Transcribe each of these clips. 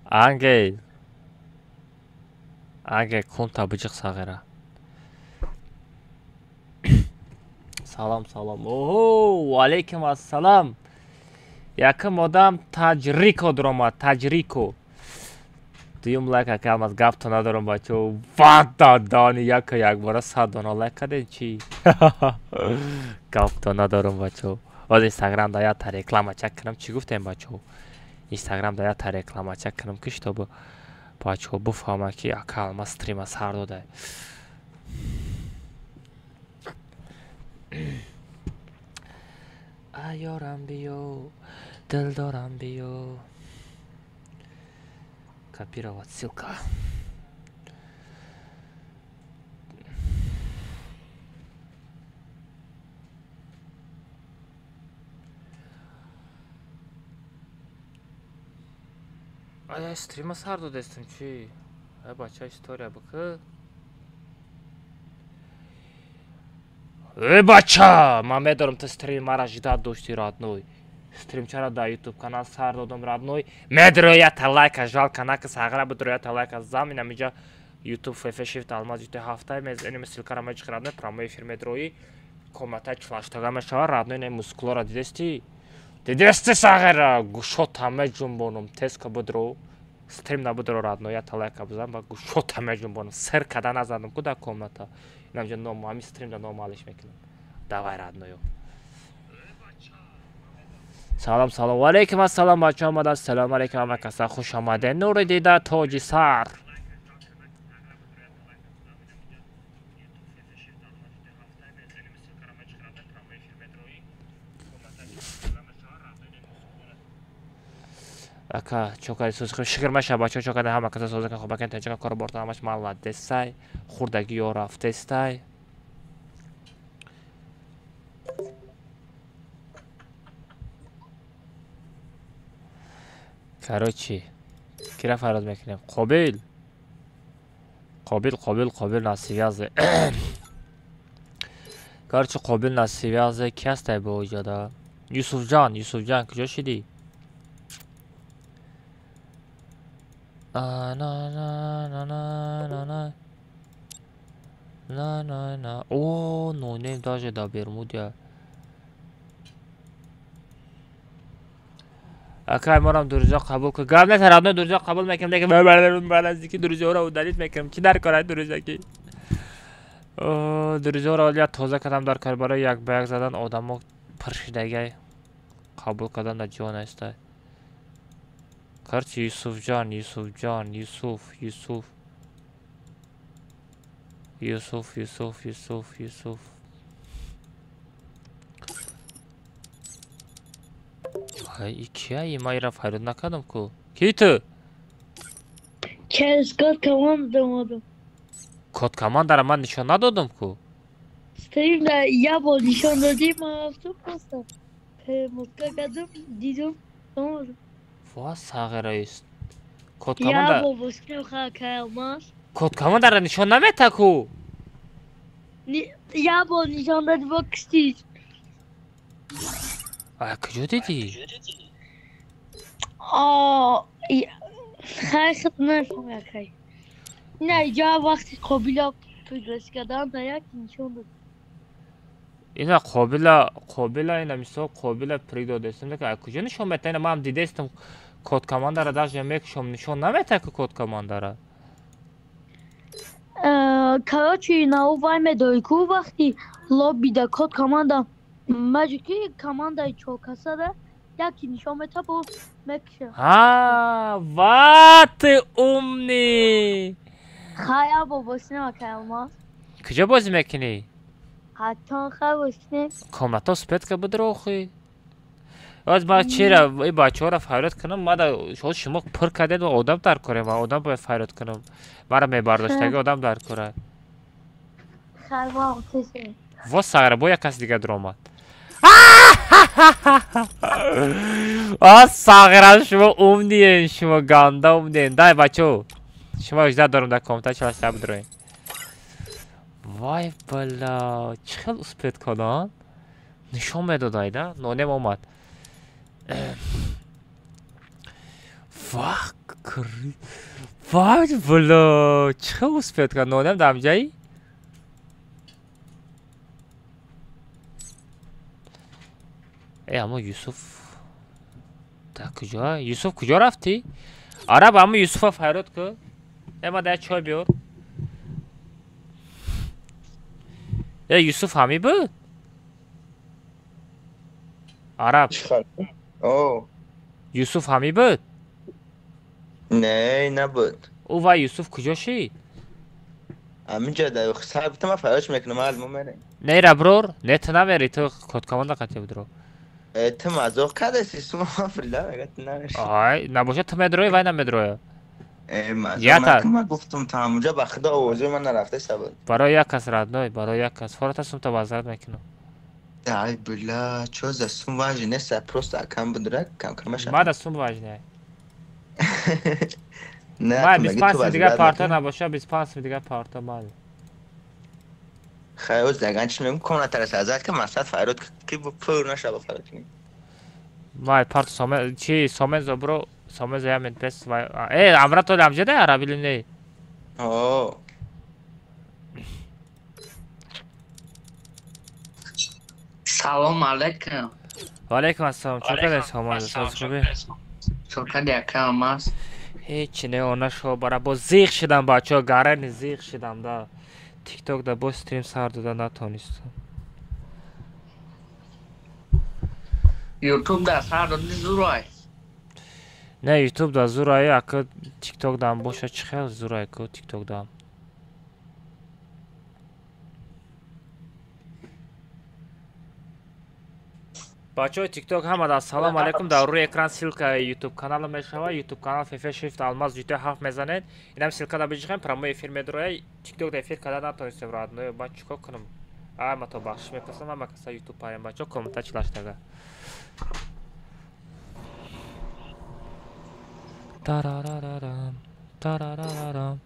Ангел. Ангел кунта биҷиқ сағира. Салом, салом. Оҳо, ваалайкум ассалом. Якум одам Таҷрико дуромад, Таҷрико. Дуюм лайк ака Алмаз, гапто надорам бачо. Вада дани яка якбора 100 дона лайк кардем чӣ? Гапто надорам бачо. Оз Инстаграм да ята реклама чак кунам, чӣ гуфтем бачо? Инстаграм да ята реклама чак кунам ки чтобы бачо бифаҳмад ки ака Алмаз стрима сар дода. Аёрам биё, дилдорам биё. Копировать ссылка. Ая стрима сар додестам чӣ? Ай бача история бикӣ. Эй бача, ман медорам ту стрим мара ждать дошти родной. Стримчара дар YouTube канал сар додам родной. Медроята лайка жалко нака сағра бидроята лайка зам инам иҷа YouTube FF Shift Алмаз ЮТ ҳафта мезанем ссылкара меҷиқ родной прямой эфир медрои. Комната 48 мешава родной не мускулора дидести? Дидести сағра гӯшота меҷунбонум теска бидро. Стрим набудро родной ята лайка бизан ба гӯшота меҷунбонум. Сир када назадам ку дар комната. Инам ҷа ном ҳами стрим да ном алиш мекунам. Давай родной. Салом, салом. Валейкум ассалом, бача омада. Салом алейкум ҳама каса хуш омадед. Нури дида тоҷи сар. Ака, чокари соз шукр маша бача чокари ҳама каса соза кан хубакен таҷика кор борта ҳамаш маладесай. Хурдаги ё рафтестай. Короче, кира фараз мекунем? Қобил. Қобил, Қобил, Қобил на связи. Короче, Қобил на связи. Ки ҳастай бо иҷода? Юсуфҷон, Юсуфҷон, куҷо шидӣ? На на на на на на на на на. О, нонем даже да Бермудия. Акай морам друзья қабул кун. Гап нест, родной друзья қабул мекунам, лекин наздики друзьяро удалить мекунам. Чӣ дар кор друзья ки? Друзьяро я тоза кардам дар кор барои як ба як задан одамо пуршидагай қабул кардан дар ҷо нестай. Короче, Юсуфҷон, Юсуфҷон, Юсуф, Юсуф. Юсуф, Юсуф, Юсуф, Юсуф. Ай, кия? Ма ира файрод накардам ку. Ки ту? Через код команда омадам. Код командара ман нишон надодам ку. Стримда я бор нишон додӣ, ман рафтам просто. Перемотка кардам, дидам, омадам. Ва сағираист. Код команда. Я бор бошкам ха Код командара нишон намета ку. Я бор нишон додӣ бо киштиш. А куҷо дидӣ? Хай хит нафаҳмам хай. Не, иҷа вақти Қобила пригласить кардан да як нишон дод. Ина Қобила, Қобила ина мисол Қобила приг додестам, лекин а куҷо нишон мета? Ина ман дидестам код командара даже мекушам нишон намета ку код командара. Короче, на вай медои ку вақти лоббида код команда маҷики командаи чоркасада яки нишон мета бо мекуша. Ҳа, ва ты умный. Хай або бошинем акай Алмаз. Куҷо бозӣ мекунӣ? Ҳатон хай бошинем. Комната спетка бидрохи. Оз ма чира и бачаҳоро файрод кунам, мада шумо пур кардед ва одам дар корем ва одам бояд файрод кунам. Мара мебардоштаги одам дар кора. Хай ва тесе. Во сағра бо як кас дига дуромад. А сағра шумо умниен, шумо ганда умниен. Дай бачо. Шумо жда дорам дар комната чалашта бидроем. Вай бала, чӣ хел успет карданд? Нишон медодайда, нонем омад. Вах, вах, бля, чӣ хел успеть кард? Нонем дар ҳамҷаи? Э, аммо Юсуф дар куҷо? Юсуф куҷо рафтӣ? Араб, аммо Юсуфа файрод ку. Э, ма дар чой биёр. Э, Юсуф ҳамӣ буд? Араб. Юсуф ҳамӣ буд? Не, набуд. Ӯ вай Юсуф куҷо шид? Ҳаминҷа дар сар гуфтам, ман фарёдш мекунам, ҳал мо мерем. Не, ра брор, не, ту намери, ту коткоманда қатъи будро. Э, ту мазоқ кардеси, сума фрила мега ту намери. Ай, набошад ту медрои, вай намедроя. Э, мазоқ накун, ман гуфтам ту ҳамунҷа ба худо овозои ман нарафта сабад. Барои як кас родной, барои як кас. Фората сумта вазрат мекунам. Ай, бля, чо за сум важи нест, просто акам будра, кам камаша. Мада сум важне. Не, ман 25 сум дигар парта набоша, 25 сум дигар парта ман. Хай, оз даган чӣ мегӯм, комнатара сазад ки мақсад фарёд ки пур нашава фарёд кунӣ. Май парт сомен чи сомен зобро сомен зая мед пес вай. Э, амра то ламжеда арабили не. О. Салом алейкум. Ва алейкум ассалом. Чӣ кардед, Сомон? Соз хубӣ? Чӣ кардӣ, акам аст? Ҳеҷ не, она шо бара бо зиқ шидам, бачаҳо, гарани зиқ шидам да. Тикток да бо стрим сар дода натонистам. Ютуб да сар доди зурай. Не, Ютуб да зурай, ака Тикток дам боша чӣ хел зурай ку Тикток дам. Бачаҳои Тикток ҳама да ассалому алайкум. Дар рӯи экран ссылка Ютуб канала мешава. Ютуб канал ФФ Shift Алмаз ЖТ 7 мезанед. Инам ссылка да биҷихем, прямой эфир медроя. Тикток да эфир карда натонистем, родной. Ба чикор кунам? Ай, ма то бахшиш мепурсам, ҳама каса Ютуб парем бачаҳо комната чилаштага. Тарарарарам, тарарарарам.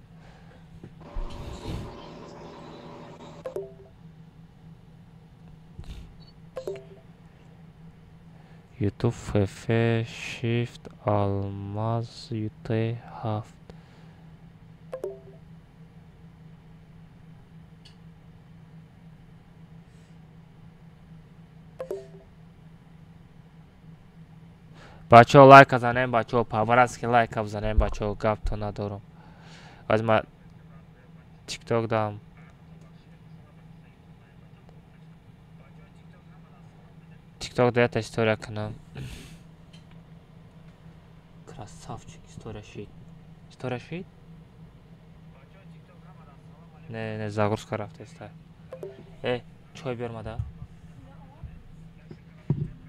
YouTube FF Shift Алмаз UT 7. Бачаҳо лайка занем, бачаҳо по-братски лайка бизанем, бачаҳо гапто надорам. Аз ма TikTok дам. TikTok да ята история кунам. Красавчик, история шид. История шид? Не, не, загрузка рафта иста. Э, чой биёр мада.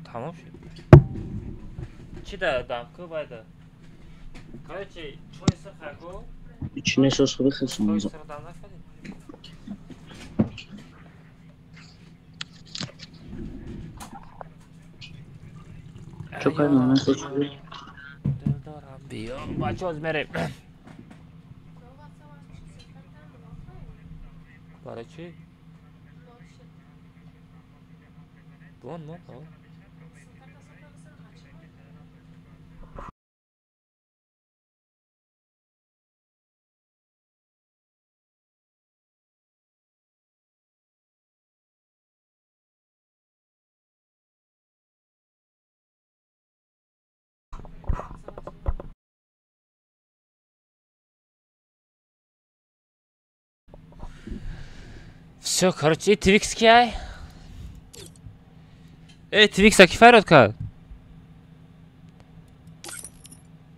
Тамом шид. Чӣ да дам ку байда? Короче, чой сирха ку? Чӣ нешос хуби хесум. Чой сирх дам накардӣ? Чо кардам, нешос хуби? Дил дорам биё. Бачаҳо мерем. Барои чӣ? Бон, мон, о. Всё, короче, и Твикс ки ай? Э, Твикса ки файрод кард?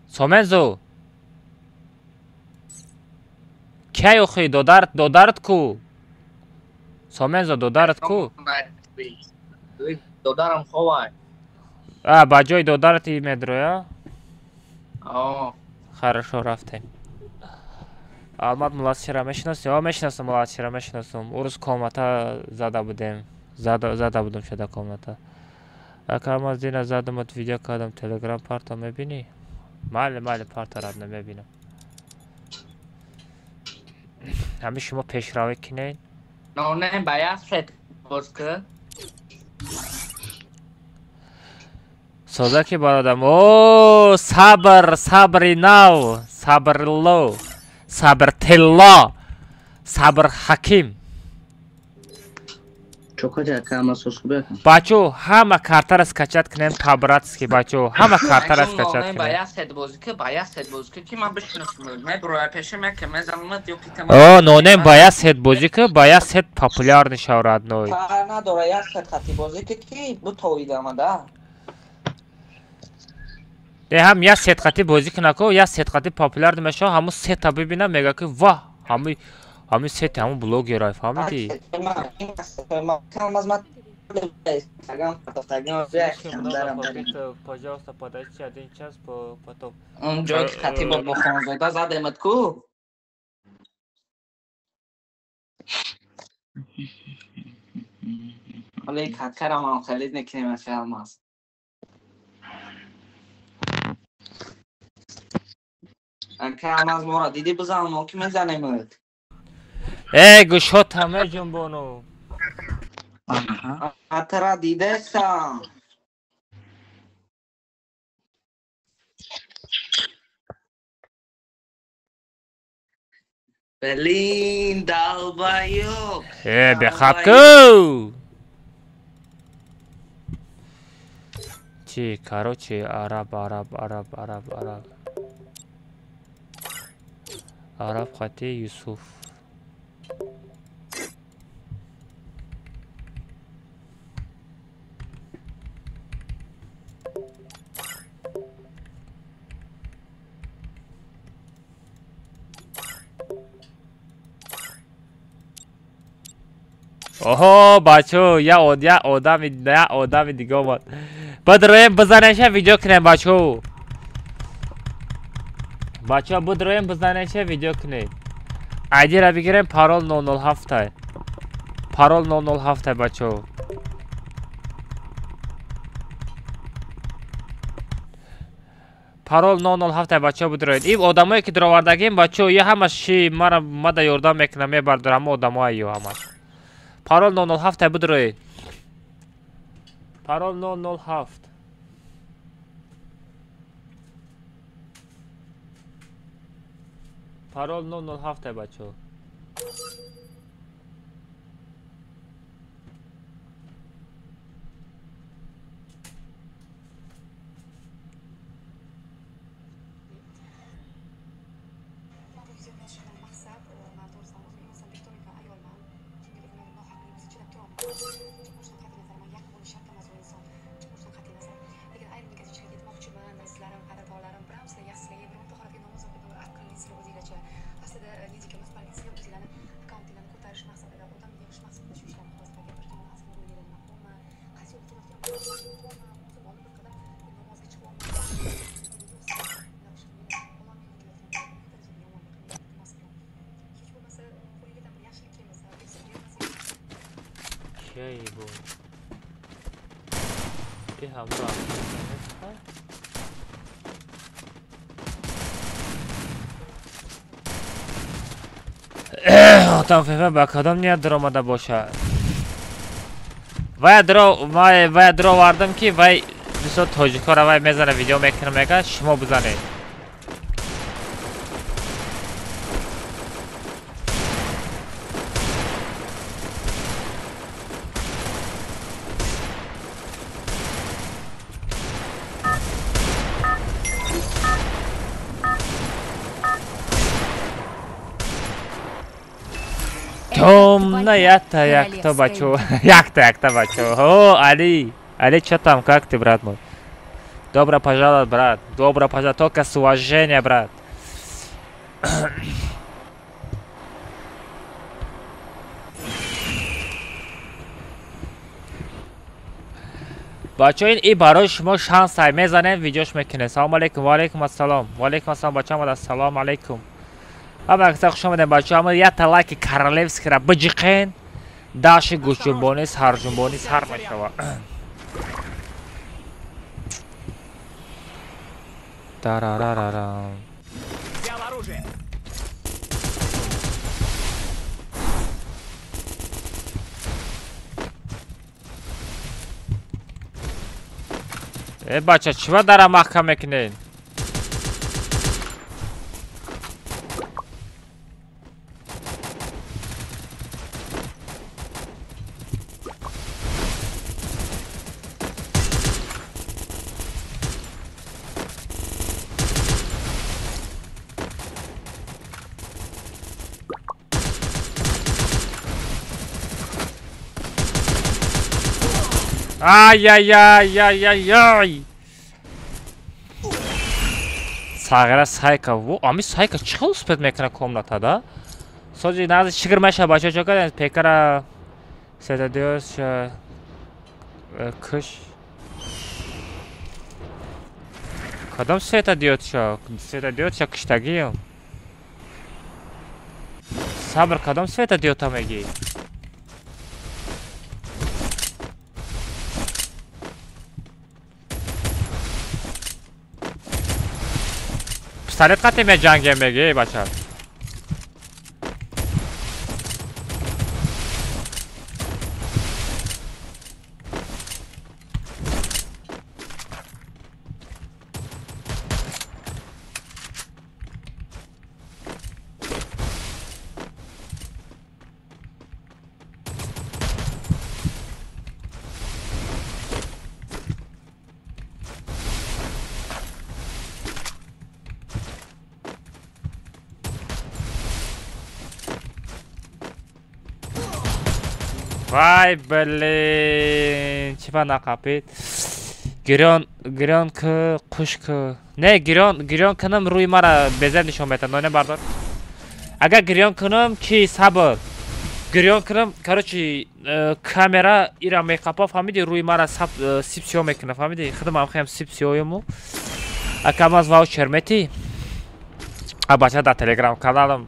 Сомензо. Кай охи додарт, додарт ку? Сомензо додарт ку? Додарам ховай. А, ба ҷои додарти медроя? О. Хорошо, рафтем. Алмат Мулласира мешиноси? О, мешиносам Мулласира, мешиносам. Ӯ рӯз комната зада будем. Зада будам шуда комната. Ака ман зина задамат видео кардам, Телеграм парта мебинӣ? Майли, майли, парта рад намебинам. Ҳами шумо пешравӣ кинед? Не, ба як сет боз ки. Соза ки бародам. О, сабр, сабри нав, сабрло, сабр тилло, сабр ҳаким. Бачо, ҳама картара скачать кунем по-братски, бачо. Ҳама картара скачать кунем. О, нонем ба як сет бозӣ ки, ба як сет популярный шав, родной. Э, ҳам як сет қати бозӣ кунако, як сет қати популярный мешава, ҳамун сета бибина, мега ки ваҳ, ҳамин сети ҳамун блогерай, фаҳмидӣ? Пожалуйста, подожди один час, потом. Он ҷое ки хати бо Хонзода задемад ку? Ҳоле каткарам ҳам халид мекунем аз Алмаз. Ака Алмаз мора дидӣ бизан, мо ки мезанемад. Э, гӯшҳо тама ҷунбону. Атра дидесам. Блин, долбоёб. Э, бехаб ку. Чи, короче, араб, араб, араб, араб, араб. Араб хати Юсуф. Оҳо, бачо, я одами, я одами дига омад. Бидроем, бизанеша, видео кунем, бачо. Бачо, бидроем, бизанеша, видео кунем. Айдира бигирем, парол 007. Парол 007, бачо. Парол 007, бачо, бидроед. Ин одамое ки дуровардагим, бачо, я ҳамаш ши мара мада ёрдам мекунам, мебардорам одамое ё ҳамаш. Парол 007 бидроед. Парол 007. Парол 007, бачо. Одам фефа ба кадом ният даромада бошад? Вай даровардам ки вай бисёр тоҷикҳоро вай мезана, видео мекунам, мегӯяд шумо бизанед. Томна якта якта бачо, якта якта бачо. О, Али, Али, чё там, как ты, брат мой? Добро пожаловать, брат. Добро пожаловать, только с уважением, брат. Бачо, ин и барои шумо шанс ай мезанем, видеош мекунем. Салом алейкум, ва алейкум ассалом. Ва алейкум ассалом, бачо, омада. Салом алейкум. Ҳама каса хуш омадем, бачо. Ҳама якта лайки королевскийра биҷиқен, даши гӯшҷунбонӣ, сарҷунбонӣ сар мешава. Тарарарарам. Э бача, чива дара маҳкам мекунед? Ай-яй-яй-яй-яй-яй! Сағира сайка. Во, ами сайка чӣ хел успет мекунад комната, да? Сози нази шигр меша бача чо кардем? Пекара сетадиос кш. Кадом светодиодша? Светодиодша киштагием. Сабр, кадом светодиода мегӣ? Пистолет қати меҷангем меги, бача. Вай, блин, чиба нақапид? Гирён, гирён ки, қуш ки. Не, гирён, гирён кунам рӯи мара безеб нишон метад. Ноне бардор. Агар гирён кунам, чи сабр? Гирён кунам, короче, камера ира меқапа, фаҳмиди, рӯи мара сип сиё мекунад, фаҳмиди? Худам ҳам хелам сип сиёему. Акам аз ваучер мети? А бача дар Телеграм каналам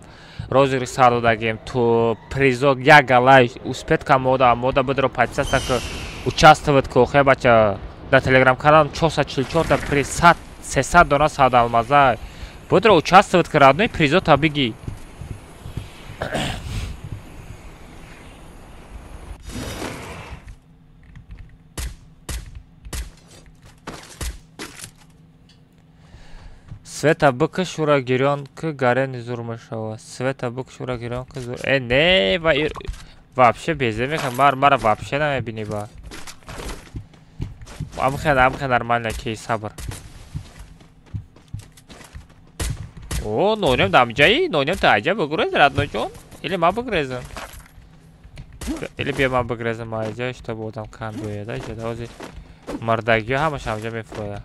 розыгрыш сар додагем, ту призок як галай успет ка мода, мода бидро подписаться ка участвовать ка охе бача дар Телеграм каналам 444 та приз 100 300 дона сад алмаза. Бидро участвовать ка родной призота биги. Света бикш ура гирён ки гарени зур мешава. Света бикш ура гирён ки зур. Э не, ва вообще безе мекунам. Мар мара вообще намебини ба. Амхе нормально ки сабр. О, нонем дамҷаи, нонем та аҷа бигрез родной ҷон. Или ма бигрезам. Или бия ма бигрезам аҷа, чтобы одам кам биёяд аҷа. Ҳозир мардагиҳо ҳамаш ҳамҷа мефурояд.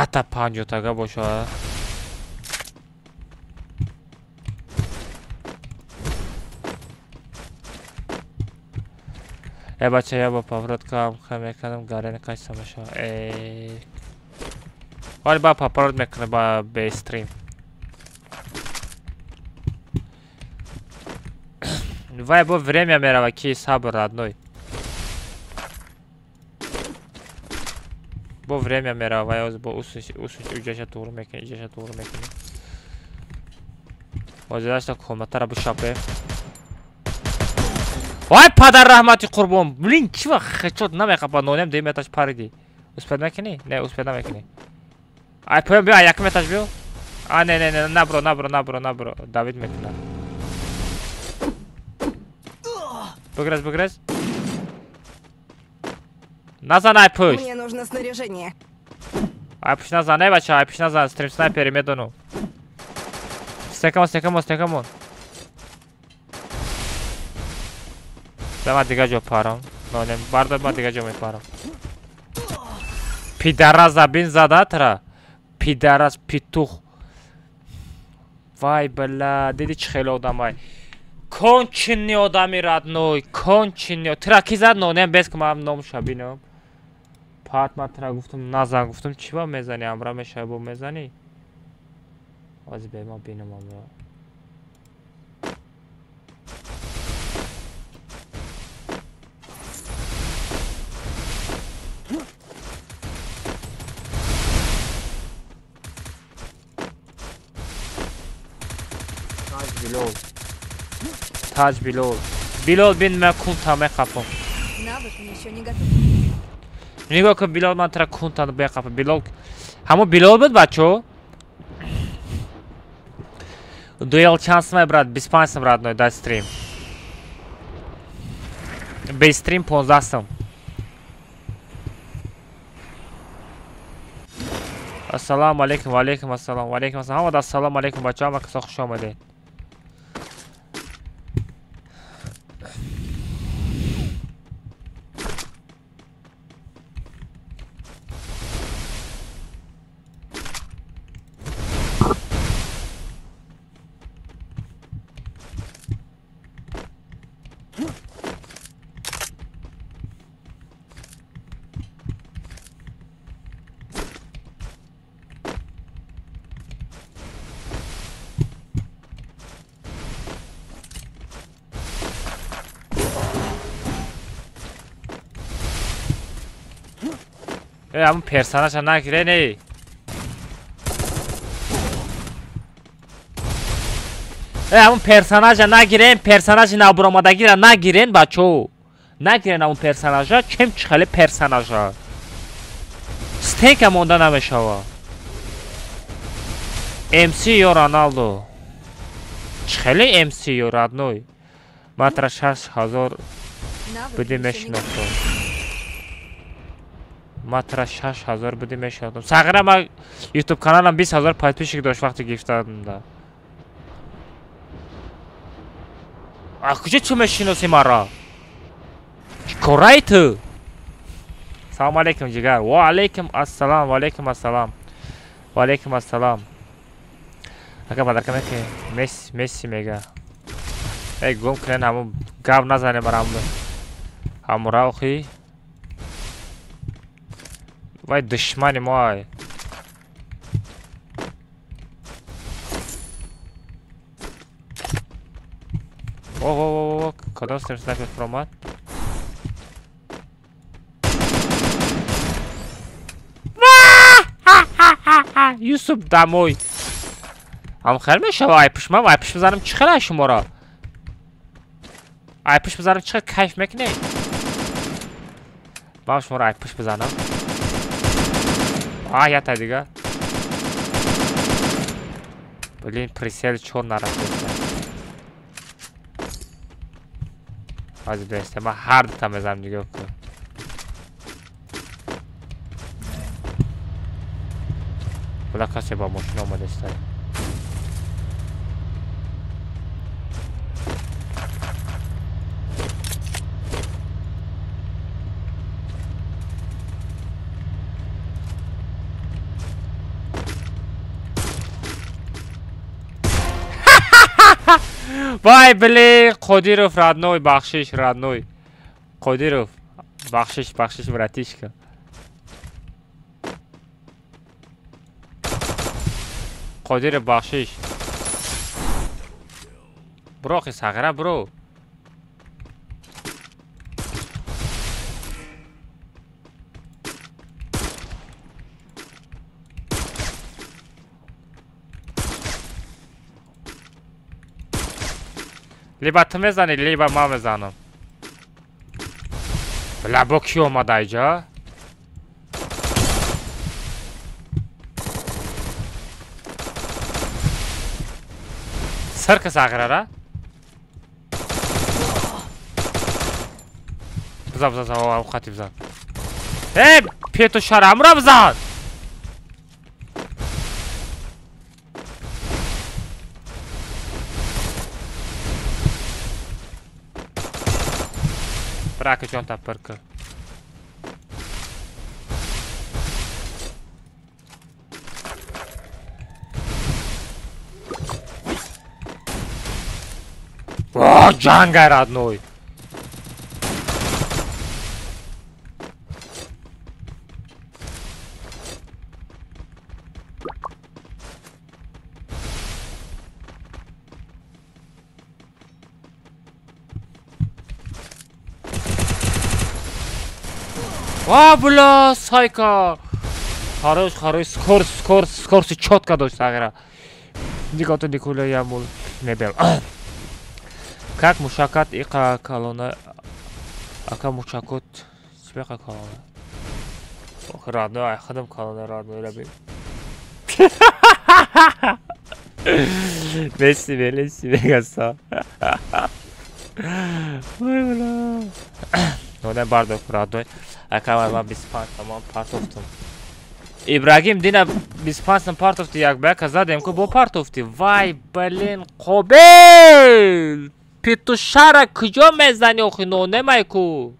Ята панҷотага боша. Э бача, я ба поворот кам мекардам, гарени кайса меша. Э. Вали ба поворот мекунам ба бе стрим. Вай бо время мерава ки сабр родной. Бо время мерава, вай оз бо усуш уҷаша туғру мекунӣ, иҷаша туғру мекунӣ. Ҳозирашта комнатара бишапе. Вай падар раҳмати қурбон. Блин, чӣ вақт хечот намеқапа, нонем дуюм этаж париди. Успед мекунӣ? Не, успед намекунӣ. Ай поён биё, якум этаж биё. А не, не, не, набро, набро, набро, набро. Давид мекунад. Бигрез, бигрез. Назан ай пушт. Мне нужно снаряжение. Ай пушт назан, эй бача, ай пушт назан, стрим снайпери медону. Стекамон, стекамон, стекамон. Да ма дига ҷо парам. Нонем, бардор ма дига ҷо мепарам. Пидарас забин зада тра. Пидарас питух. Вай бля, диди чӣ хеле одамай. Конченый одами родной, конченый. Тра ки зад нонем без ки ман номша бинам. Пат ман тра гуфтам назан гуфтам чӣ ба мезанӣ амра мешавӣ бо мезанӣ. Ози бе ман бинам амра. Таҷ Билол. Таҷ Билол. Билол бин ман кунта меқапам. Навык еще не готов. Нигоҳ кун Билол ман тара кунта меқапам. Билол ҳамо Билол буд бачо? Дуэл чанд сумай брат? 25 сум родной дар стрим. Без стрим 15 сум. Ассалому алейкум, ва алейкум ассалом, ва алейкум ассалом. Ҳамада ассалому алейкум бачо, ҳама касо хуш омадед. Ҳамун персонажа нагире не. Ҳамун персонажа нагирен, персонажи набуромадагира нагирен бачо. Нагирен ҳамун персонажа, чем чихеле персонажа. Стенка монда намешава. МС ё Роналдо. Чихеле МС ё родной. Ман тара 6000 Навык буди еще не готов. мешинохтам. Ман тара 6000 буди мешинохтам. Сағира ман YouTube каналам 20000 подписчик дошт вақте гирифтадам. А куҷо ту мешиноси маро? Чӣ кораи ту? Салом алейкум ҷигар. Ва алейкум ассалом, ва алейкум ассалом. Ва алейкум ассалом. Ака падарка меки Месси, Месси мега. Эй гум кунен ҳамун гап назанем бар ҳамун. Ҳамура охи. Вай душмани мо ай. О, о, о, о, кадом стрим снайпер фуромад? Юсуф домой. Ҳам хел мешава ай пушмам, ай пуш бизанам чӣ хел ай шуморо? Ай пуш бизанам чӣ хел кайф мекунед? Ман шуморо ай пуш бизанам. А, ята дига. Блин, прицел чор нарафт. Ҳозир бесте, ман ҳар дута мезанам нигоҳ кун. Бла касе бо мошина омадеста. Вай, блин, Қодиров родной, бахшиш, родной. Қодиров, бахшиш, бахшиш, братишка. Қодиров, бахшиш. Бро, охи сағира, бро. Либо ту мезанӣ, либо ман мезанам. Бля, бо кӣ омада иҷа? Сирка сағирара? Бизан, бизан, бизан, хати бизан. Э, петушара, амра бизан! Брака ҷон таппир кун. О, ҷангай родной. Ва бля, сайка. Хорош, хорош, скор, скор, скорси чётко дошт сағира. Нигото Николя ямул мебел. Как мушакат иқа калона ака мушакот чиқа калона. Ох, родной, ай хадам калона родной раби. Месси, Месси, мегаса. Ой, бля. Ну, бардок родной. Ака ман 25 тамом партофтум. Ибрагим дина 25 партофти як ба як задем ку бо партофти. Вай, блин, қобил! Петушара куҷо мезани охи нонемай ку?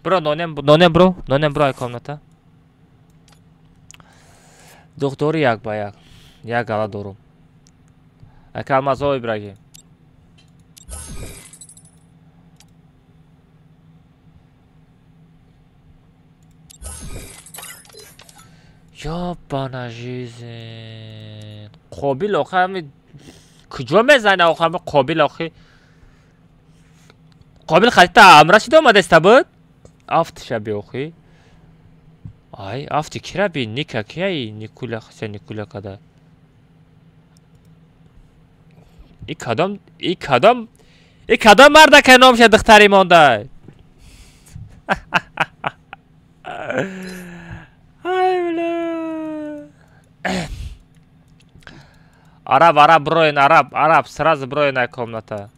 Бро, нонем, нонем бро, нонем бро ай комната. Духтори як ба як. Як гала дорум. Ака алмазо Ибрагим. Ёбана жизнь. Қобил охи ҳами куҷо мезани охи ҳами қобил охи? Қобил хатита амра шида омадаста буд? Афтиша би охи. Ай, афти кира би? Ника кияи? Никуля хася Никуля када. И кадом, и кадом, и кадом мардака номша духтари мондай? Ай, бля. Араб, араб, броин, араб, араб, сразу броин комната.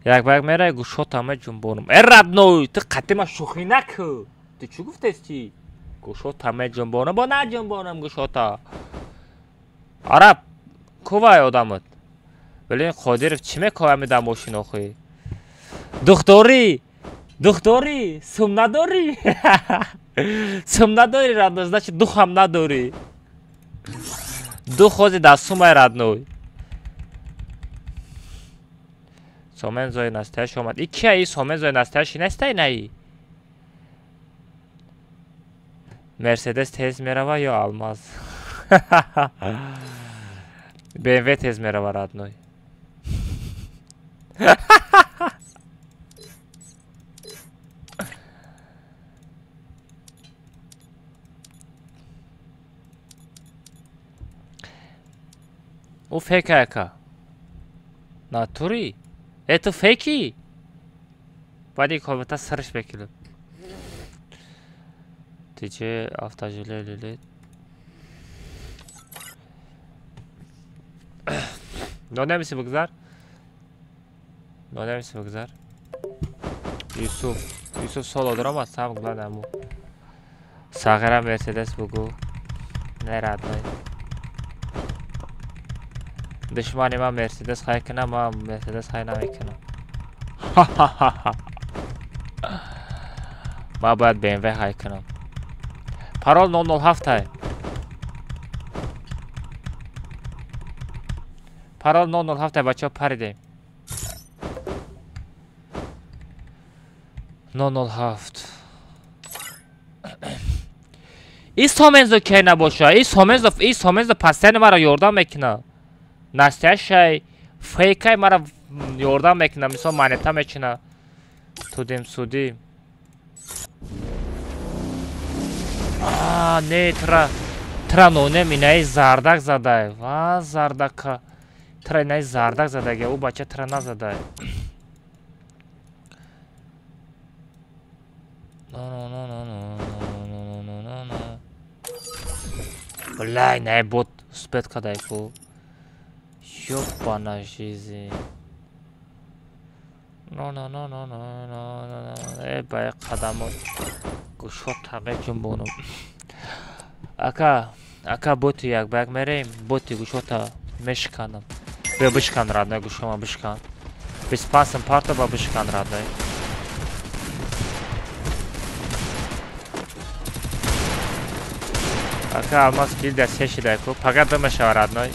Як ба як мерай гӯшота меҷунбонам. Э, родной, ту қатима шӯхӣ накӯ. Ту чӣ гуфтести? Гӯшота меҷунбонам, бо наҷунбонам гӯшота. Араб, кувай одамат. Блин, Қодиров чӣ мекоҳа ами дар мошин охи? Духторӣ, духторӣ, сум надорӣ? Сум надорӣ, родной, значит духам надорӣ. Дух ҳозир дар сумай, родной. Сомен зои настаяш омад. И кия и Сомен зои настаяши нестай наи? Мерседес тез мерава ё Алмаз? БМВ тез мерава, родной. Ӯ фейка яка. Натури? Это фейки? Баъди комната сарш мекунам. Тиҷе автожиле леле. Нонемиси бигзар. Нонемиси бигзар. Юсуф, Юсуф соло дорам сам гланаму. Сағира Мерседес бугу. Не родной. Душмани ман Мерседес хай кунам, ман Мерседес хай намекунам. Ман бояд БМВ хай кунам. Парол 007 ай. Парол 007 ай, бачаҳо паридем. 007. И Сомензо ки набоша? И Сомензо, и Сомензо пастани маро ёрдам мекунад. Настяшай, фейкай мара ёрдам мекунад, мисол монета мечина. Тудим судим. А, не, тра. Тра нонем инаи зардак задай. Ва, зардака. Тра инаи зардак задаги, ӯ бача тра назадай. Бля, инаи бот успет кадай ку. Ёбана жизнь. Но но но но но но но. Э, ба қадамот. Гӯшота меҷунбонам. Ака, ака боти як ба як мерем, боти гӯшота мешиканам. Биё бишкан, родной, гӯшома бишкан. 25 парта ба бишкан, родной. Ака алмаз гилда сешидай ку, пага бимешава, родной.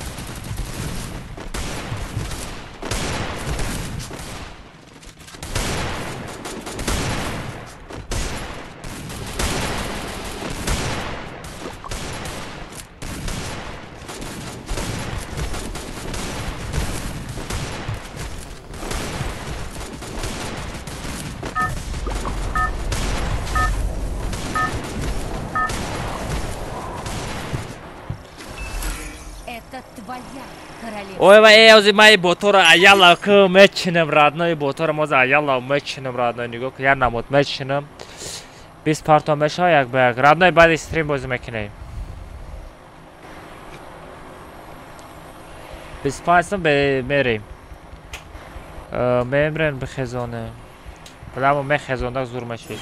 Ой, ва эй, ози ман ботора аяла ку мечинам, родной, ботора моз аяла мечинам, родной, нигоҳ ку, як намуд мечинам. 20 парто мешава як ба як. Родной, баъди стрим бозӣ мекунем. 25 сум мерем. Мемрен бихезоне. Бламо мехезонда зур мешид.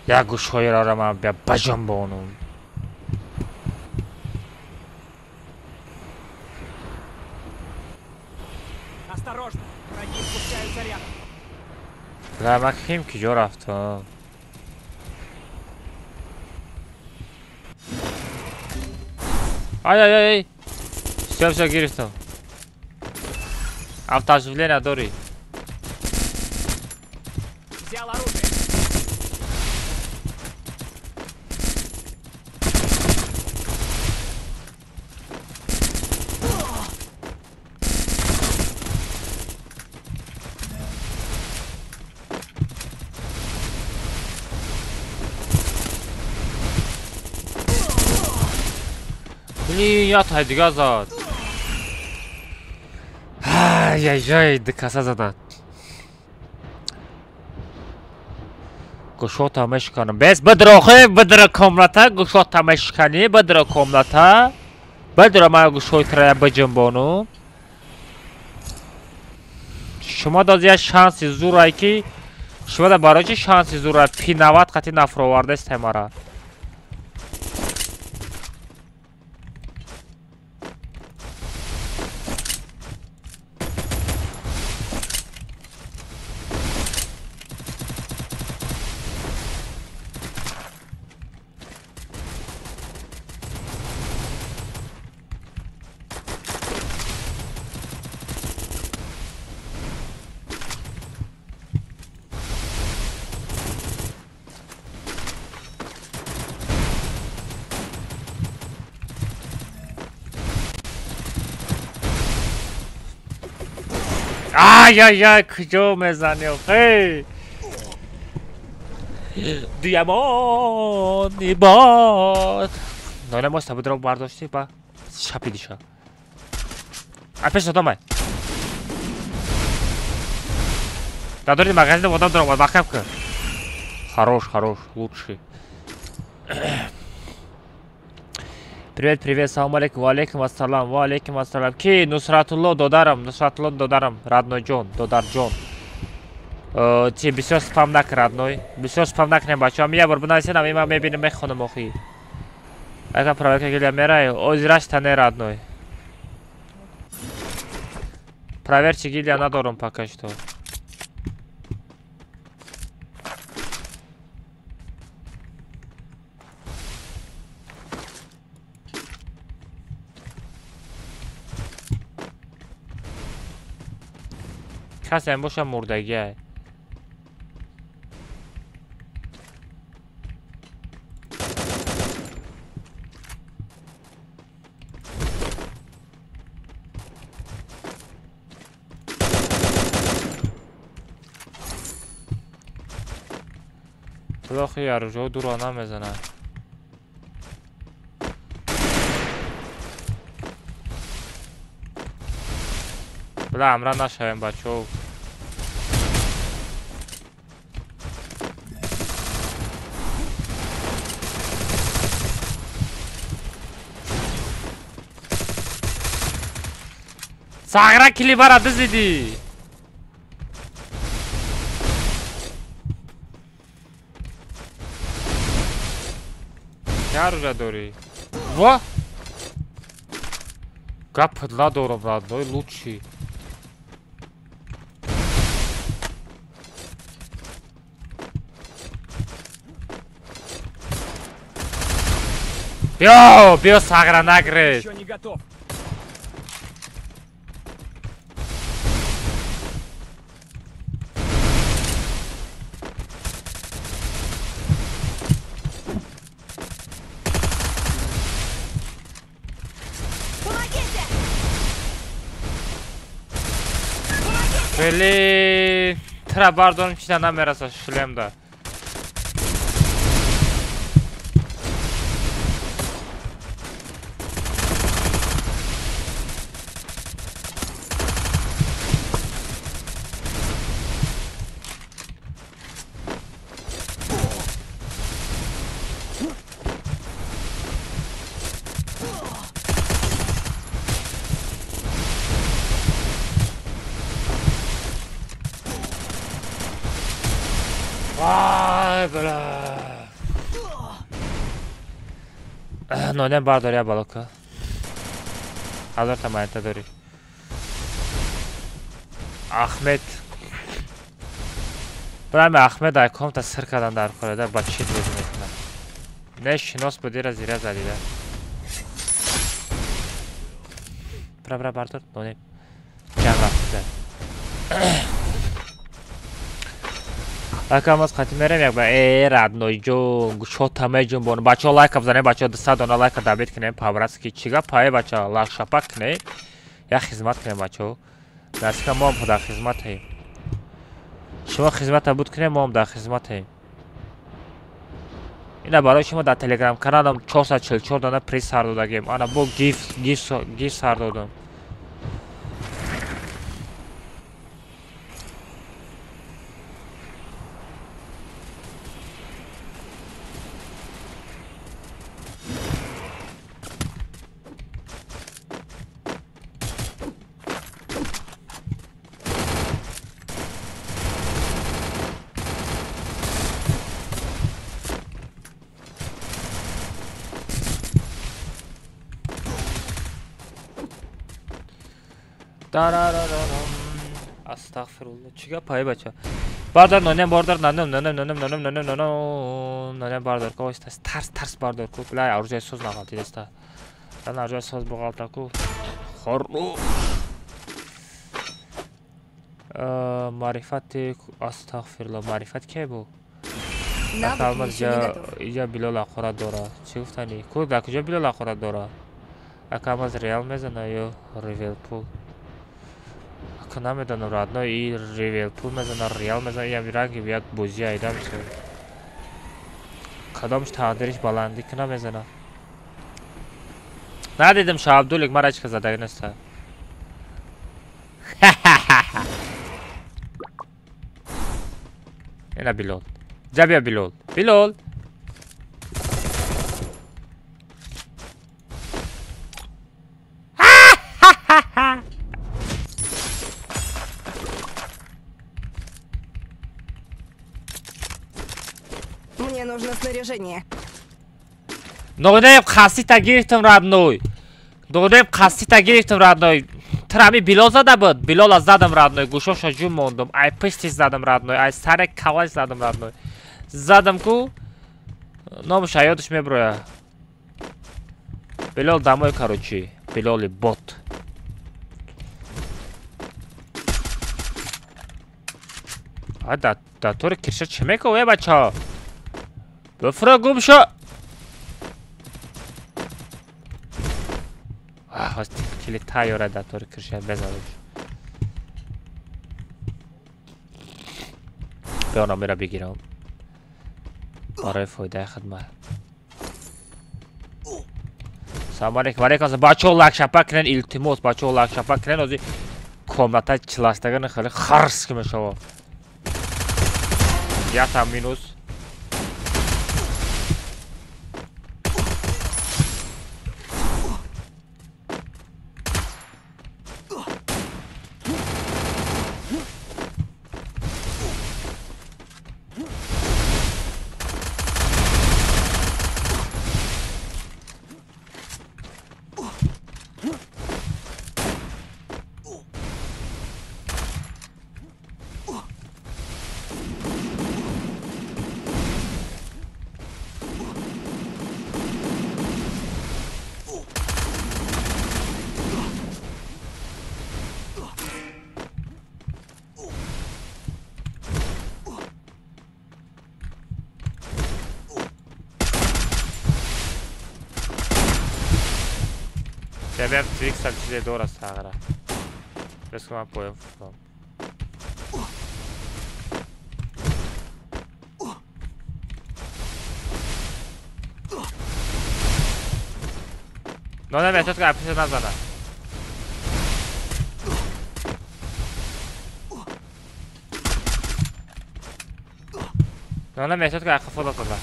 Як гӯшҳоеро ман бия баҷамбонум. Осторожно, враги спускаются рядом. Бля, ман ким киҷо рафтам? Ай, ай, ай, всё, всё, гирифтам. Автооживление дорӣ. Взял оружие. Блин, я тай дига зад. Ай-яй-яй, дикаса задад. Гӯшота мешканам. Бес бидро, хе, бидро комната, гӯшота мешканӣ, бидро комната. Бидро ман гӯшои тра биҷунбону. Шумо доз як шанси зурай ки шумо да барои чи шанси зурай P90 қати нафровардесте мара. Ай-яй-яй, куҷо мезанӣ охе? Дуямони бод. Ноила мо сабудро бардошти ба шапидиша. А пеш одамай. Дадори магазин одам даромад, маҳкам кун. Хорош, хорош, лучший. Привет, привет, салом алейкум, ва алейкум ассалам, ва алейкум ассалам. Ки Нусратулло додарам, Нусратулло додарам, родной ҷон, додарҷон. Чи бисёр спам накун, родной. Бисёр спам накунем, бачаҳо. Як бор бинависед, ами ман мебинам, мехонам охи. Ака проверка гилия мерай, озираш та не, родной. Проверчи гилия надорам пока что. Касе боша мурдагиай. Плохи оружие дура намезанад. Бля, амра нашавем, бачаҳо. Сағра килибара дизидӣ. Чӣ оружие дорӣ? Во! Гап надорам, родной, лучший. Биё, биё, сағра нагрез. Ещё не готов. Помогите! Блин, тра бардорам чида намераса шлемда. Вай, бля. Нонем бардор я балока. 1000 та монета дорӣ. Ахмед. Браме Ахмед айком та сир кардан дар кореда ба чӣ бозӣ мекунад. Не шинос будира зира задида. Бра бра бардор нонем. Ҷанг рафтида. Акамаз қати мерем як ба родной ҷон, гушота меҷунбон. Бачаҳо лайка бизанем, бачаҳо 200 дона лайка дабит кунем, по-братски чӣ гап пае бачаҳо, лайк шапак кунем, як хизмат кунем бачаҳо. Дастика мо ҳам дар хизматем. Шумо хизмата буд кунем, мо ҳам дар хизматем. Ина барои шумо дар телеграм каналам 444 дона приз сар додагем. Ана бо гиф гиф гиф сар додам. Астағфирулло. Чӣ гап ай бача? Бардар нонем бардар нонем нонем нонем нонем нонем нонем нонем бардар ко оста тарс тарс бардар ку бля оружие соз нағалтидаста. Дан оружие соз буғалта ку. Хору. Маърифати астағфирулло маърифат ке бу? Навык еще не готов. Иҷа Билол ақора дора. Чӣ гуфтанӣ? Ку дар куҷо Билол ақора дора? Акамаз Реал мезана ё Ливерпул? Ака намедонам родной и Ливерпул мезана, Реал мезана, иам ранги як бозӣ айда мешавад. Кадомш тақдириш баландӣ ки намезана. Надидим Шаабдулик мара ҳеҷ кас задаги неста. Ина Билол. Ҷа бия Билол. Билол. Мне нужно снаряжение. Нонем қасита гирифтам родной. Нонем қасита гирифтам родной. Трами Билол зада буд. Билола задам родной. Гӯшоша ҷум мондум. Ай пиштиш задам родной. Ай саре калаш задам родной. Задам ку номаш ёдаш меброя. Билол домой короче. Билоли бот. А да да тори кирша чӣ мекунӣ бача? Бифро гум шо. Кили тайёра дар тори кирша безанам. Биёна мера бигирам. Барои фоидаи хидмат. Салом алейкум алейкум. Бачаҳо лайк шапак кунен илтимос, бачаҳо лайк шапак кунен. Ҳозир комната чиластагани хеле харс ки мешавад. Якта минус. Ябям Твикс ам чизе дора сағра. Бес ман поем фурам. Нонем эҳтиёт кун, аписа назана. Нонем эҳтиёт кун, ақифо назана.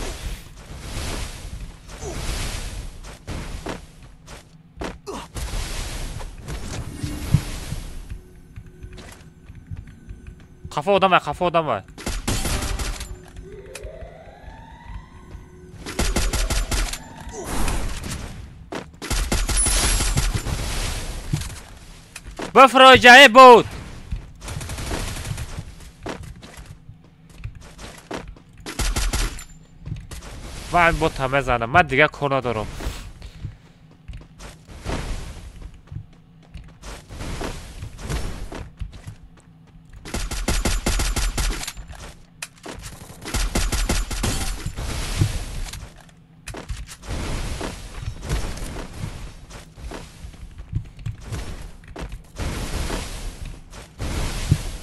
Қафо одам вай, қафо одам вай. Бифроҷае буд. Ман бота мезанам, ман дигар кор надорам.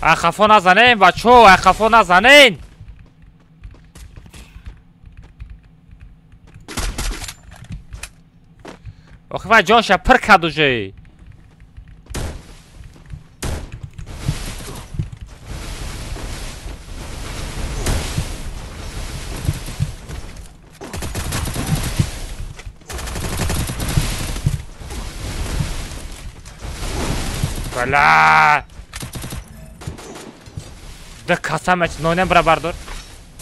Ахафо назанем, бачо, ахафо назанем. Охи вай ҷонша пир кард уже. Бала! Да касамач нонем бра бардор.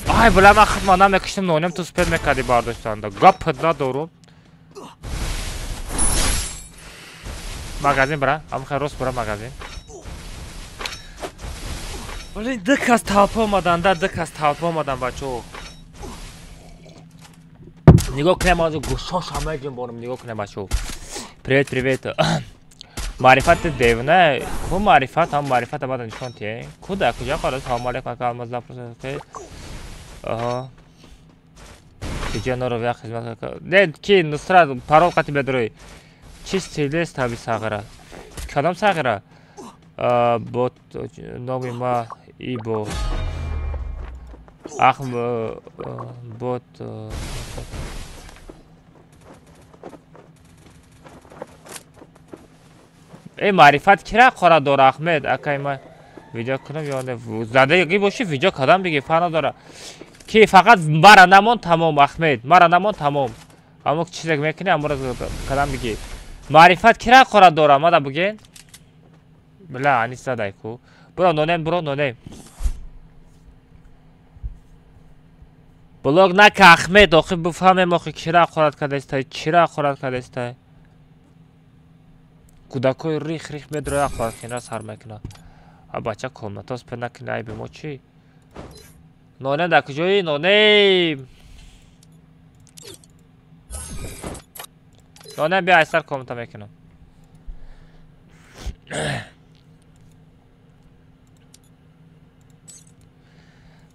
Ай бла ман худ ман намекиштам нонем ту спер мекарди бардоштанда. Гап надорум. Магазин бра, амхай рост бра магазин. Блин, ду кас толпа омадан, да ду кас толпа омадан бачо. Нигоҳ кунем аз гӯшош ҳама ҷунбонам, нигоҳ кунем бачо. Привет, привет. Маърифати девна, ку маърифат, ҳам маърифата баъд нишон тие. Ку дар куҷо қарор? Салом алейкум, ака Алмаз запрос. Аҳа. Киҷа норо вя хизмат. Не, ки Нусрат парол қати бедрой. Чи стилест таби сағира? Кадом сағира? Бот номи ма Ибо. Ах бот Эй маърифат кира қора дора Ахмед, акай ма видео кунам ё не? Задагӣ боши видео кадам биги, фарқ надора. Ки фақат мара намон тамом Ахмед, мара намон тамом. Аммо чизе мекунӣ, аммо кадам биги. Маърифат кира қора дора, мада буген? Бла, анис задай ку. Буро нонем, буро нонем. Блог нака Ахмед, охи буфаҳмем охи кира қорат кардастай, чира қорат кардастай. Кӯдакҳои рих рих медрояд қорат сар мекунад. А бача комнатос пе накунӣ, айби мо чӣ? Нонем дар куҷоӣ? Нонем! Нонем бия айсар комната мекунам.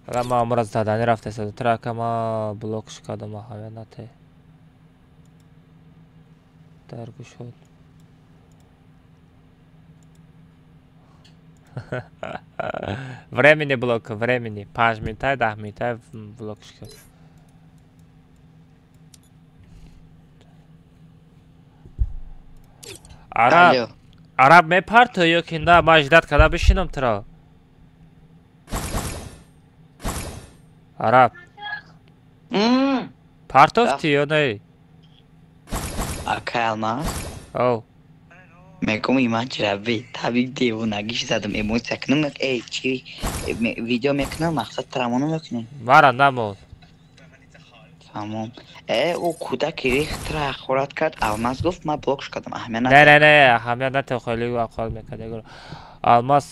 Ҳала ман амра заданӣ рафтаистам. Трака ма блокш кардам, ҳамя нате. Дар гӯшод. Времени блок, времени. 5 минута, 10 минута блокш кард. Араб, араб мепарто ё ки на ман ждат карда бишинам туро? Араб. Партофтӣ ё не? Акай Алмаз? Оу. Мегум иман чирави таби девонагиш задам эмоция кунам, эй чи видео мекунам, мақсад тарамоно мекунем. Мара намон. Тамом. Ӯ кӯдаки рихтра хӯрат кард, Алмаз гуфт ман блокш кардам, аҳамият Не, не, не, аҳамият нате, хеле ақол мекард. Алмаз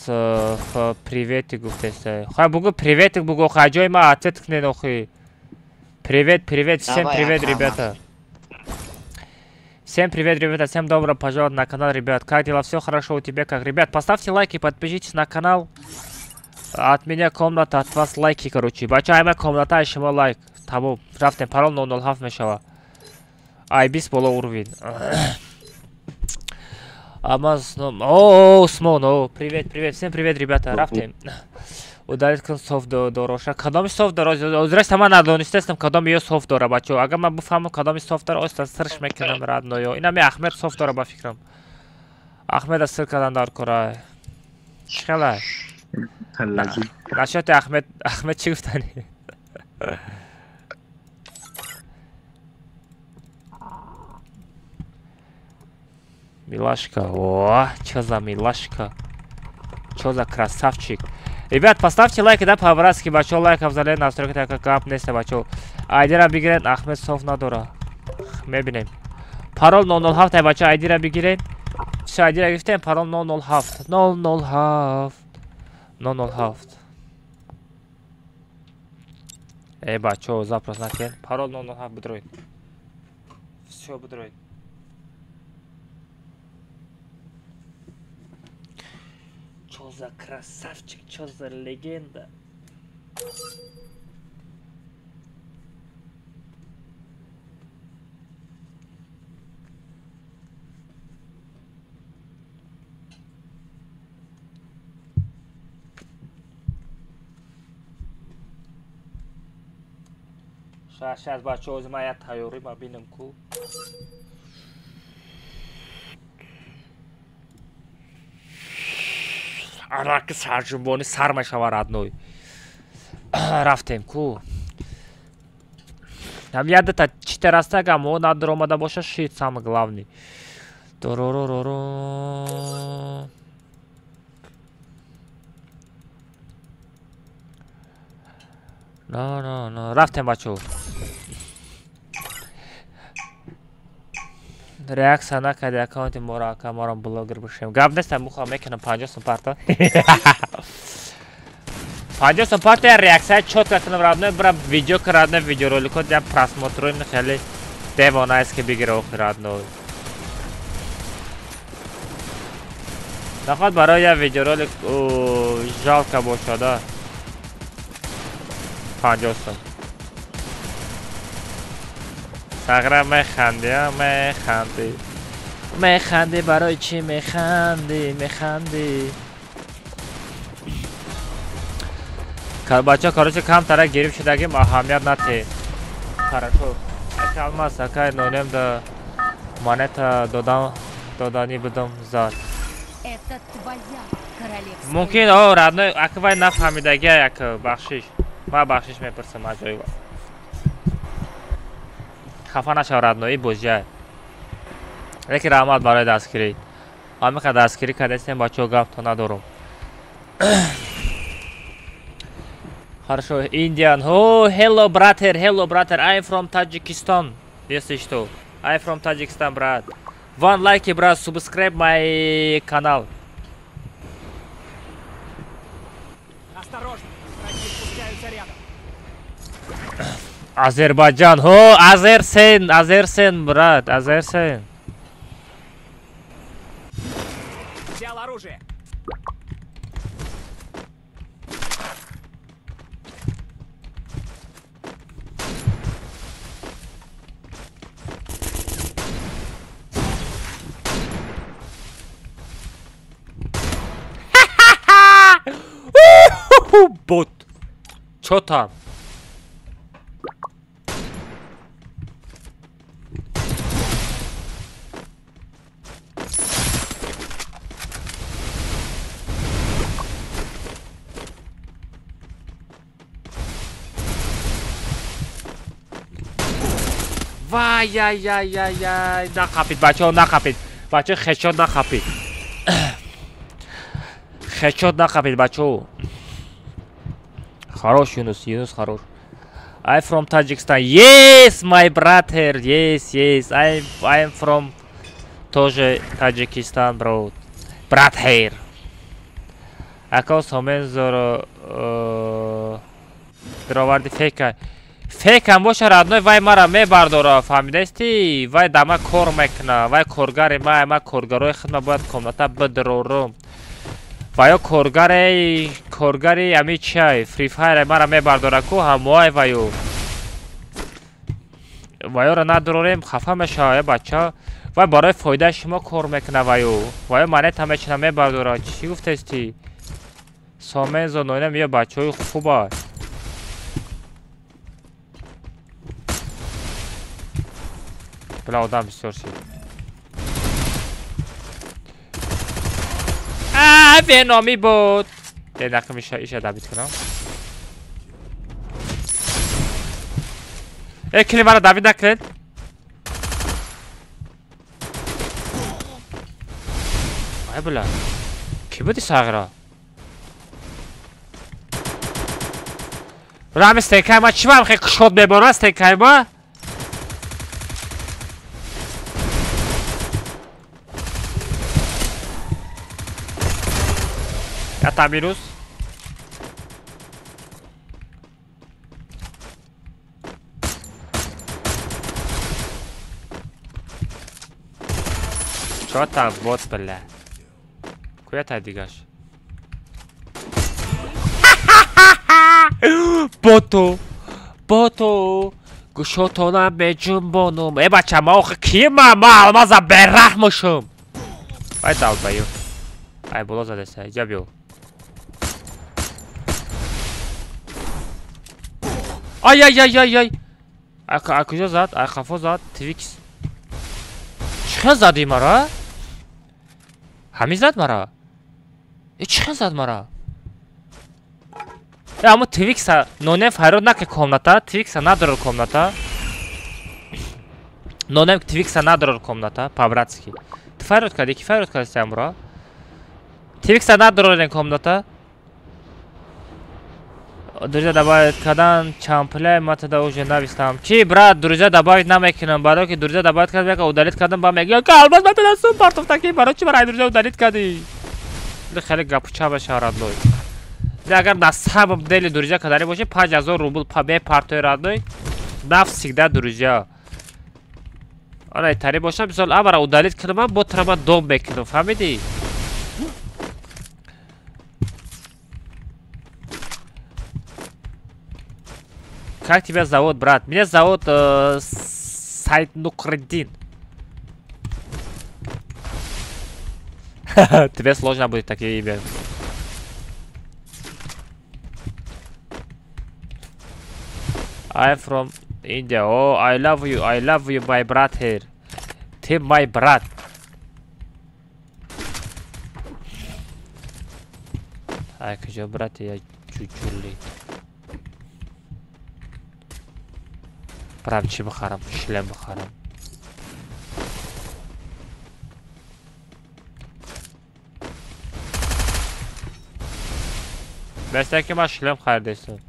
приветик гуфтест. Хай бугу приветик бугу, хай ҷои ма ответ кунед охи. Привет, привет, всем привет, ребята. Всем привет, ребята, всем добро пожаловать на канал, ребят. Как дела? Все хорошо у тебя как? Ребят, поставьте лайки, подпишитесь на канал. От меня комната, от вас лайки, короче. Бача, айма комната, еще лайк. Тамом, рафтем, парол 007 мешава. Айбис боло уровень. Амаз, о, Усмон, о, привет, привет, всем привет, ребята, рафтем. Удалить кун софт дороша. Кадом софт дора? Здрасте, ман надонистестам кадом ё софт дора, бачо. Агар ман буфаҳмам кадом софт дора, оста срш мекунам родноё. Ина ми Ахмед софт дора ба фикрам. Ахмеда сир кардан дар кора. Чӣ хела? Насчёти Ахмед, Ахмед чӣ гуфтани? Милашка, о, чё за милашка? Чё за красавчик? Ребят, поставьте лайки, да, по-братски, бачо, лайков залез, настройки так как кап неста, бачо. Айдира бигирен, Ахмед соф надора. Мебинем. Парол 007, бачо, айдира бигирен. Всё, айдира гирифтем, парол 007. 007. 007. Эй, бачо, запрос накен. Парол 007 бидроид. Всё, бидроид. Чё за красавчик, чё за легенда. Шаш бачаҳо, ози ман як тайёрӣ ма бинам ку. Араки сарҷунбонӣ сар мешава родной. Рафтем ку. Ҳам ядата чита растага мо надор омада боша, шит самый главный. Дороророро. На на на, рафтем бачаҳо. Реаксия накарди аккаунти моро, ака моро блогер бошем. Гап нест, мухо мекунам 50 сум парта. 50 сум парта реаксия чётко кунам родной, бра видео ки родной видеороликот я просмотры хеле девона аст ки бигира охи родной. Наход барои я видеоролик жалко бошада. 50 сум. Сағра механди, механди. Механди барои чӣ механди, механди. Бачаҳо, короче, камтара гирифт шудагим, аҳамият натед. Хорошо. Ака Алмаз, акай нонем да монета додам, доданӣ будам зад. Мумкин, о, родной, ака вай нафаҳмидагия, ака бахшиш. Ман бахшиш мепурсам аз ҷои. Хафа нашав родной, бозия. Лекин раҳмат барои дастгирӣ. Ҳамин қадр дастгирӣ кардастем, бачаҳо, гапто надорум. Хорошо, Indian. Oh, hello, brother, hello, brother. I'm from Tajikistan. Если что. I'm from Tajikistan, брат. One like, брат, subscribe my канал. Осторожно, враги спускаются рядом. Азербайджан. О, Азерсен, Азерсен, брат, Азерсен. Взял оружие. Бот. Чё там? Вай-яй-яй-яй-яй. Нақапид, бачаҳо, нақапид. Бачаҳо, хечот нақапид. Хечот нақапид, бачаҳо. Хорош, Юнус, Юнус хорош. I from Tajikistan. Yes, my brother. Yes, yes. I'm from тоже Таджикистан, bro. Brother. Ака сомен зоро дроварди фейка. Фейкам боша родной, вай мара мебардора, фаҳмидаисти? Вай дама кор мекуна, вай коргари ма, ма коргарои хидма бояд комната бидорорум. Ваё коргари, коргари ами чай, Free Fire мара мебардора ку ҳамоай ваё. Ваёро надорорем, хафа мешава, бача. Вай барои фоидаи шумо кор мекуна ваё. Ваё монета мечина мебардора. Чӣ гуфтести? Сомензо ноинам ё бачаҳои хуба. Бля, одам бисёр шид. А, беномӣ буд. Дақиқа иша дабит кунам. Э, кили мара дабит накунед. Ай, бля. Ки буди сағира? Бля, ами стенкай ма чӣ вам хе кушод мебора стенкай ма? Ята минус. Чё там, бот, бля? Куда ты двигаешь? Боту, боту, гӯшотона меҷунбонум. Э, бача, ма охи кима? Ма алмаза бераҳмушум. Ай долбоёб. Ай боло задеса, иҷа биё. Ай ай ай ай ай. Ай куҷо зад? Ай хафо зад. Твикс. Чӣ хел зади мара? Ҳамин зад мара? Э, чӣ хел зад мара? Э, аммо Твикса нонем файрод наки комната, Твикса надорор комната. Нонем Твикса надорор комната, по-братски. Ту файрод кардӣ, ки файрод кардӣ амро? Твикса надорорен комната. Друзья добавить кардан чампле, ма тада уже навистам. Чи, брат, друзья добавить намекунам, барои ки друзья добавить кардам, яка удалить кардам, ба мегӯям, ки алмаз ма тада сум партофта ки, барои чи барои друзья удалить кардӣ? Хеле гапуча баша родной. Агар на самом деле друзья кадари боши, 5000 рубл мепартои родной, навсегда друзья. Ана итари боша, мисол, амара удалить кунам, бо тра дом мекунам, фаҳмидӣ? Как тебя зовут, брат? Меня зовут Сайд Нукриддин. Тебе сложно будет такие имя. I'm from India. Oh, I love you. I love you, my brother. Ты my брат. Ай, куҷо, брат, я чучули. Брам чӣ бихарам? Шлем бихарам. Беста ки ман шлем харидастам.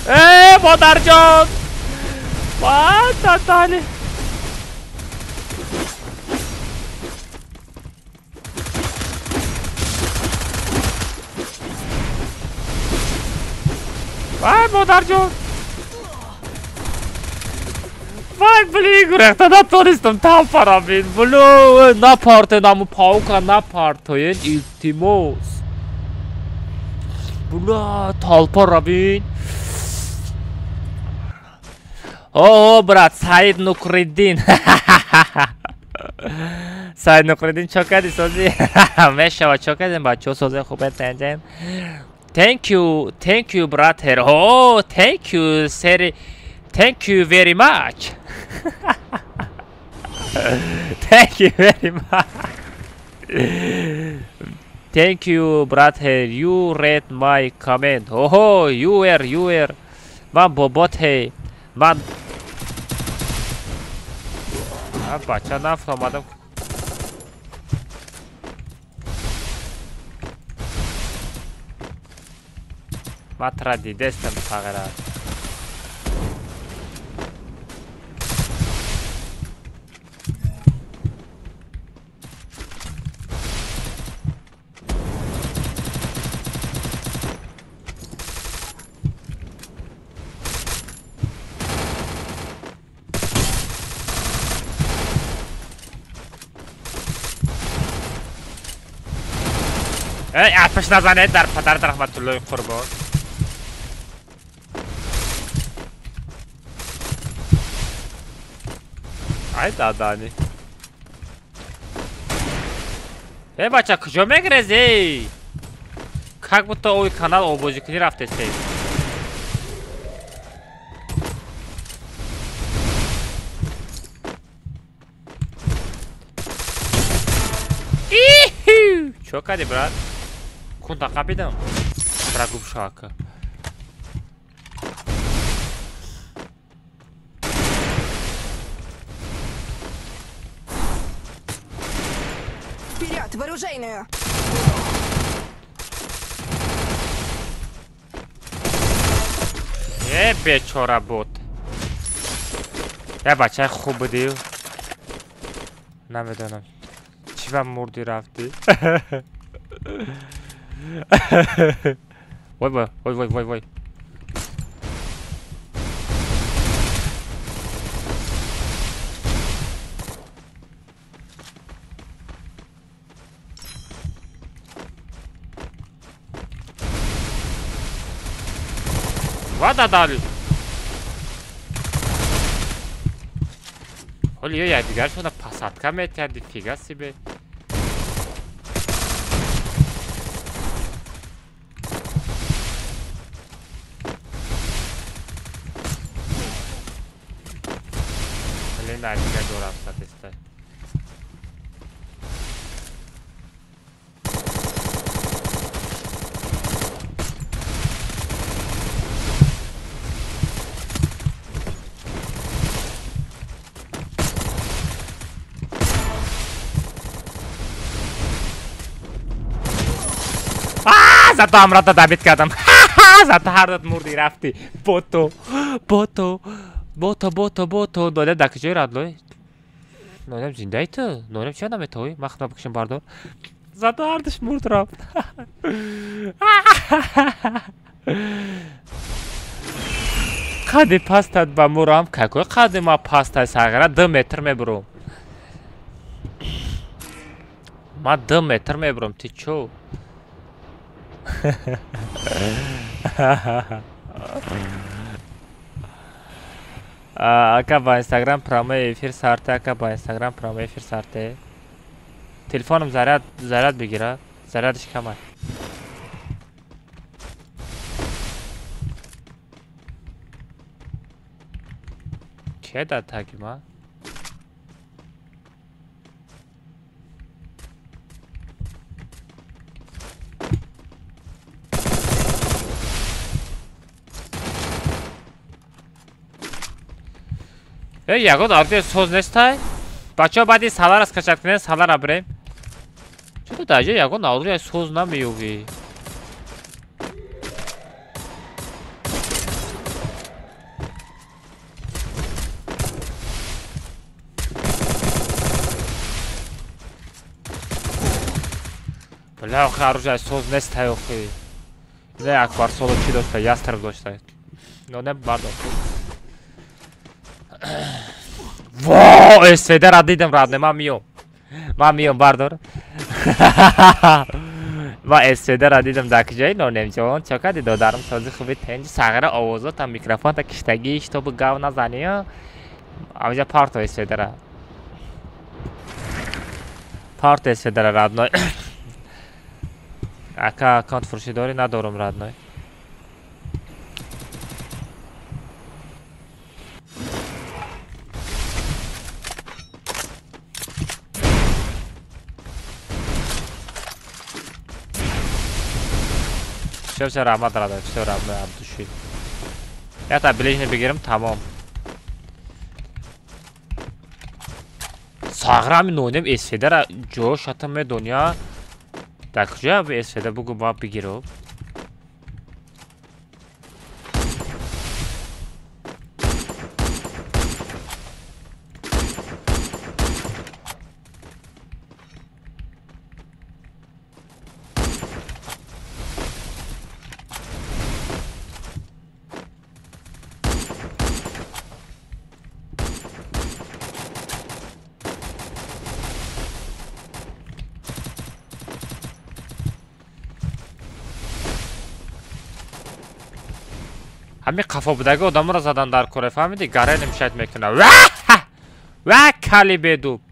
Э, модарҷон! Ва, татали. Вай, модарҷон! Вай, блин, гурехта натонистам, талпарам бин. Блю, напартоен, аму паука напартоен, илтимос. Бля, толпара бин. О, брат, Саид Нукриддин. Саид Нукриддин чо кардӣ сози? Мешава, чо кардем, бачаҳо сози хубе тенҷен. Thank you, thank you, brother. Oh, thank you, sir. Thank you very much. Thank you very much. Thank you, brother. You read my comment. Oh, you were, you were. Ман боботе. Ман бача нафаҳмадам. Ман тра дидестам тағйира. Эй, атпаш назанед дар падарат раҳматуллои қурбон. Ай дадани. Эй, бача, куҷо мегрезӣ? Как будто ои канал обозикунӣ рафтесте. Чо кардӣ, брат? Кунта қапидам. Бра гум шака. Вперед, в оружейную! Э бечора бот. Я бачаи хуб будию. Намедонам. Чӣ ба мурдӣ рафтӣ? Вой вой вой вой вой вой. Вода дали. Ҳоли ё якдигаршона пасадка метиҳад, фига себе. Блин, дигар дорам сатеста. Зато ҳамроҳта добит кардам. Зато ҳардат мурдӣ рафтӣ. Бото, бото, бото, бото, бото. Нонем дар куҷои радлой? Нонем зиндаи ту? Нонем чия наметавӣ? Ман худам бикушам бардор. Зато ҳардаш мурд рафт. Қади пастат ба мурам, какой қади ма пастай сағира 2 метр мебурам. Ма 2 метр мебурам, ти чо? Ака ба Инстаграм прямой эфир сарте, ака ба Инстаграм прямой эфир сарте. Телефоном заряд бигира, зарядиш камай. Чие дар таги ма? Ягон ордер соз нестай? Бачаҳо баъди салара скачать кунем, салара бирем. Чото дар ҷо ягон ордер соз намеёвӣ? Бля, охи оружие соз нестай охи. Не Акбар соло чӣ дошта? Ястреб дошта. Но не бардор. Во, СВД-ра дидам, радне, ман миём. Ман миём, бардор. Ман СВД-ра дидам дар куҷои нонемҷон. Чо кардӣ додарам сози хуби тенҷ сағира овозота микрофонта киштагӣ шитобу гав назанӣ. Авҷа парто СВД-ра. Парто СВД-ра родной. Ака аккаунт фурӯшӣ дорӣ? Надорам родной. Всё, всё, раҳмат, родной, всё, родной, от души. Я ближний бигирам, тамом. Сағрами нонем СВД-ра ҷошата медоня. Дар куҷоя СВД бугу ба бигиру? Ҳамин қафо будаги одамро задан дар коре, фаҳмидӣ? Гаре нимшайт мекунад. Ва кали бедуб.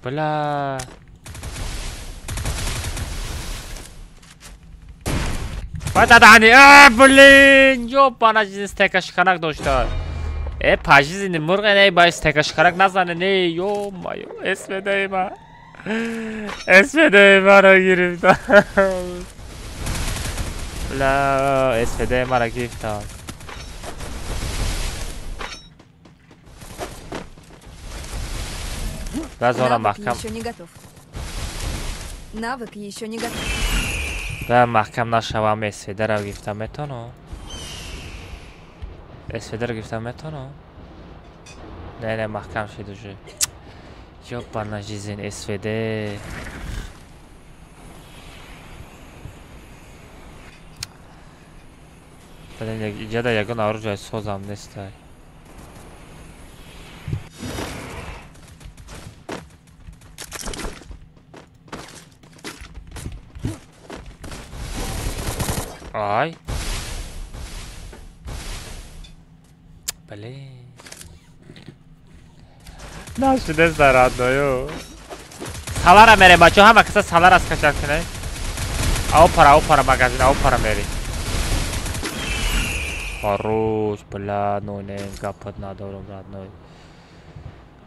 Бля. Ва дадани, блин, ёбана жизнь стека шиканак дошта. По жизни мурғе не, ба стека шиканак назане, не, ё-моё, СВД ма. СВД маро гирифтам. Бля, СВД маро гирифтам. Зона Навык маҳкам. еще не готов. Навык еще не готов. Да маҳкам нашавам, СВД-ро гирифта метавонам? СВД-ро гирифта метавонам? Не, не, маҳкам шид уже. Ёбана жизнь, СВД. Иҷада ягон оружие созам нестай. Ай. Блин. Нашидеста родной. Салара мерем, бачо, ҳама каса салара скачать кунед. Аопара, аопара магазин, аопара мери. Хорош, бля, нонем гапат надорам, родной.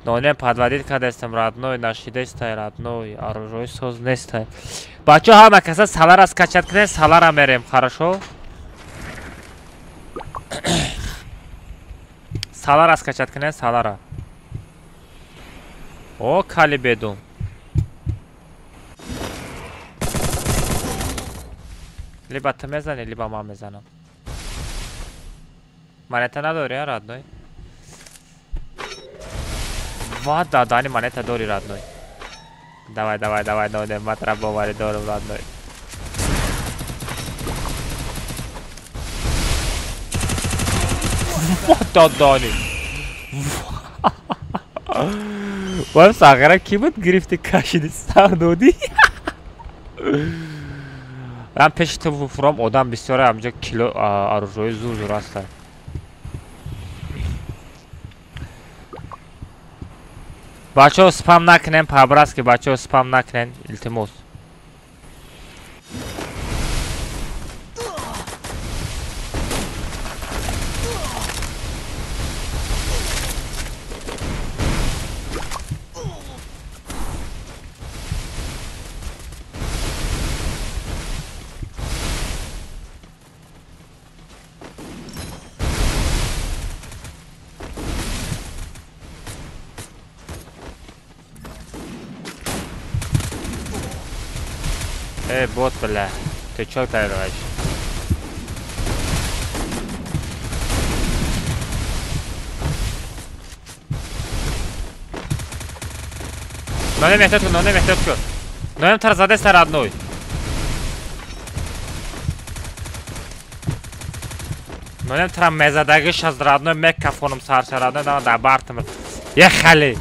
Нонем подводить кардестам, родной, нашидестай, родной, оружие соз нестай. Бачо, ҳама каса салара скачать кунед, салара мерем, хорошо? Салара скачать кунед, салара. О, кали бедум. Либо ту мезанӣ, либо ман мезанам. Монета надори, а, родной? Ва, дадани монета дори, родной. Давай, давай, давай, нонем, ман тра боварӣ дорам, родной. Ва, дадани. Вам сағира ки буд гирифти кашиди сар додӣ? Ман пеши ту фуром одам бисёре ҳамҷо кило оружои зур зур ҳастанд. Бачаҳо спам накунем, по-братски бачаҳо спам накунем, илтимос. Эй, бот, бля, ты чё тайраешь? Нонем эҳтиёт кун, нонем эҳтиёт кун. Нонем тара задеста, родной. Нонем тара мезадагиш аз родной мекафонам сарша, родной, дама дар бартам. Ехали!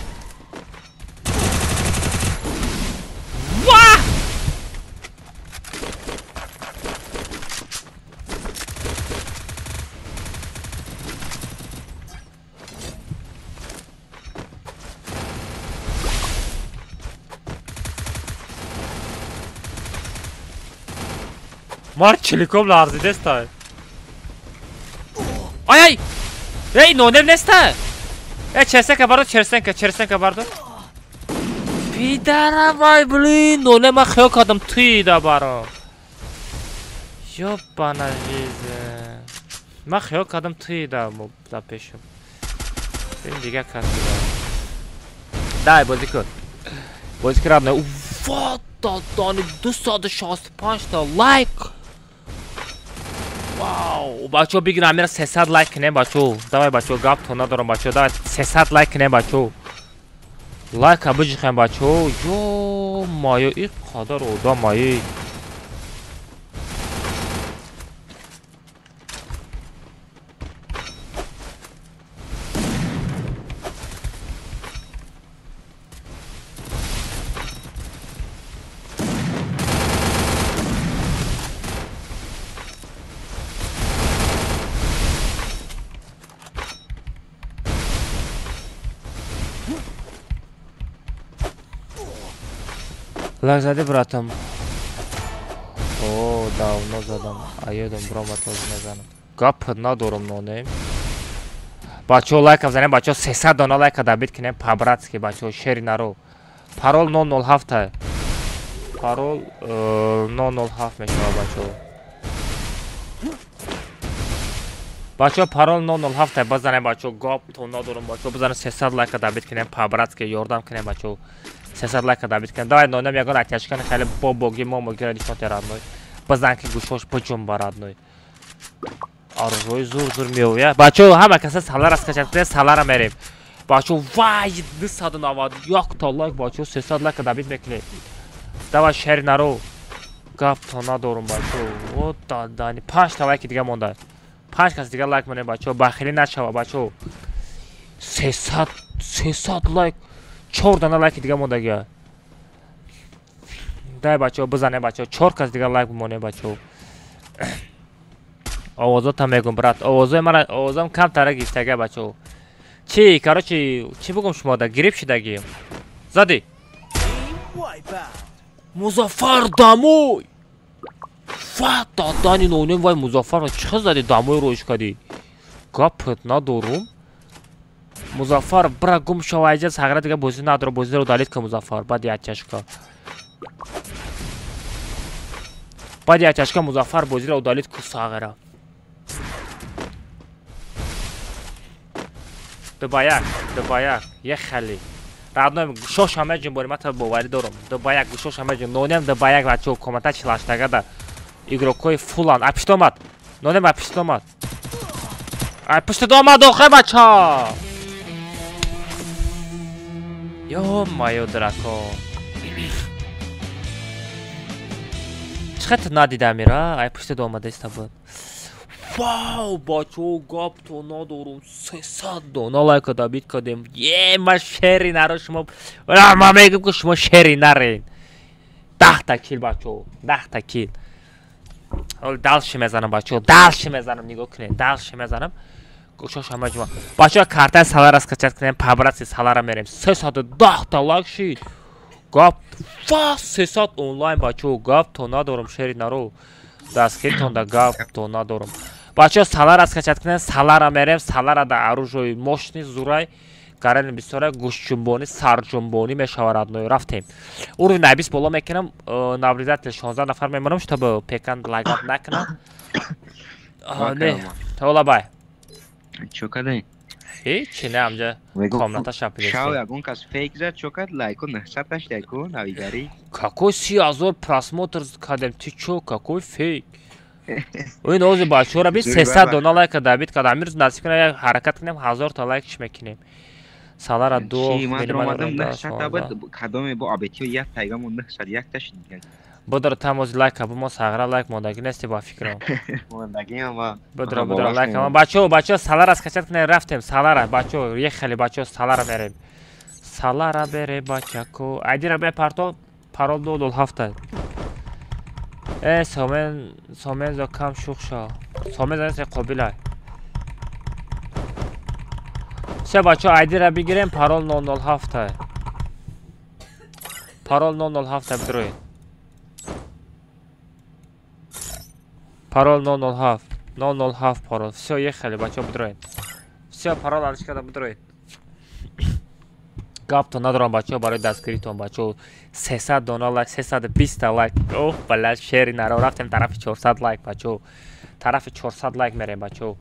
Мар чиликом ларзидеста. Ай ай! Эй, нонем неста! Э, черсенка бардор, черсенка, черсенка бардор. Пидара вай, блин, нонем ман хиёл кардам туида баро. Ёбана жизнь. Ман хиёл кардам туида дар пешам. Ин дигар кас буда. Дай, бозӣ кун. Бозӣ кун, родной. What the дани 265 та лайк. Вау, бачо бигир амира 300 лайк кунем, бачо. Давай, бачо, гап то надорам, бачо. Давай 300 лайк кунем, бачо. Лайка биҷихем, бачо. Ё моё, и қадар одам мои. Лайк зади, братам. О, давно задам. А ёдам бромад лозим мезанам. Гап надорам, нонем. Бачаҳо лайка бизанем, бачаҳо 300 дона лайка добить кунем по-братски, бачаҳо шери наро. Парол 007. Парол 007 мешавад, бачаҳо. Бачаҳо парол 007 бизанем, бачаҳо гап то надорам, бачаҳо бизанем 300 лайка добить кунем по-братски, ёрдам кунем, бачаҳо. 300 лайка добить кунем. Давай нонем ягон оттяжкани хеле бобоги момогира нишон те, родной. Базан ки гӯшош биҷунба родной. Оружои зур зур меояд. Бачаҳо ҳама каса салара скачать кунед, салара мерем. Бачаҳо вай 291 та лайк, бачаҳо 300 лайка добить мекунед. Давай шери наро. Гап то надорум бачаҳо. О дадани 5 та лайки дига монда. 5 кас дига лайк монем бачаҳо, бахилӣ нашава бачаҳо. 300 лайк, 4 дана лайки дига мондагия. Дай бачаҳо бизанем бачаҳо, 4 кас дига лайк монем бачаҳо. Овозота мегум брат, овозои мара овозам камтара гирифтага бачаҳо. Чи, короче, чи бугум шумо да гирифт шидаги. Зади. Музаффар дамой. Ва дадани нонем вай Музаффар чӣ зади дамой роиш кади. Гапат надорум. Музаффар бра гум шава айҷа сағра дига бозӣ надора, бозиро удалить ка Музаффар, баъд як чашка. Баъд як чашка Музаффар бозиро удалить ку сағра. 2-1, 2-1, ехали. Родной, гӯшош ҳама ҷун бори, ман та боварӣ дорам. 2-1, гӯшош ҳама ҷун. Нонем 2-1 бачаҳо, комната чилаштагада. Игрокҳои фулан. Апишт омад. Нонем апишт омад. Апишт омад охе бача. Ё-моё, драко. Чӣ хел надидам ира? Ай пушт омадаиста буд. Вау, бачаҳо, гап то надорум. 300 дона лайка добить кардем. Е, ма шери наро шумо. Ма мегӯм ки шумо шери нарен. 10 та кил бачаҳо, 10 та кил. Ҳол дальше мезанам бачаҳо, дальше мезанам, нигоҳ кунед, дальше мезанам. Гӯшош ҳама ҷума. Бачаҳо картаи салара скачать кунем, по-братски салара мерем. 310 та лайк шид. Гап, ва 300 онлайн бачаҳо, гап то надорум шери наро. Дастгиритон да гап то надорум. Бачаҳо салара скачать кунем, салара мерем, салара да оружои мощный зурай, гарани бисёра гӯшҷунбонӣ, сарҷунбонӣ мешавад родной. Рафтем. Уровень 20 боло мекунам, наблюдатель 16 нафар мемонам, чтобы пекан лагат накунам. Не, тола бай. Чо кадай? Ҳеҷ не, амҷа комната шапидест. Шав ягон кас фейк зад, чо кад лайко 900 таш лайко навигарӣ. Какой 30 000 просмотр кардем, ты чо, какой фейк? Ин ози бачаҳоро би 300 дона лайка добить кардам. Амирӯз насиб кунем, як ҳаракат кунем, 1000 та лайк чӣ мекунем. Салара ду кадоме бо абетиё як тайгамо 901 таш дигар. Бодро там ози лайка бумо сағра лайк мондагӣ нести ба фикрам. Мондагиам ва. Бодро бодро лайка. Бачаҳо, бачаҳо салара скачать кунем, рафтем салара, бачаҳо, ехали бачаҳо салара мерем. Салара бере бачако. Айдира бе парто парол 207. Э, сомен, сомен зо кам шух шо. Сомен зан се қобила. Все бачаҳо айдира бигирем, парол 007. Парол 007 бидроед. Парол 007, 007 парол. Все, ехали, бачаҳо бидроед. Все, парол алиш карда бидроед. Гап то надорам бачаҳо барои дастгиритон бачаҳо. 300 дона лайк, 320 та лайк. Оҳ, бала шери наро рафтем тарафи 400 лайк бачаҳо. Тарафи 400 лайк мерем бачаҳо.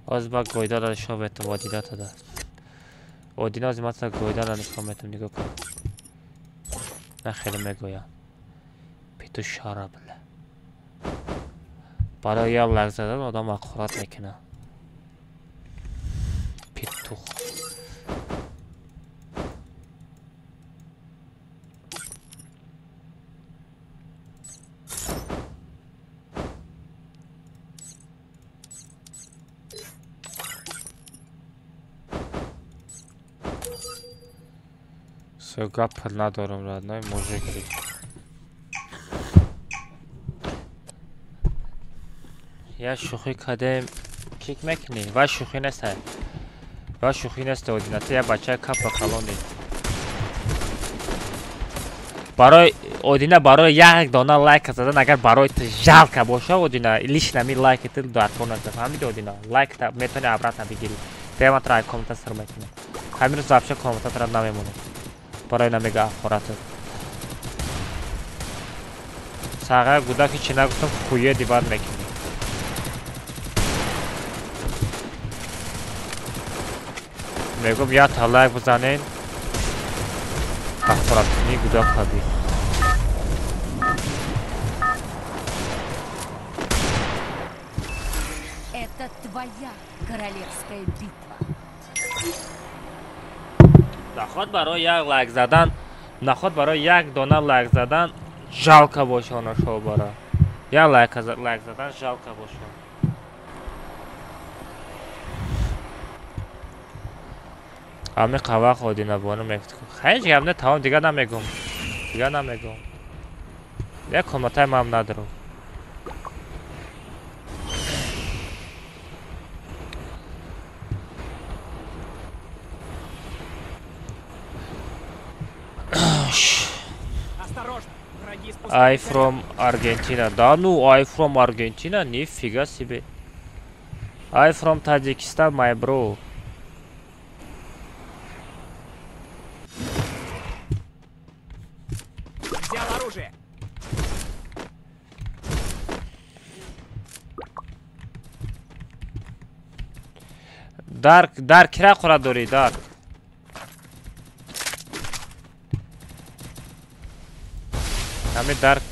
Оз ба гойдара нишон метам, одина тада. Одина ози ман гойдара нишон метам, нигоҳ кун. На хеле мегӯям. Пету шара била. Барои як лак задан одам ҳақорат мекунад. Петух. Всё, гап надорам, родной мужики. Я шӯхӣ кардем, кик мекунӣ? Ва шӯхӣ нест. Ва шӯхӣ нест, Одина. Ту як бачаи капа калонӣ. Барои Одина, барои як дона лайк задан, агар барои ту жалко боша, Одина, лично ми лайки ту дар кор наста. Фаҳмиди, Одина? Лайк та метавонӣ обратно бигирӣ. Дева тра комната сир мекунӣ. Ҳамин рӯз вообще комната тра намемонӣ. Барои намега ахоратат. Сағая гудаки чи нагуфтам, хуе дивар мекунӣ. Мегум, як та лайк бизанен. Ахораткунӣ гудак ҳаби. Это твоя королевская битва. Наход барои як лайк задан, наход барои як дона лайк задан жалко боша она шобара. Як лайк задан жалко боша. Ами қавақ Одина бону мегуфт. Ҳеҷ гап не, тамом, дигар намегум. Дигар намегум. Як комнатай мам надорам. Осторожно, враги I спускаются from Argentina. Да ну, I from Argentina, нифига себе. I from Tajikistan, my bro. Взял оружие. Дарк, Дарк, кира қора дорӣ, Дарк. Ҳами Дарк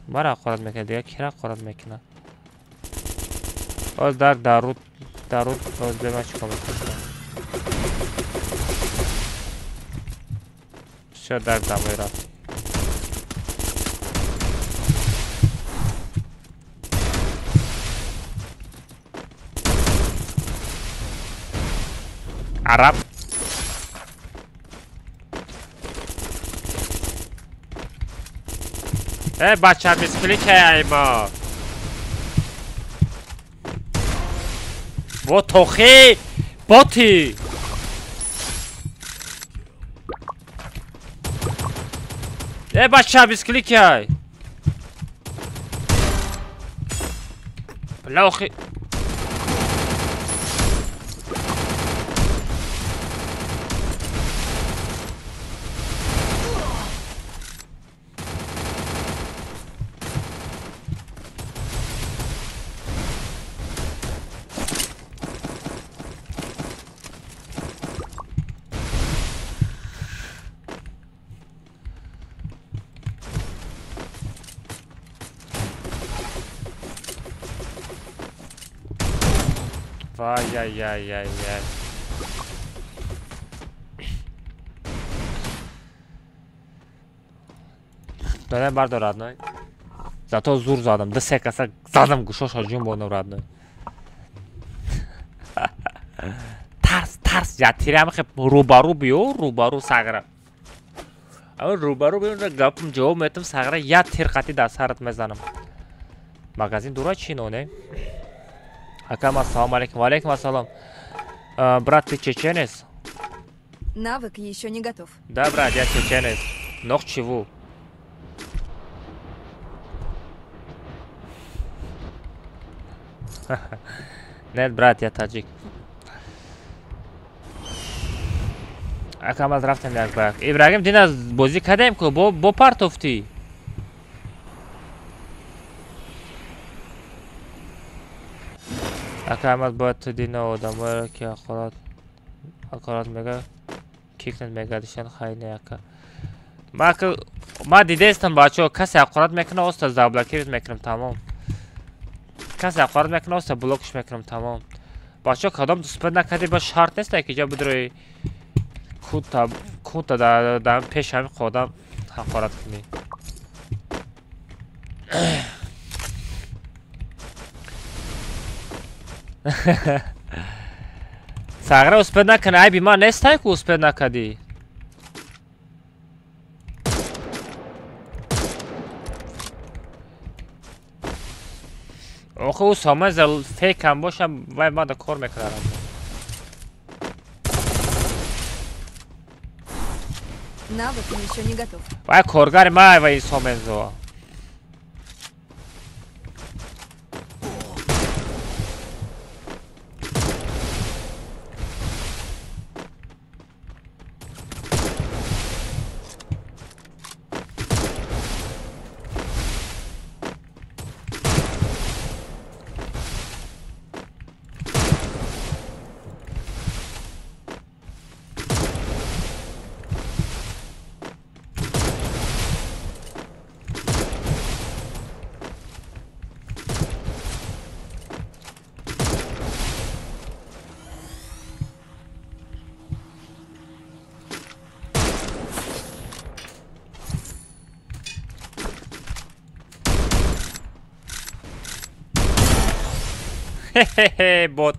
мара қорат мекунад, дигар кира қорат мекунад. Оз Дарк даруд, даруд, оз бема чикор мекунад. Всё, Дарк домой рафт. Араб. Э, бача, мисклик айма. Во тохи, боти. Э, бача, мисклик ай. Плохи. Вай-яй-яй-яй-яй. Дадам бардор, родной. Зато зур задам. Ду се каса задам гӯшоша ҷунбонам, родной. Тарс, тарс, я тирам хе рӯбарӯ биё, рӯбарӯ сағра. Ама рӯбарӯ биё, гапам ҷавоб метам сағра, я тир қатӣ дар сарат мезанам. Магазин дура чи ноне? Акам, ассалому алейкум. Ва алейкум ассалом. Брат, ты чеченец? Навык еще не готов. Да, брат, я чеченец. Но к чему? Нет, брат, я таджик. Акам, аз рафтем як ба як. Ибрагим, дина бозӣ кардем ку, бо партофтӣ. Ака Аҳмад, бояд ту дина одамоеро ки ҳақорат мега кикнет мегардишанд, хай не, ака. Ма дидестам, бачаҳо, касе ҳақорат мекунад, оста заблокировать мекунам, тамом. Касе ҳақорат мекунад, оста блокш мекунам, тамом. Бачаҳо, кадом суспед накардӣ, ба шарт нест, ки ҷа бидрои кунта кунта дар пеш ҳамин одам ҳақорат кунӣ. Сағра, успед накунӣ, айби ман нестай ку успед накардӣ. Охи ӯ Сомензо фейкам бошам, вай мада кор мекунад. Навык еще не готов. Вай коргари май вай Сомензо. Хе-хе-хе, бот.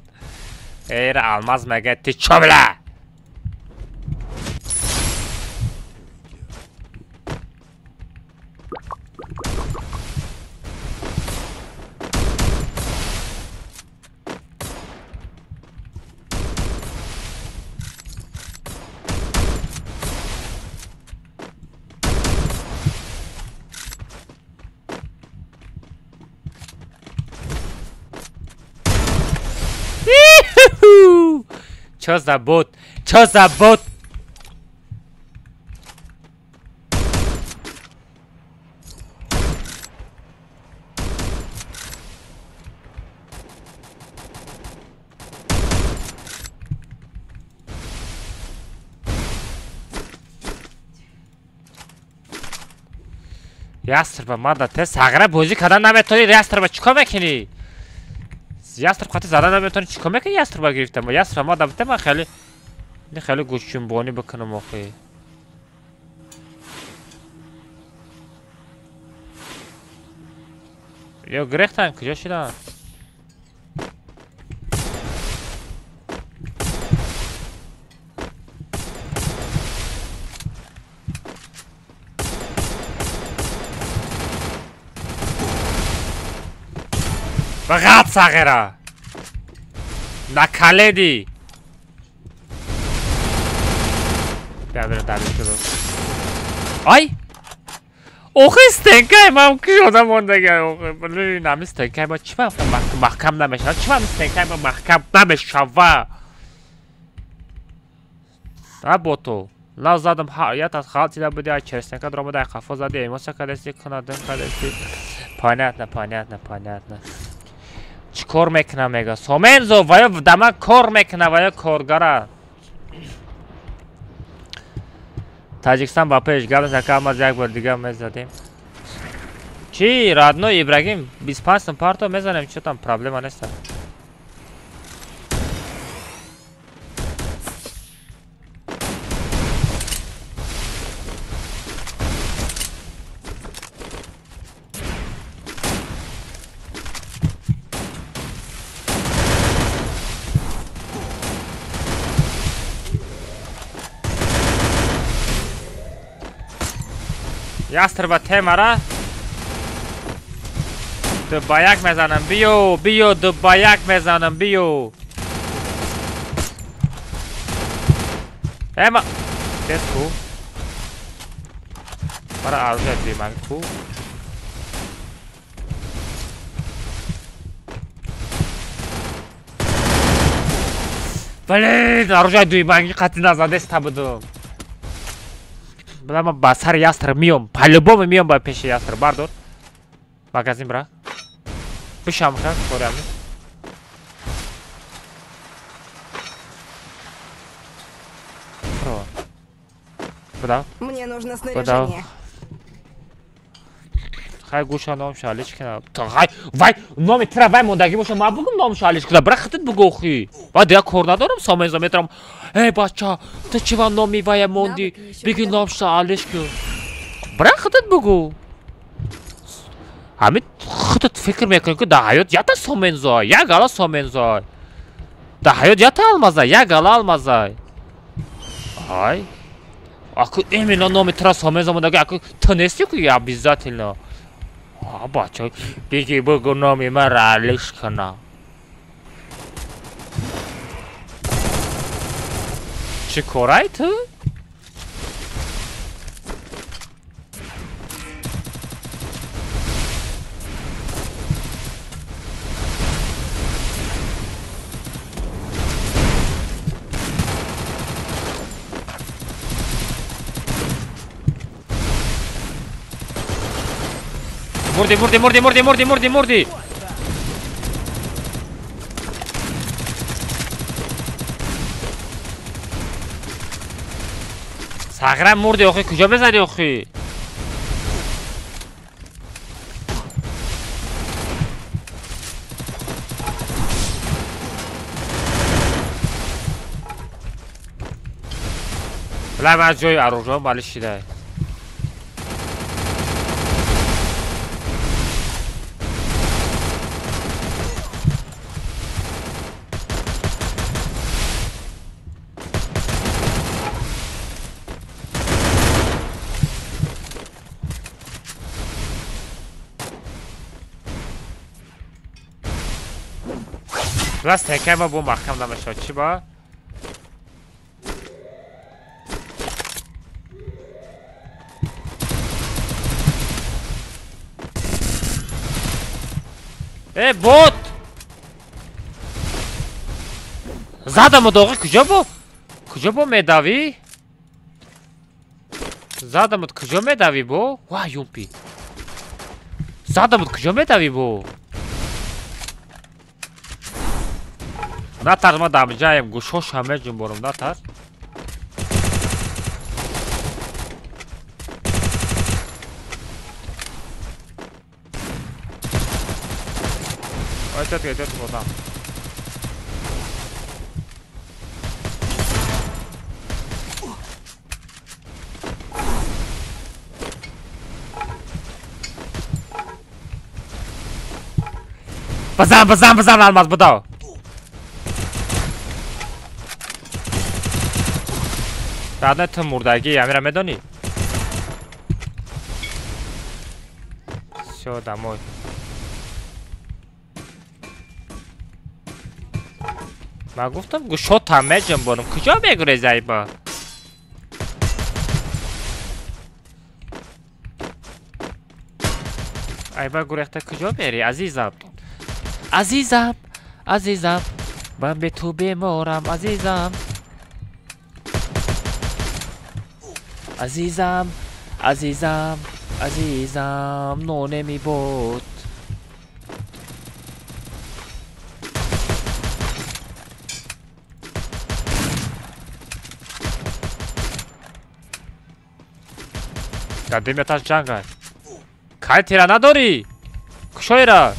Эра алмаз мега, ты чё, бля? Чё за бот? Чё за бот? Ястрба мада те сағра бозӣ кардан наметонӣ. Ястрба чӣ кор мекунӣ? Ястрб қати зада наметонӣ, чӣ кор мекунӣ? Ястрба гирифтам. Ястрба мада бите ман хеле хеле гӯшчунбонӣ бикунам охи. Ё гирехтан куҷо шудан? Фақат сағира. Накаледи. Бیا дари шуд. Ай! Охи стенкай ман кушода мондага. Охи, блин, ами стенкай ма чӣ маҳкам намешава? Чӣ ами стенкай ма маҳкам намешава? А боту. Лав задам, ят аз халтида буди, ай через стенка даромада, ай қафо зади, эмоция кардасти, кунадим кардасти. Понятно, понятно, понятно. Чӣ кор мекунам мега? Сомензо вая дама кор мекуна, вая коргара. Таҷикистон ба пеш гап зака, маз як бор дига мезадем. Чӣ родной Ибрагим 25 сум парто мезанем, чӣ там проблема нест. Ястрба темара ду ба як мезанам, биё биё, ду ба як мезанам, биё. Эма тез ку мара оружие диман ку. Блин, оружие дуйманги қатъи назадеста будум. Бля, ман ба сари ястрб миём, по-любому миём ба пеши ястрб. Бардор магазин бра бишам ха корами. Буда. Мне нужно снаряжение. Хай гӯша ном шалиш кина. Хай вай номи тра вай мондагӣ боша, ман бугум ном шалиш кина. Бра хитит бугу охи. Ва дигар кор надорам, Сомензо метарам. Эй бача, ту чӣ ва номи вая монди? Биги ном шалиш кун. Бра хитит бугу. Ҳамин худат фикр мекунӣ ки дар ҳаёт ята Сомензо, як гала Сомензо. Дар ҳаёт ята алмаза, як гала алмаза. Ай. Аку именно номи тра Сомензо мондагӣ, аку ту нести ку обязательно. Бача, биги бугу номи мара алиш кана. Чӣ корай ту? Мурди, мурди, мурди, мурди, мурди, мурди, мурди. Сағира мурди, охи, куҷо мезади, охи? Бля, ман ҷои аружо мали шидай. Плас текема бо маҳкам намешавад. Чӣ ба? Э, бот! Задаму доғи куҷо бо? Куҷо бо медавӣ? Задамут куҷо медавӣ бо? Ва, юмпи. Задамут куҷо медавӣ бо? Натарс, ма дамҷаем, гӯшоша меҷунборам, натарс. Ой, тетка, тетка, вот там. Базан, базан, базан, алмаз, будав. Радне ту мурдагӣ, амира медонӣ? Всё, домой. Ман гуфтам гӯшотам меҷунбонам. Куҷо мегурезӣ айба? Айба гурехта куҷо мери, азизам? Азизам, азизам, ман бе ту беморам, азизам. Азизам, азизам, азизам, ноне мебод. Дар димяташ ҷангай. Кай тира надорӣ? Кушоира.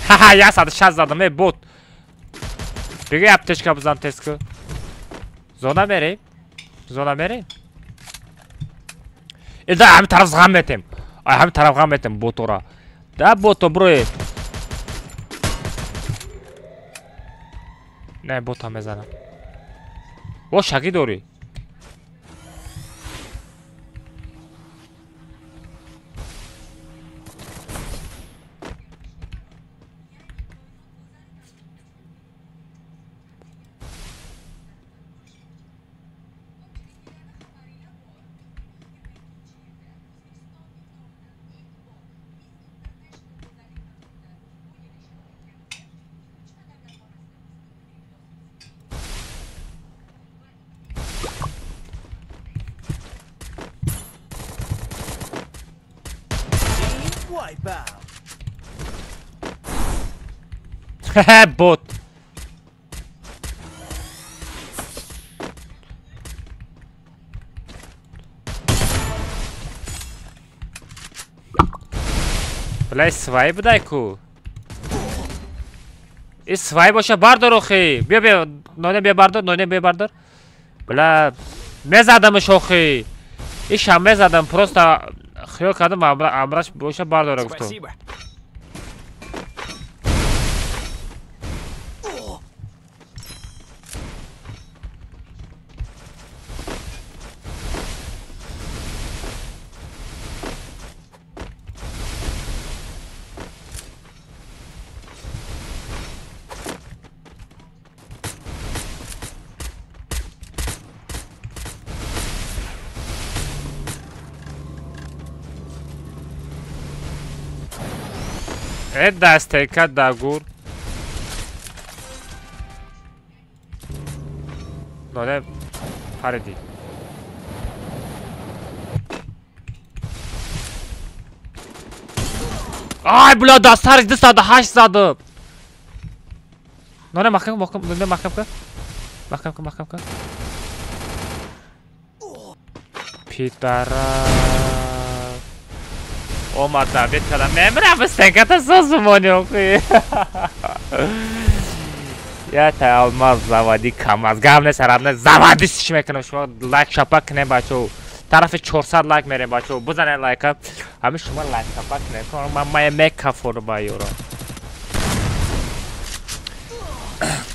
Ха-ха, 160 задам, э, бот. Бигӯ аптечка бизан тез ку. Зона мерем? Зона мерем? Э, да, ҳамин тараф ғам метем. Ай, ҳамин тараф ғам метем ботора. Да, бото, броe. Не, бота мезанам. Во, шагӣ дорӣ. Бот. Бля, свай будай ку. И свай боша бардор охи. Биё, биё, ноне биё бардор, ноне биё бардор. Бля, мезадамш охи. Ишам мезадам, просто хиёл кардам амраш боша бардора гуфтам. Дастека да гур. Ноне париди. Ай, бля, да сариш 208 задам. Ноне маҳкам, маҳкам, маҳкам ка. Маҳкам ка, маҳкам ка. Питара. Омад давид кардам. Мемирам стенката созумони охи. Я та алмаз заводи камаз. Гап нест, араб нест. Заводи сиш мекунам. Шумо лайк шапак кунем бачаҳо. Тарафи 400 лайк мерем бачаҳо. Бизанед лайка. Ҳамин шумо лайк шапак кунем. Ман мая мекафонам ба ёро.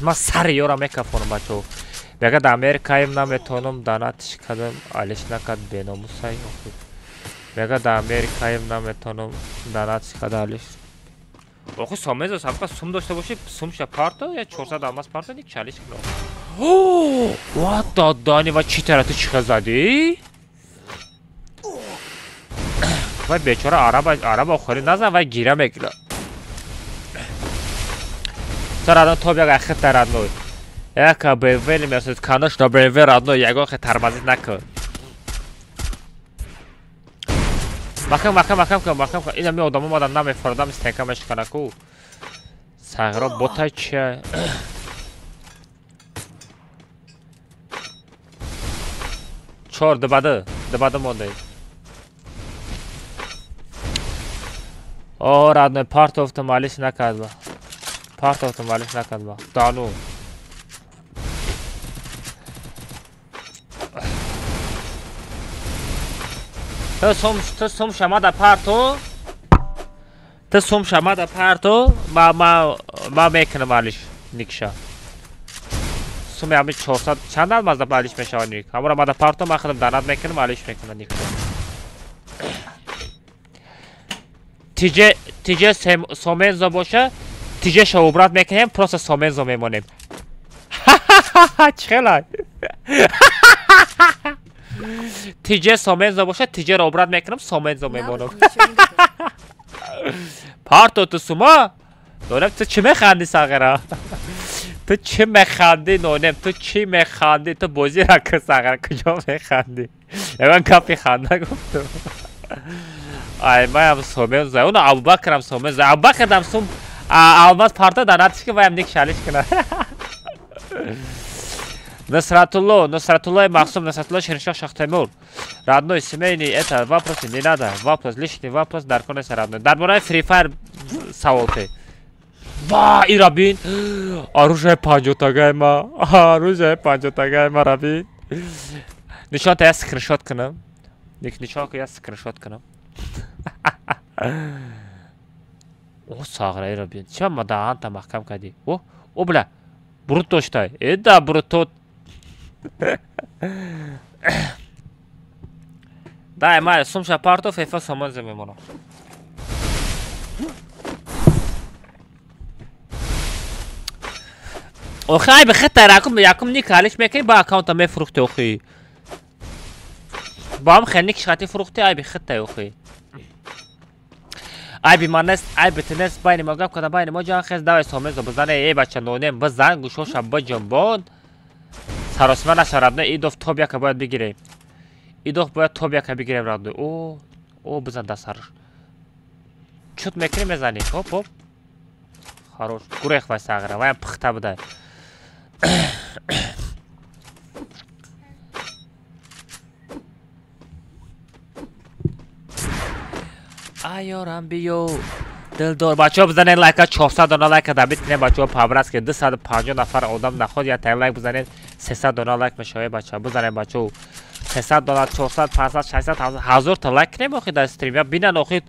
Ман сари ёро мекафонам бачаҳо. Мега дар Америкаем наметавонам донатиш кардам, алиш накард беномусай охи. Мега дар Америкаем наметавонам донатиш карда алиш. Охи сомезо сабқа сум дошта бошӣ, сумша парто, я 400 алмаз парто, ник чалиш кунам. What the дани ва чӣ тара ту чӣ хел задӣ? Вай бечора араба, араба охири назан, вай гира мегирад. Сар топ як ахир родной. Яка БМВ не конечно БМВ родной, ягон хе тормозит накун. Маҳкам, маҳкам, маҳкам кун, маҳкам кун. Ина ми одамо мада намефарадам, стенка мешикана ку. Сағро ботай чия? Чор дибады, дибады мондай. О, родной, партовтам алиш накард. Партовтам алиш накард. Дану. Ту сум шамада парто. Ту сум шамада парто. Ма мекунам алиш никша. Суми ҳами 400 чанд алмаз да алиш мешавад ник. Ҳамора мада парто ма худам донат мекунам алиш мекунам никша. Тиже тиже сомензо боша, тиже ша убрат мекунем, просто сомензо мемонем. Чӣ хелай? Тиже сомензо боша, тиже ро обрат мекунам, сомензо мемонам. Парто ту сума? Нонем ту чӣ механдӣ сағира? Ту чӣ механдӣ нонем? Ту чӣ механдӣ? Ту бозӣ ракун сағира, куҷо механдӣ? Ягон гапи ханда гуфтум. Ай, маям сомензо. Уна Абубакрам сомензо. Абубакрдам сум алмаз парто донатиш ки ваям ник шалиш кунад. Насратулло, Насратулло Махсум, Насратулло Шириншох Шахтемур. Родной, семейный, это вопросы не надо. Вопрос, личный вопрос, дар конеса родной. Дар бораи Free Fire савол те. Ва, ира бин. Оружие панҷотагай ма. Оружие панҷотагай ма рабин. Нишон та я скриншот кунам. Нишон ка я скриншот кунам. О, сағра ира бин. Ча ма даҳанта маҳкам кардӣ? О, о бля. Брут доштай. Э да брутот. Дай, май, сумша парто, фефа сомонзе мемонам. Охи, ай бихета ракум, якум ник алиш мекунӣ, ба аккаунта мефурӯхти охи. Ба ҳам хел ник шхати фурӯхти, ай бихета охи. Айби ман нест, айби ту нест, байни мо гап кардам, байни мо ҷан хез, давай сомезо бизане, эй бача нонем, бизан, гӯшоша биҷунбон. Саросима наша родной, идов топ яка бояд бигирем. Идов бояд топ яка бигирем родной. О, о, бизан да сарш. Чут мекунӣ мезанӣ. Хоп, хоп. Хорош. Гурех вай сағира, ваям пухта будай. Айёрам биё. Дилдор бачаҳо бизанед лайка 400 дона лайка дабит кунед бачаҳо пабрас ки 250 нафар одам наход я тай лайк бизанед 300 дона лайк мешавад бачаҳо бизанед бачаҳо 300 дона 400 500 600 1000 та лайк кунем охи дар стрим я бинан охи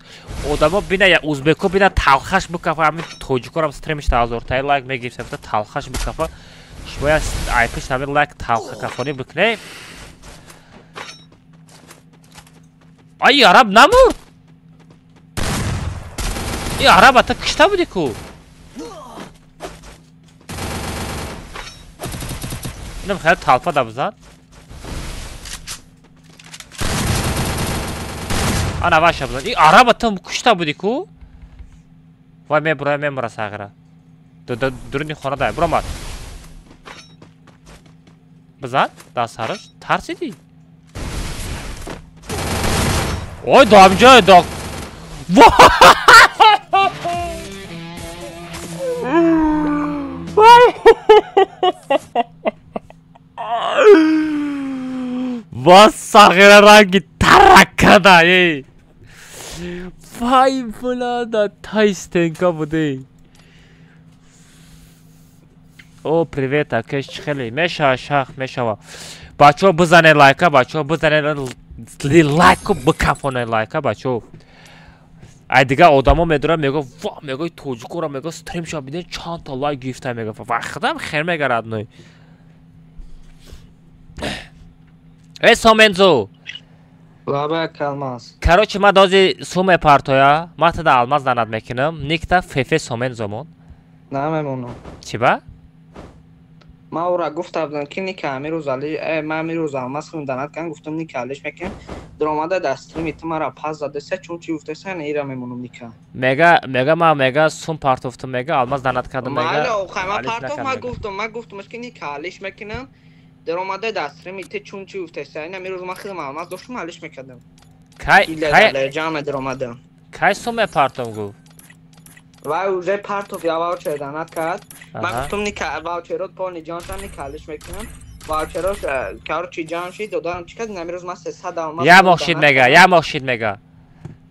одамо бина я узбеко бина талхаш бикафа ҳамин тоҷикорам стримиш та 1000 тай лайк мегирифта талхаш бикафа шумо я айпиш ҳамин лайк талха кафонӣ бикунед. Ай араб намурд. И араба та кишта буди ку? Инам хеле талпа да бизан. Ана ваша бизан. И араба та кишта буди ку? Вай мебура, мемура сағира. Дуруни хона дай, буромад. Бизан, дар сараш, тарсидӣ. Ой, дамҷа, да. Ва сағира ранги таракада, эй. Вай, бля, да тай стенка буде. О, привет, акеш, хеле. Мешава, шах, мешава. Бачо, бизане лайка, бачо, бизане лайку, бикафоне лайка, бачо. Ай дига одамо медурам, мего, ва, мего, тоҷикора, мего, стрим ша биден, чанд та лайк гирифта, мего. Ва худам хер мега, родной. Эй, Сомензо. Лабак алмаз. Короче, ма дози суме партоя, ма тада алмаз данад мекунам, никта фефе Сомензо мон. Намемонам. Чӣ ба? Ма ӯра гуфта будам ки ника амирӯз али, ма амирӯз алмаз худам данад кардам, гуфтам ника алиш мекунам. Даромада дар стрими ту мара пас задеса, чун чӣ гуфтеса, ира мемонам ника. Мега, мега, ма мега сум партофтум, мега алмаз данад кардам, мега. Ма партоф, ма гуфтам, ма гуфтамаш ки ника алиш мекунам. Даромада дар стрими ту чун чӣ гуфтеса, ина амирӯз ма худам алмаз доштам, алиш мекардам. Кай, кай, ҷамъ даромада. Кай сум мепартом гуфт? Вай уже партов я ваучер данад кард. Ман гуфтам ника ваучерот полни ҷоншам ника алиш мекунам. Ваучерот короче ҷамъ шид, додам чӣ кардем, амирӯз ман 300 алмаз. Я моҳ шид мега, я моҳ шид мега.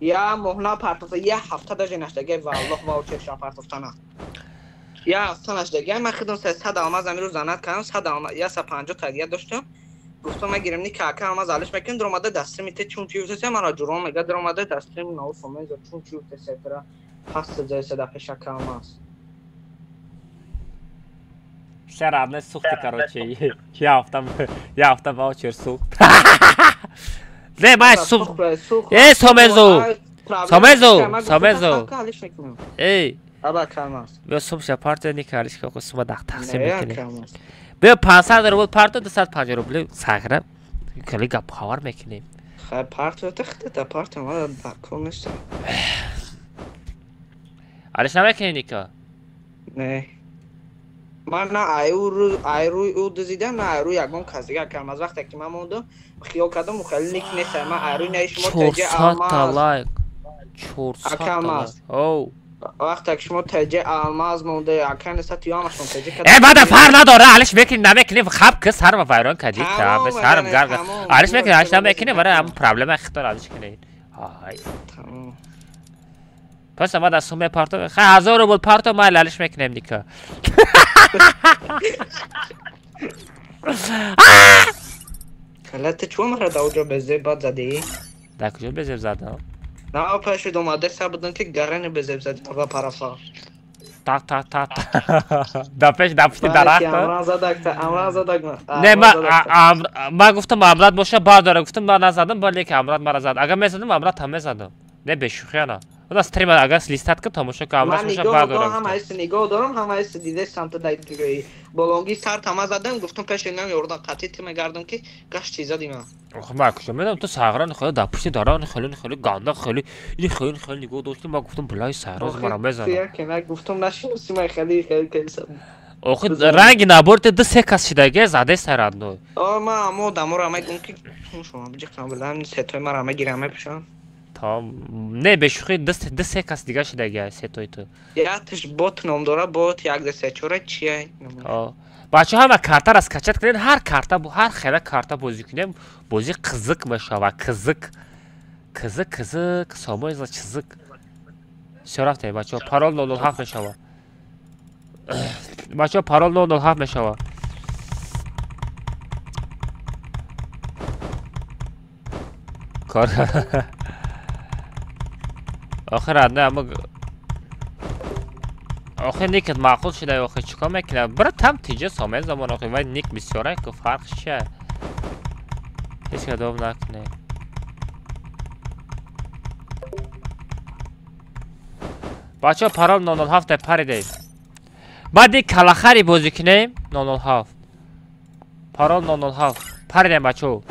Я моҳ на партов, я ҳафта даже наштаге валлоҳ ваучер ша партофтана. Я ҳафта наштаге, ман худам 300 алмаз амирӯз данад кардам, 100 алмаз, 150 та дигар доштам. Гуфтам ман гирем ника ака алмаз алиш мекунам, даромада дастрими те чун чӣ гуфтеса, мара ҷуром мега, даромада дастрими нав фомензо чун чӣ гуфтеса тра. Пас задеса да пешака алмаз. Все равно сухти, короче. Я ҳафта ваучер сухт. Не, май сух. Эй, Сомензо. Сомензо, Сомензо. Эй. Абак алмаз. Биё сумша партия ника алиш ка сума дах тақсим мекунем. Биё 500 рубл партия 250 рубл сағира. Кали гап хабар мекунем. Хай партия тахта партия ма дакон нест. Алиш намекунӣ ника? Не. Ман на айрӯи ӯ дизидам, на айрӯи ягон кас дигар кардам. Аз вақте ки ман мондам, хиёл кардам, хеле ник нест. Ман айрӯи наи шумо теҷа алмаз. 400 лайк. 400 лайк. Оу. Вақте ки шумо теҷа алмаз монда, ака нест, ту ҳамашон теҷа кардам. Э, бада фар надора, алиш мекунӣ, намекунӣ, хаб ки сарма вайрон кардӣ, та сарм гард. Алиш мекунӣ, алиш намекунӣ, вара ҳам проблема хитор алиш кунӣ. Ай. Тамом. Пас ма дар суме парто, хай 1000 рубл парто, ма алиш мекунем ника. Хала ту чӯ мара дар оҷо безеб бад задӣ? Дар куҷо безеб задам? На пеши домаде сабудам ки гарани безеб задӣ ба парафа. Та та та та. Да пеш да пушти дарахт. Амран задак, амран задак. Не, ма гуфтам амрат боша бардора, гуфтам ма назадам, бале ки амрат мара зад. Агар мезадам амрат ҳам мезадам. Не бешӯхиана. Уда стрим агар листат ки тамошо ка амрат боша бардора. Ман ҳама ис нигоҳ дорам, ҳама ис диде самта дай дигои. Болонги сар тама задам, гуфтам пеш инам ёрдан қатъи ти мегардам ки гашт чиз задим. Ох, ма куҷо медонам ту сағран хеле дар пушти дарахт хеле хеле ганда хеле ин хеле хеле нигоҳ доштӣ, ма гуфтам билай сарроз мара мезанам. Гуфтам нашиносӣ ман хеле хеле келсам. Охи ранги наборте ду се кас шидаге заде сарадно. О, ма амо дамора мегум ки шумо биҷиқам билам сетои мара мегирам мепушам. Та не бешӯхӣ ду се кас дига шидаге сетои ту. Ятш бот ном дора, бот 1 2 3 4 чия. Бачаҳо ҳама картаро скачат кунед, ҳар карта ҳар хела карта бозӣ кунем, бозӣ қизиқ мешавад, қизиқ. Қизиқ, қизиқ, сомои за чизиқ. Всё рафтем бачаҳо, парол 007 мешавад. Бачаҳо парол 007 мешавад. Кор охир адна ама охир никат маъқул шуда, охир чикор мекунад? Бира там тиҷа сомел замон охир вай ник бисёра ку фарқ чия? Ҳеҷ кадом накунед. Бачаҳо парол 007 паридед. Баъди калахари бозӣ кунем 007. Парол 007 паридем бачаҳо.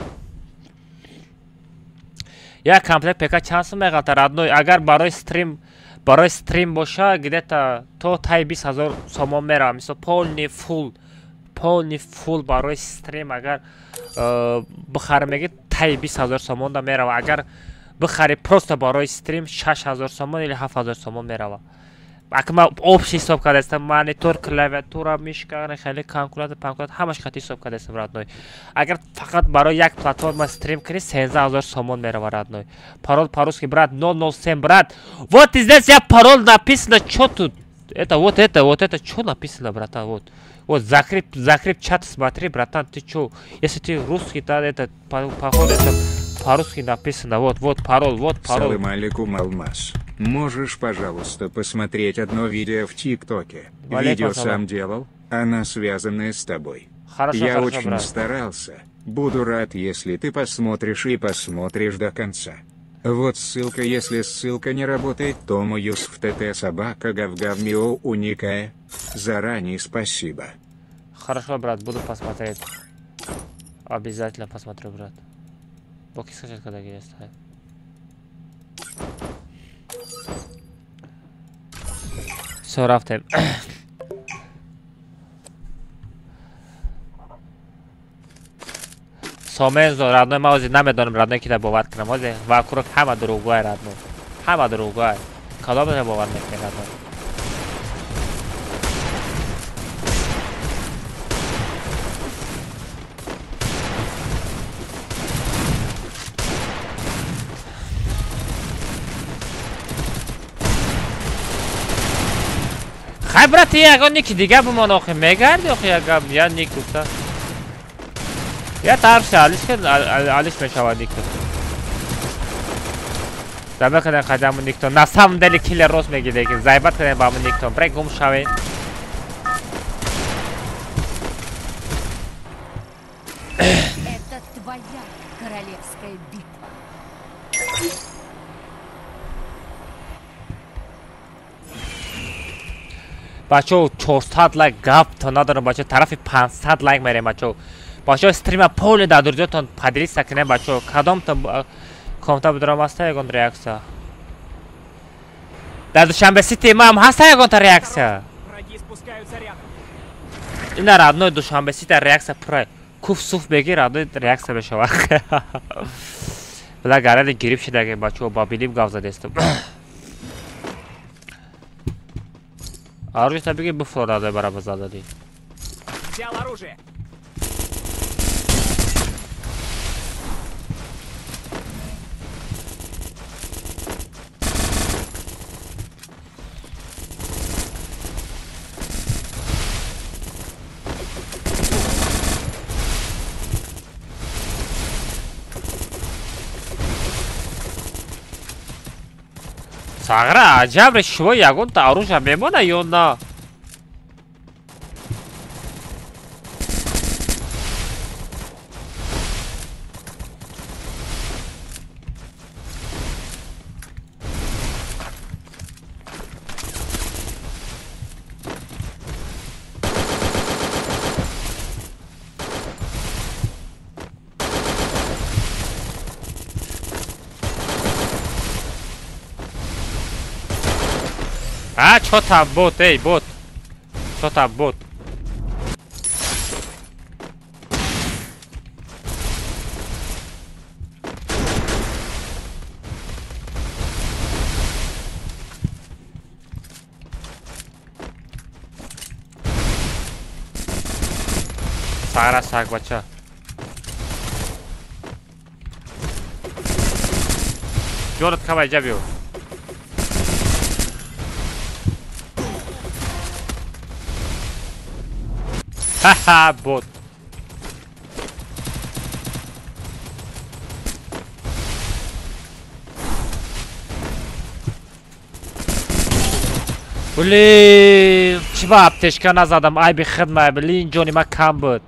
Як комплект ПК чанд сум меғалтад родной? Агар барои стрим Барои стрим боша где-то то таи 20 000 сомон мерава. Мисол полный фул барои стрим агар бихарӣ меги таи 20 000 сомон да мерава. Агар бихарӣ просто барои стрим 6 000 сомон или 7 000 сомон мерава. Ака ман общий ҳисоб кардастам, монитор, клавиатура, мишка, хеле калкулятор, панкулятор ҳамаш хати ҳисоб кардастам родной. Агар фақат барои як платформа стрим кунӣ 13 000 сомон мерава родной. Парол по-русски, брат, 007, брат. Вот здесь я пароль написано, чё тут? Это вот это чё написано, братан, вот. Вот закреп чат, смотри, братан, ты чё? Если ты русский, то это походу это по-русски написано. Вот пароль, вот пароль. Салам алейкум, Алмаз. Можешь, пожалуйста, посмотреть одно видео в ТикТоке? Видео сам делал, она связанная с тобой. Хорошо, я хорошо, очень брат. Старался. Буду рад, если ты посмотришь и посмотришь до конца. Вот ссылка, если ссылка не работает, то мой ТТ собака гавгавмио уникая. Заранее спасибо. Хорошо, брат, буду посмотреть. Обязательно посмотрю, брат. Боки скажет, когда я ставлю. Все, рафтем. Сомензо, родной, ма ози намедонам, родной, ки да бовар кунам. Ози вакруг ҳама дурӯғгӯй, родной. Ҳама дурӯғгӯй. Кадом да бовар мекунӣ, родной? Хай, брат, ягон ники дига бимон, охи мегарди, охи ягам, я ник гуфта. Я тарф алиш ки алиш мешавад ник. Заба кадан қадаму никтон. На самом деле киллер рост меги, лекин зайбат кадан ба никтон. Брек гум шавед. Это твоя королевская битва. Бачо 400 лайк гап то надорам, бачо тарафи 500 лайк мерем, бачо. Бачо стрима поле дар дурҷотон поделиться кунем, бачо. Кадом то комта бидорам аста ягон реаксия. Дар Душанбе Сити мам ҳаста ягонта реаксия. Ина родной Душанбе Сити реаксия пура. Куф суф беги родной реаксия мешавад. Бла гаради гириф шидаги, бачо, ба билиб гап задестам. Оружие табиги буфло родной бараба задади. Взял оружие. Сагра, аҷаб шумо ягонта оружие мемона ё на? А, чё там, бот, эй, бот? Чё там, бот? Сара сак, бача. Ҷонат кавай, ҷабиё. Ха-ха, бот. Блин, чӣ ба аптечка назадам, айби хидма, блин, ҷони ма кам буд.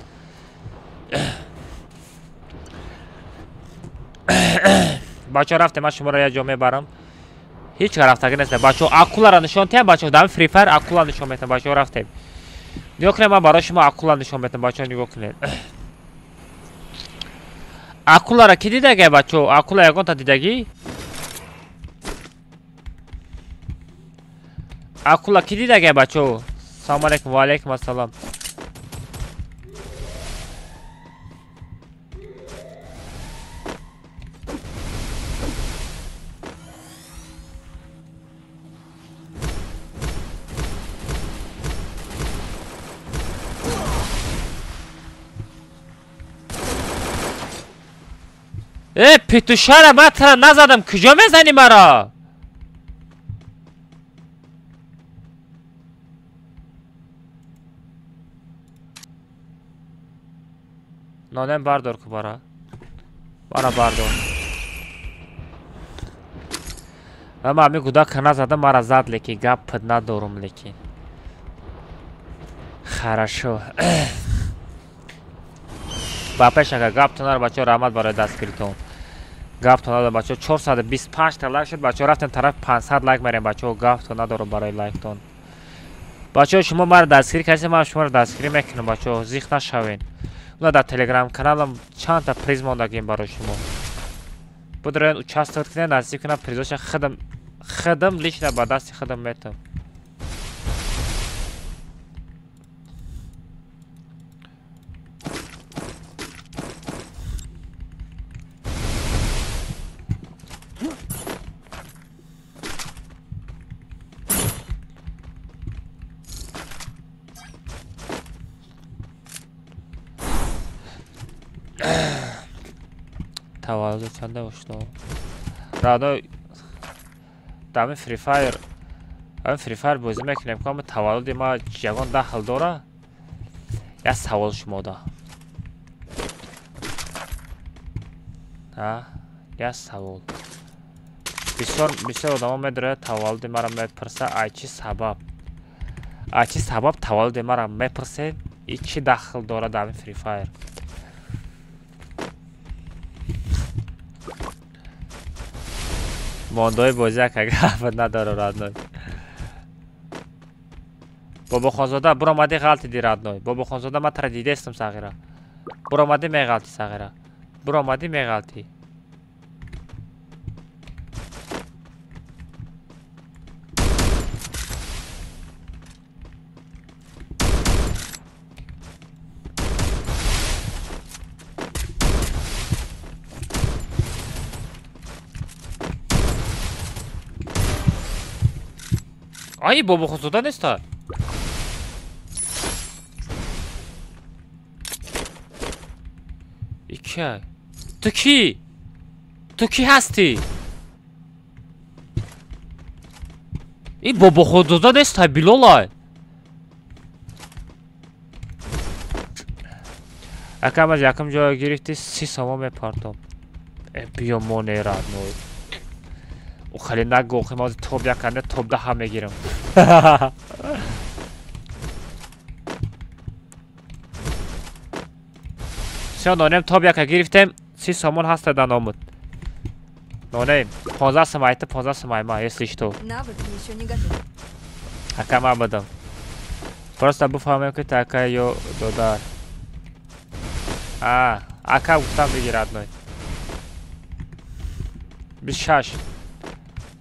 Бачаҳо рафтем, ман шуморо як ҷо мебарам. Ҳеҷ ка рафтагӣ нест. Бачаҳо акуларо нишон тиҳам, бачаҳо дар Free Fire акула нишон метам. Бачаҳо рафтем. Нигоҳ кунед, ман барои шумо акула нишон метам, бачаҳо нигоҳ кунед. Акуларо ки дидагӣ, бачаҳо? Акула ягонта дидагӣ? Акула ки дидага бачо? Салом алейкум, ва алейкум ассалом. Э, петушара ман тара назадам, куҷо мезанӣ маро? Нонем бардор ку бара. Бара бардор. Ама ами гудака назадам, мара зад, лекин гап надорум, лекин. Хорошо. Ба пеш ака гаптонар бачаҳо, раҳмат барои дастгиритон. Гаптон надорам бачаҳо, 425 та лайк шуд бачаҳо, рафтем тараф 500 лайк мерем бачаҳо, гаптон надорам барои лайктон. Бачаҳо шумо маро дастгирӣ кардед, ман шуморо дастгирӣ мекунам бачаҳо, зиқ нашавед. Уна дар телеграм каналам чандта приз мондагим барои шумо. Будроен участвовать кунед, наздик кунам призоша худам лично ба дасти худам метам. Таваллуд чанда ошно? Радо дами Free Fire, ами Free Fire бозӣ мекунем, ки таваллуди ма ягон дахл дора? Як савол шумода. Ҳа? Як савол. Бисёр одамо медорад таваллуди маро мепурсад, ай чӣ сабаб? Ай чӣ сабаб таваллуди маро мепурсед? И чӣ дахл дора дами Free Fire? Мондои бозӣ ака гап надора родной. Бобохонзода буромадӣ ғалтиди родной. Бобохонзода ман тара дидестам сағира. Буромадӣ меғалти сағира. Буромадӣ меғалти. Ай бобохонзода неста. Ика. Ту кӣ? Ту кӣ ҳастӣ? Ин бобохонзода неста, Билолай. Акам аз якум ҷой гирифти 30 сомон мепартом. Э биё моне родной. Хеле нагӯ, охи ман топ яканда топ 10 мегирам. Всё, нонем топ яка гирифтем, 30 сомон ҳаста дар номуд. Нонем 15 сом айта, 15 сом айма, если что. Навык ещё не готов. Ака ман будам. Просто буфаҳмем ки та ака ё додар. А, ака гуфтам бигир родной. 26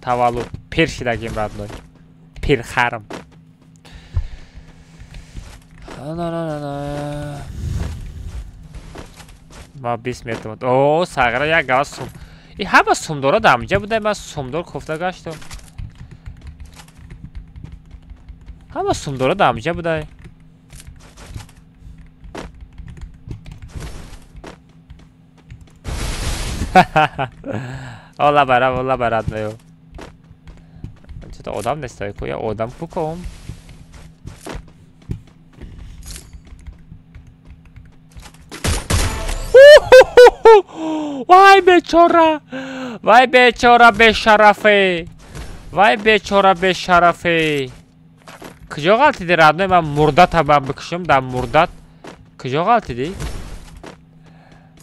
таваллуд пир шидагим родной. Пирхарм. Ма 20 метр. О, сағира як гала сум. И ҳама сумдора дар ҳамҷа буда, ман сумдор кофта гаштам. Ҳама сумдора дар ҳамҷа буда. Ола бара, ола бара, родной. Чё-то одам нест, ку я одам куком. Вай бечора! Вай бечора бешарафе! Вай бечора бешарафе! Куҷо ғалтиди родной? Ман мурдата ман бикушам дар мурдат. Куҷо ғалтиди?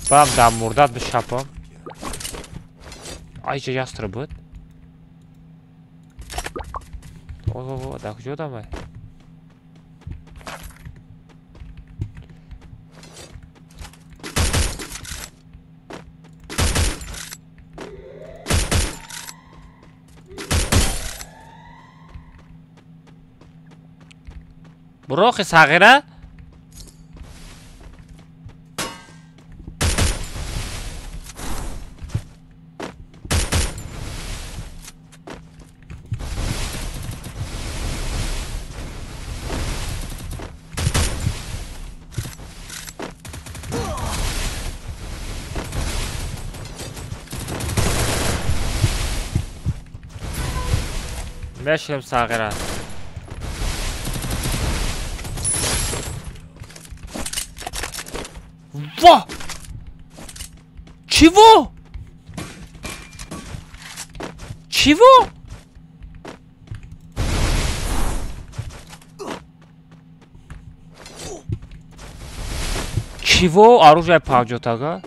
Барам дар мурдат бишапам. Ай ча ястра буд? О, дар куҷо одамай? Бурохи сағира. Мешинем сағира. Во! Чего? Чего? Чего? Оружие пойдет, ага.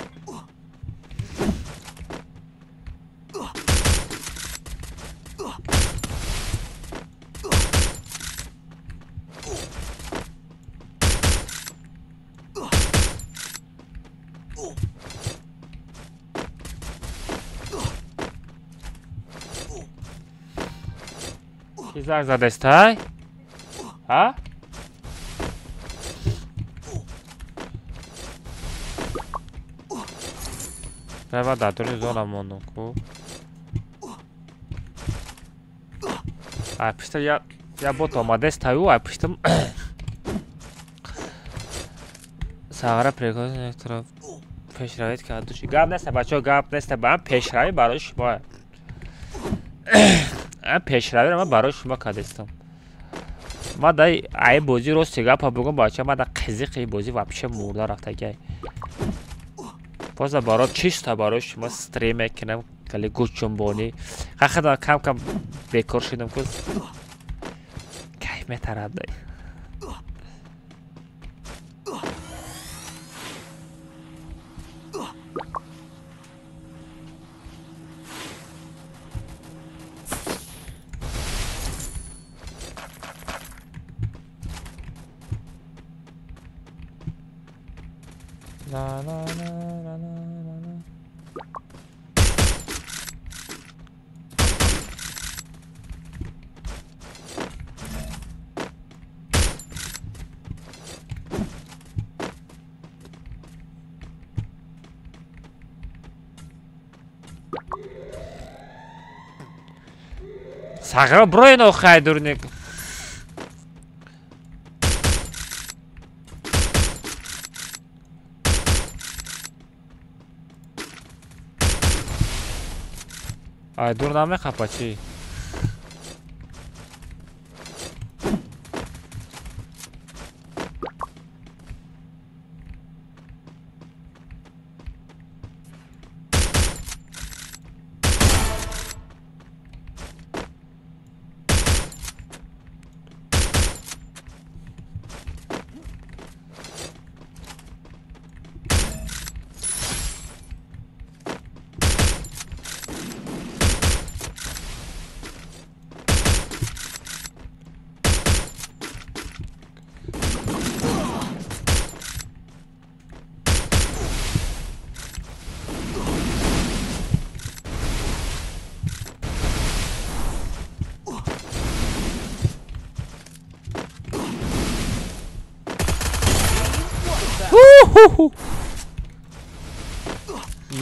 Занг задестай? Ҳа? Рава дар дури зона мондум ку. Ай пишта я бот омадестаю, ай пиштам сағара приказ некторов пешравид кард. Гап неста бачаҳо, гап неста, ба пешравӣ барои шумо. Пешравиро ман барои шумо кардестам. Ман дай ай бозӣ рости гапа бугум бача, ман да қизиқи бозӣ вообще мурда рафтагай. Боза баро чисто барои шумо стрим мекунам, кали гӯшҷунбонӣ. Хахада кам кам бекор шудам ку. Кайф метарад дай. La la la la la la. Сағира броин охай дурник. Ай дур намехапа чӣ?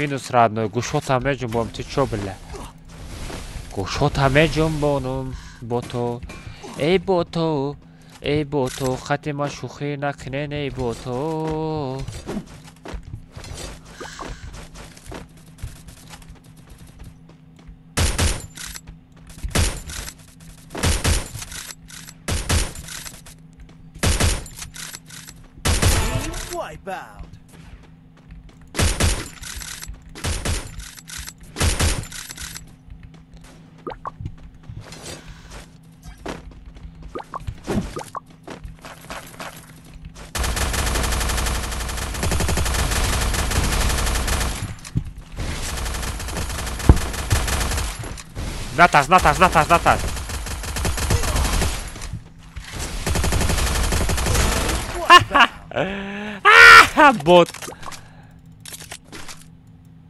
Минус родной, гӯшота меҷунбонам, ту чо бля? Гӯшота меҷунбонам, бото. Эй бото, эй бото, хати ма шӯхӣ накунен, эй бото. Wipeout. Наташ, наташ, наташ, наташ. Бот.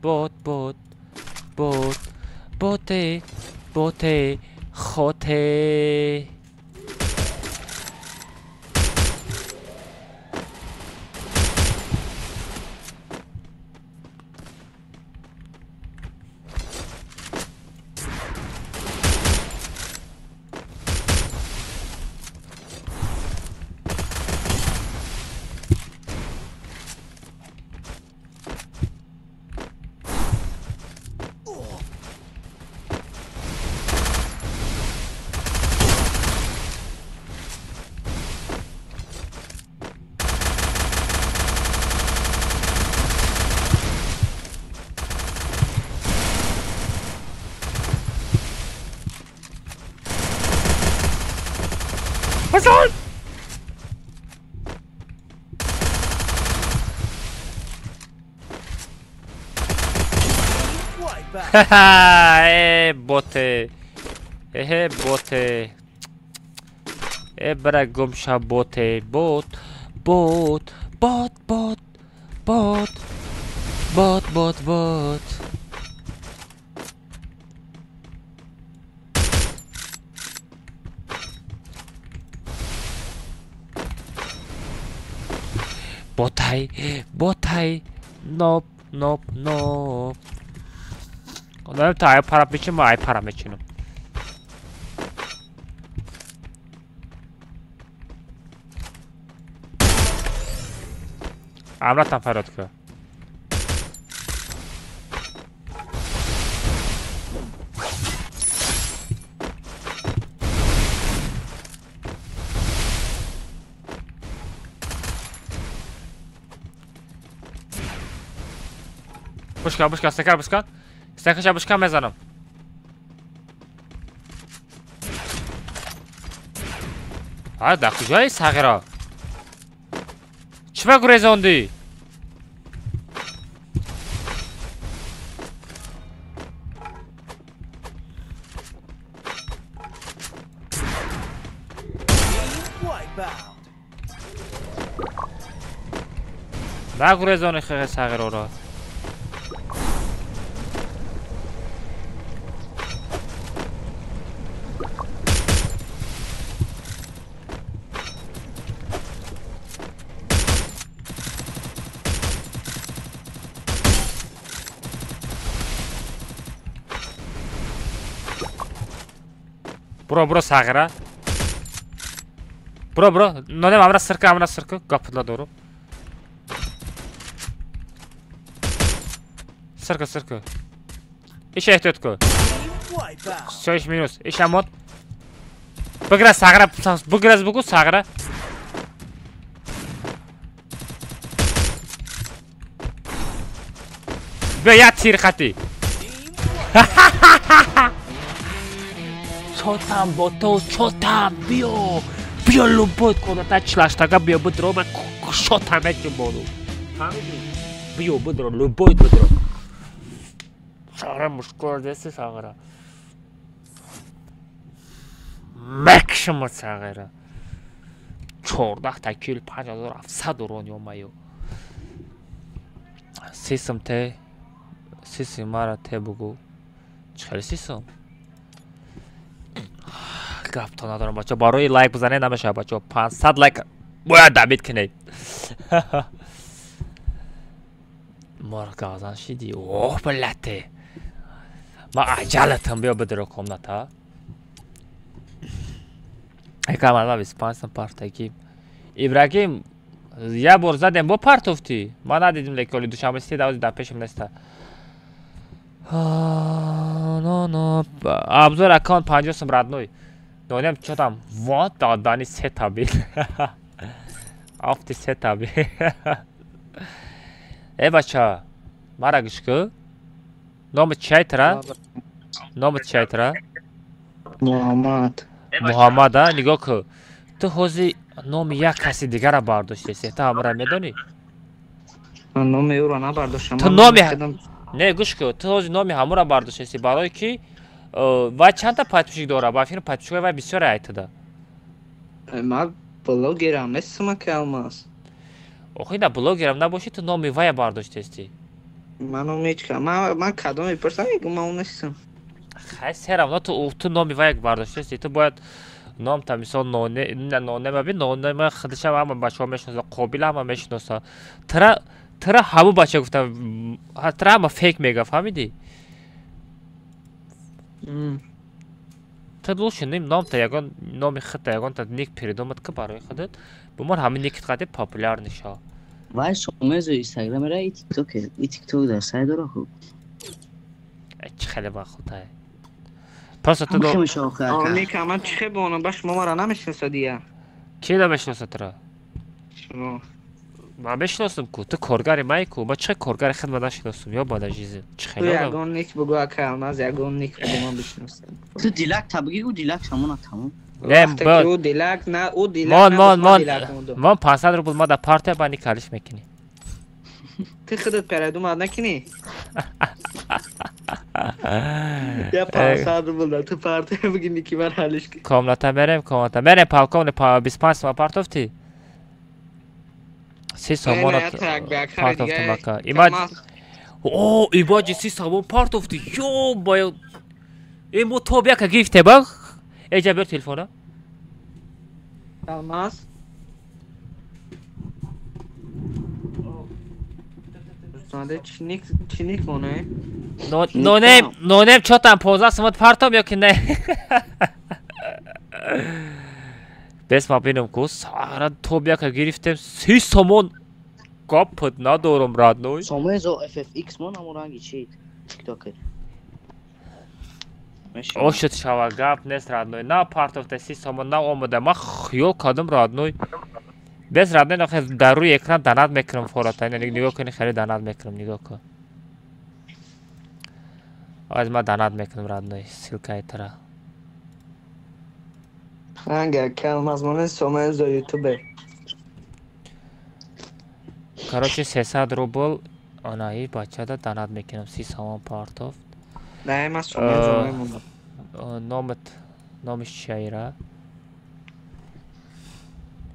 Бот, бот, бот, боте, боте, хоте. Нагурезон! Ха-ха! Боте! Э боте! Э бра гумша боте! Бот! Бот! Бот! Бот! Бот! Бот! Бот! Бот! Ботай! Ботай! Ноп! Ноп! Ноп! Одам та ай пара мечинам, ай пара мечинам. Амратан фарёд кун. Бушка, бушка, стакар, бушка. Стакаша бушка мезанам. А, дар куҷои сағира? Чӣ ба гурезондӣ? Нагурезони хеғе сағироро. Бро, бро, сағира. Бро, бро, нонем амра сирка, амра сирка, гапидла дору. Сирка, сирка. Иш эҳтиёт ку. Всё, иш минус. Иш амод. Бигра сағира, биграз бугу сағира. Бия як тир хати. Чотам бото, чотам, биё. Биё любой комната члаштага биё бидро, ман шотам мекунам. Фаҳмидӣ? Биё бидро, любой бидро. Сағира мушкул деси сағира. Мекшима сағира. 14 та кил 5700 урон ёмаю. Сисм те, сиси мара те бугу. Чӣ хеле сисм? Гапто надорам бачо, барои лайк бизанед намешавад бачо. 500 лайк бояд добит кунед. Мор газан шиди. Оҳ, блате. Ма аҷалатам биё бидро комната. Якам ма 25 сам партаки. Ибрагим я бор задем бо партофти. Ма надидим леколи душанбе си давози дар пешам неста. Но но обзор аккаунт 50 сум родной. Донем чё там? Вот додани се таби. Афти се таби. Э бача, мара гӯш ку. Номи чиай тра? Номи чиай тра? Муҳаммад. Муҳаммад, а? Нигоҳ ку. Ту ҳозир номи як каси дигара бардоштеси. Ту ҳамра медонӣ? Ман номи ӯро набардоштам. Ту номи Не, гӯш ку. Ту ҳозир номи ҳамура бардоштеси барои ки вай чандта подписчик дора? Ба фикр подписчикои вай бисёре айтада. Ман блогерам нестам ака Алмаз. Охи на блогерам набошӣ, ту номи вая бардоштести. Ман номи ҳеҷ кам. Ман кадом мепурсам, мегӯм ман он нестам. Хай серам, ту номи вая бардоштести. Ту бояд номта мисол ноне ноне маби ноне ма худашам ҳама бачаҳо мешиноса, Қобил ҳама мешиноса. Тра тра ҳаму бача гуфтам, тра ҳама фейк мега, фаҳмидӣ? Ту лучше ним номта ягон номи худта ягонта ник придумат ки барои худат. Бумон ҳамин никит қади популярный шо. Вай сомезо инстаграмера и тикток, и тикток дар сай дора хуб. Чӣ хеле бахутай. Просто ту Ника, ман чӣ хел бонам, ба шумо мара намешиносад ия. Ки намешиносад туро? Шумо. Ман мешиносам ку, ту коргари май ку, ман чӣ коргари худ ма нашиносам, ё бада жизнь. Чӣ Ту хеле одам? ягон ник бугу ака Алмаз, ягон ник бугу ман бишиносам. Ту дилак та бигӣ, ӯ дилак шамона тамом. Не, ӯ дилак на, ӯ дилак. Мон, мон, мон. Мон 500 рубл ма да партия ба ник ҳалиш мекунӣ. Ты худат передумал накунӣ? Я 500 рубл да ту партия бигӣ ники ман ҳалиш кун. Комната мерем, комната. Мерем полковник 25 сомон партофтӣ? 30 сомон партофтум ака. Имад О, ибаҷи 30 сомон партофтӣ. Ё бая. Э мо тоб яка гирифте ба? Эҷа бер телефона. Алмаз. Дӯстонада чиник чиник моне? Нонем, нонем чотам 15 сомон партом ё ки не? Бес ма бинам ку сара тоб яка гирифтем 30 сомон. Гапат надорам родной. Сомезо FFX мон ҳамон ранги чи? TikTok. Ошуд шава гап нест родной. На партофта 30 сомон на омада. Ма хиёл кардам родной. Бес родной нахе дар рӯи экран донат мекунам фората. Нигоҳ кунӣ хеле донат мекунам нигоҳ кун. Аз ма донат мекунам родной ссылкаи тара. Ранга калмаз моне Сомезо ютубер. Короче 300 рубл анаи бачада донат мекунам 30 сомон партофт. Не, ман Сомезо мемонам. Номат номиш чиаира?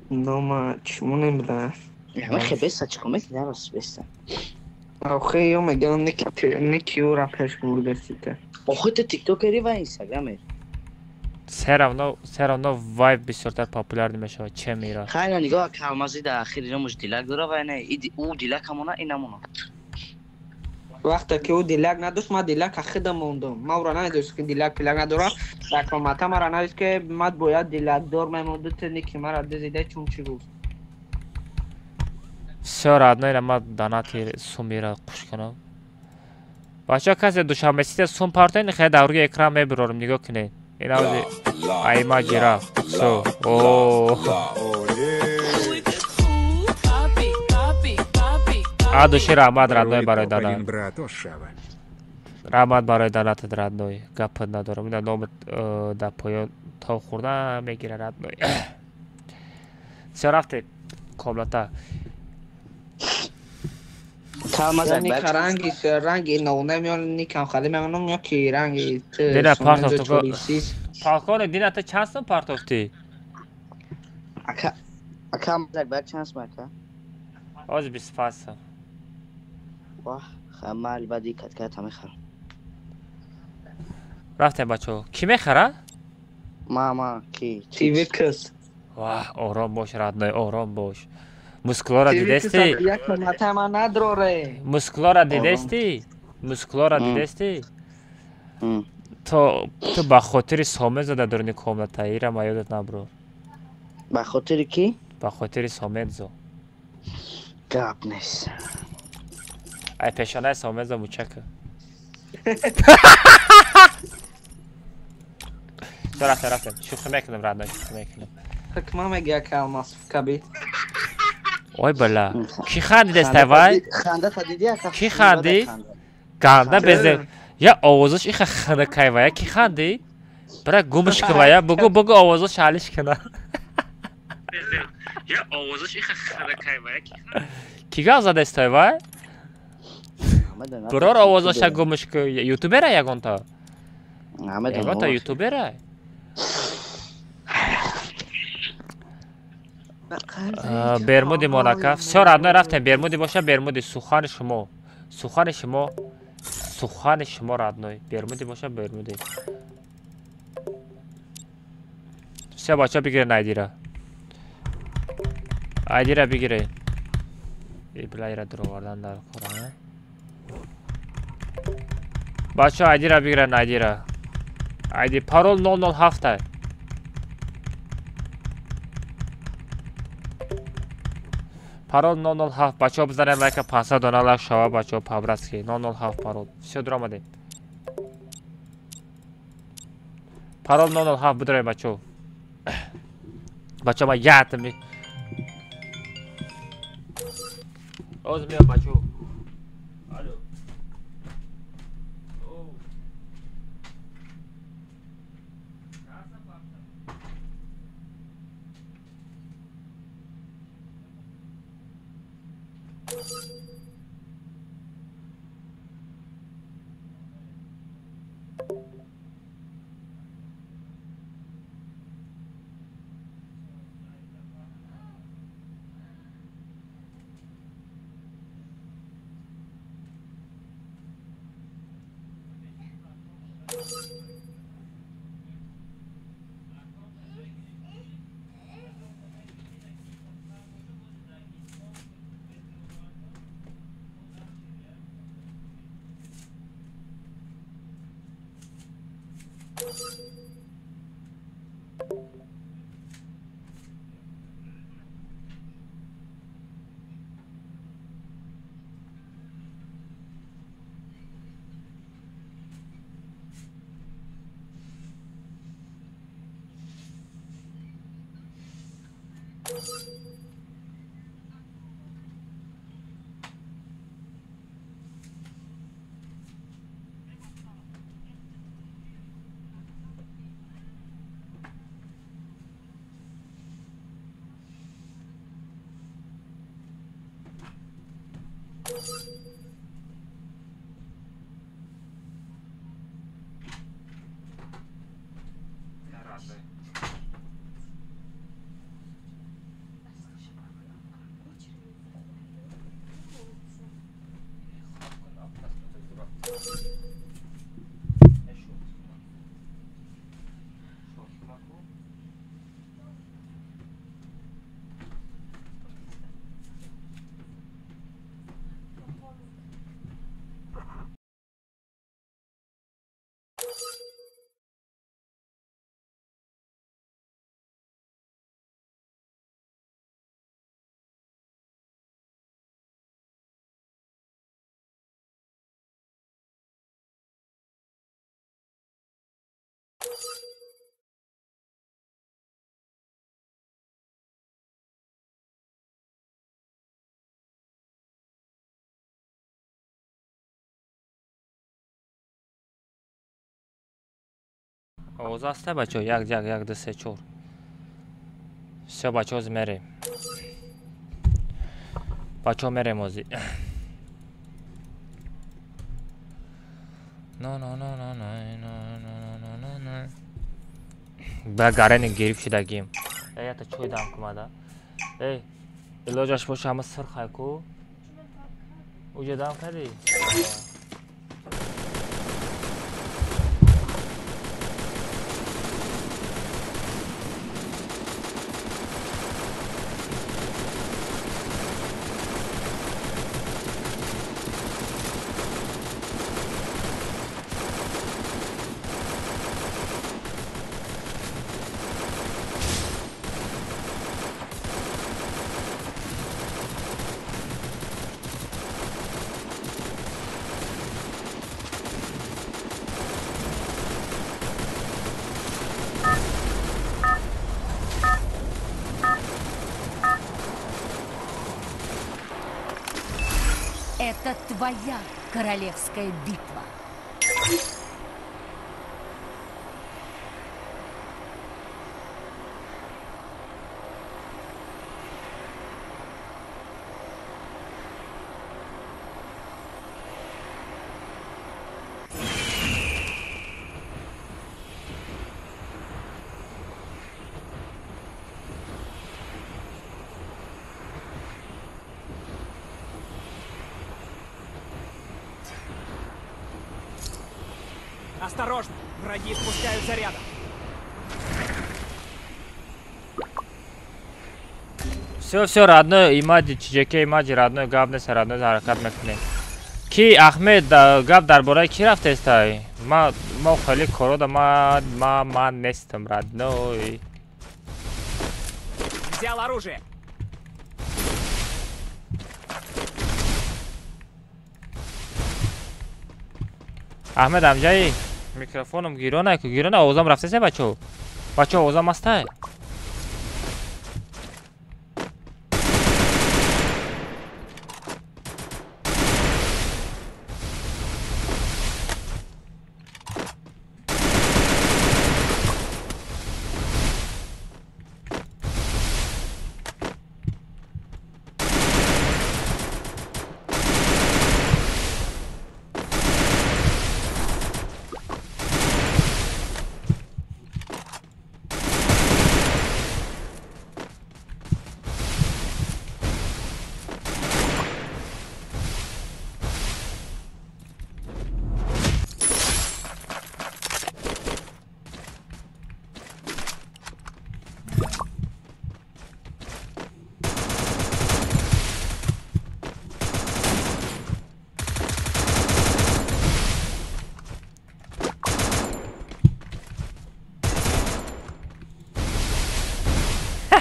Нома чимон намедонам. Ама хебеса чико мекунӣ рост беса. Охе ё мегам ники ники ӯра пеш бурдасита. Охе ту тиктокери ва инстаграмер. Все равно вайб бисёртар популярный мешавад, чем ира. Хайна нигоҳ калмази дар ахири номаш дилак дора ва не ӯ дилак ҳамона ин ҳамона. Вақте ки ӯ дилак надошт, ман дилак худам мондам. Ман ӯро намедонист ки дилак пилак надорам. Дар комната маро навист ки ман бояд дилакдор мемонду, ту ники маро дизида чун чӣ гуфт. Всё родной, ман донати сумира қуш кунам. Бачаҳо касе душанбе сите сум партоен, хеле дар рӯи экран мебирорам, нигоҳ кунед. Ин авзи айма ҷираф. Всё. О. А души раҳмат родной барои донат. Раҳмат барои донатат родной. Гапат надорам. Ина номат дар поён то хӯрда мегира родной. Всё рафте комната. Ранги ранги ноунем ё никам хали мемонам ё ки ранги Дина партофт. Полковник дина ту чанд сум партофтӣ? Ака ака мазак чанд сум ака? Ҳозир 25 сум. Вах, хамал бади катката мехарам. Рафтем бачаҳо. Кӣ мехара? Мама ки. ТВ кс. Вах, ором бош родной, ором бош. Мускулора дидести? Як комната ман надроре. Мускулора дидести? Мускулора дидести? То ту ба хотири Сомезо дар дуруни комната ира ма ёдат набро. Ба хотири ки? Ба хотири Сомезо. Гап нест. Ай пешонаи Сомезо мучака. Рафтем, рафтем. Шӯхӣ мекунам родной, шӯхӣ мекунам. Ҳукма мегӯяд ки алмаз кабид. Ой бала. Ки хандидест вай? Ханда дидӣ ака? Ки хандид? Ганда безе. Я овозаш иха ханакай вая ки хандид? Бира гумш ки вая бугу бугу овозаш ҳалиш кина. Я овозаш иха ханакай вая ки хандид? Ки гап задест вай? Бирор овозаша гумш ки ютубера ягонта? Ягонта ютубера? Бермуди монака. Всё родной рафтем. Бермуди боша, Бермуди. Сухани шумо. Сухани шумо. Сухани шумо родной. Бермуди боша, Бермуди. Всё бача бигирен айдира. Айдира бигирен. Ибла ира дуровардан дар кора. Бача айдира бигирен айдира. Айди парол 007. Парол 007. Бачаҳо бизанем лайка 500 дона лайк шава бачаҳо по-братски. 007 парол. Всё дуромадем. Парол 007 бидорем бачаҳо. Бачаҳо ма ятми. Оз меям бачаҳо. Алло. Овоз аста бачо, як, як, як, ду, се, чор. Всё, бачо, ози мерем. Бачо, мерем ози. Но, но, но, но, но, но, но, но, но. Ба гарени гириф шидагим. Эй, ята чой дам кумада. Эй, илоҷаш боша ҳама сирх ҳайку. Уҷа дам кардӣ? Это твоя королевская битва. Осторожно! Враги спускаются рядом. Все, все, родной, имади, чижаке, имади, родной, гап нест, родной, ҳаракат мекунем. Ки Ахмед, гап дар бораи ки рафтестай? Ма, мо хеле корода, ма нестам, родной. Взял оружие. Ахмед, амҷаи? Микрофоном гирона, ку гирона, овозам рафтесе, бачо? Бачо, овозам астай?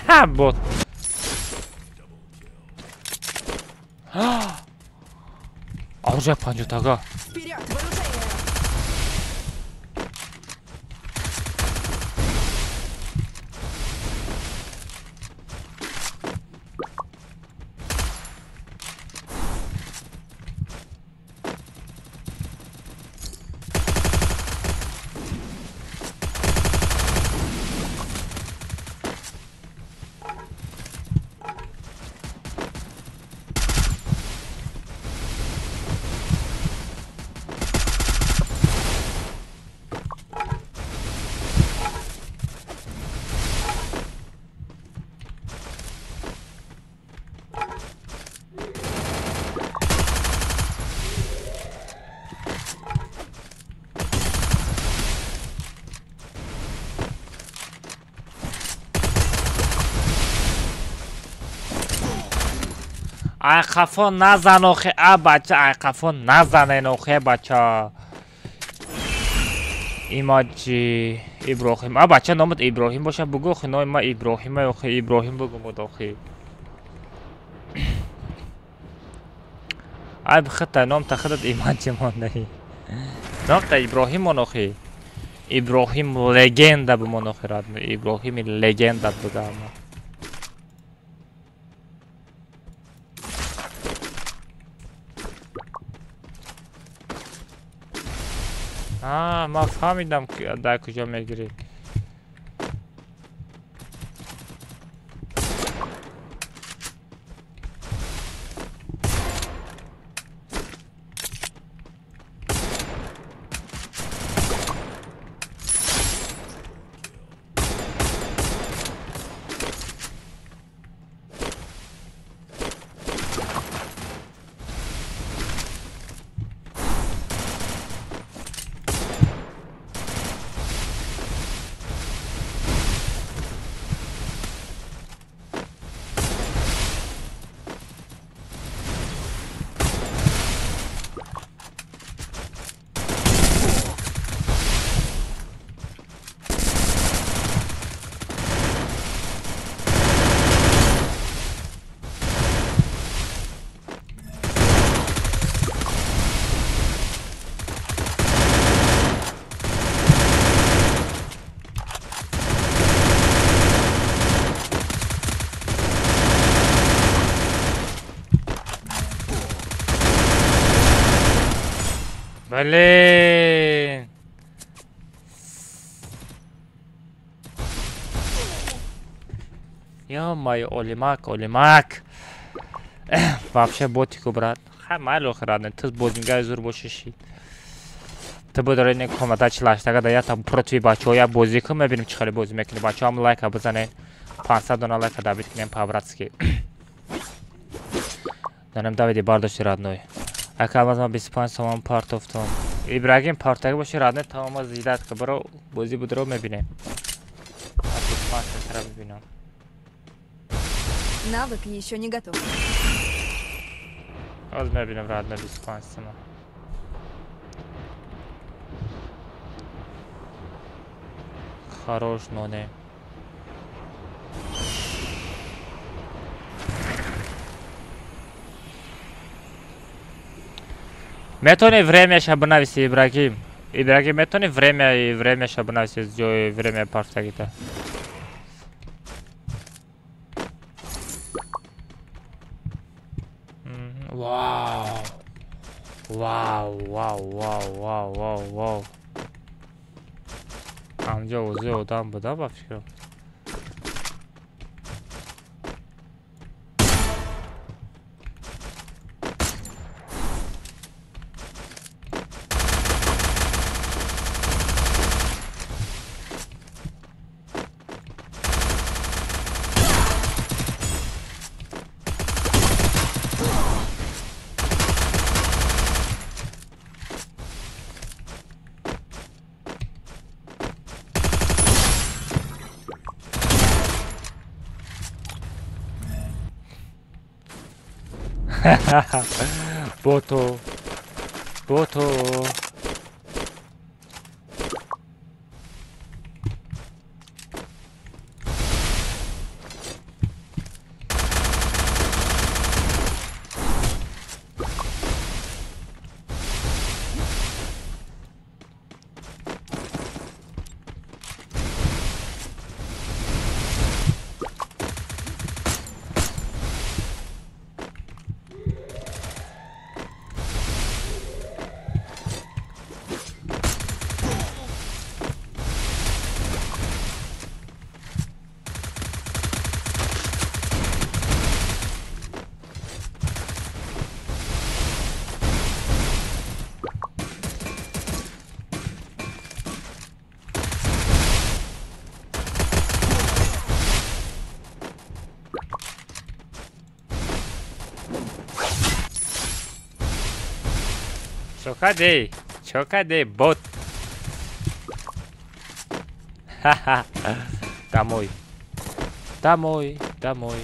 Бот. Оружие панҷотага. Вперед, вооружение! Ай қафо назан охе, а бача, ай қафо назанен охе бача. Имаҷи Иброҳим. А бача номат Иброҳим боша бугу охе, номи ма Иброҳима охе, Иброҳим бугу мод охе. Ай бихата ном та худат Имаҷи мондаи. Ном та Иброҳим мон охе. Иброҳим легенда бумон охе радно. Иброҳими легенда будама. Ман фаҳмидам дар куҷо мегирӣ. Блин. Ё-моё, Олимак, Олимак. Вообще ботику, брат. Ха, майло храдне, ты бозингаи зур бошиши. Ты будари не комната чилаштага да я там против бачо я бозӣ кун мебинем чӣ хеле бозӣ мекунӣ. Бачо ҳам лайка бизанед. 500 дона лайка дабит кунем по-братски. Данем Давиди бардошти родной. Ака алмаз ман 25 сомон партофтам. Ибрагим партаги боши родной тамома зидат ки баро бозӣ будро мебинем. 25 сентра мебинам. Навык еще не готов. Аз мебинам родной 25 сомон. Хорош, но не. Метони времяша бинависи Ибрагим. Ибрагим метони времяша бинависи ҷои время партагита. Вау. Вау, вау, вау, вау, вау, вау. Амҷо ози одам буда ба фикрам. Бото. Бото. Чо кардӣ? Чо кардӣ, бот? Домой. Домой, домой.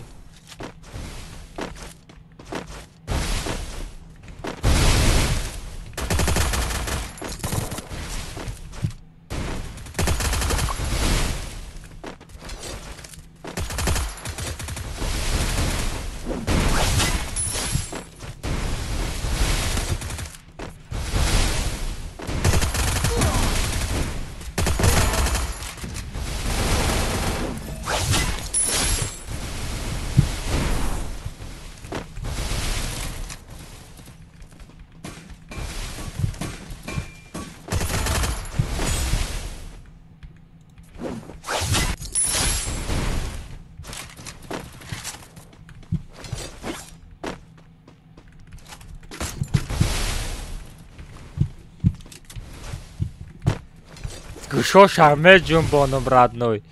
Гӯшошам меҷунбонум, родной.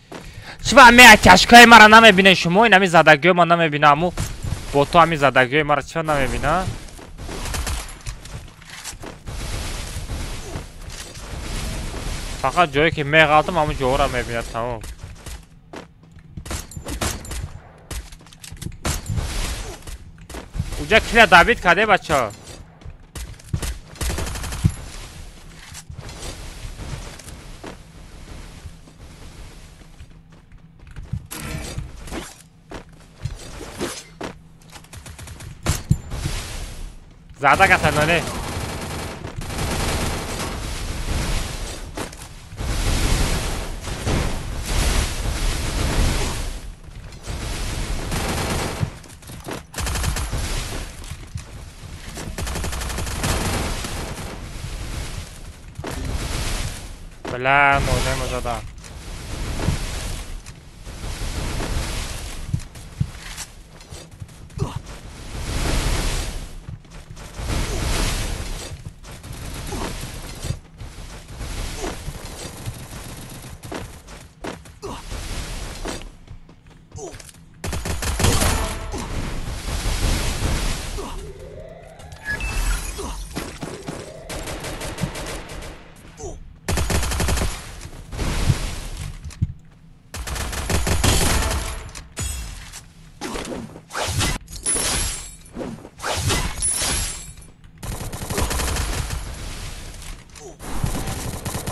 Чӣ ба ме тяжкаи мара намебинед шумо? Ин ҳами задагиҳои ма намебинаму бо ту ҳами задагиҳои мара чӣ намебина? Фақат ҷое ки меғалтам, ҳамун ҷоҳоро мебинад, тамом. Уҷа кила добить карде, бача? Зада касаноне. Бля, ноне зада.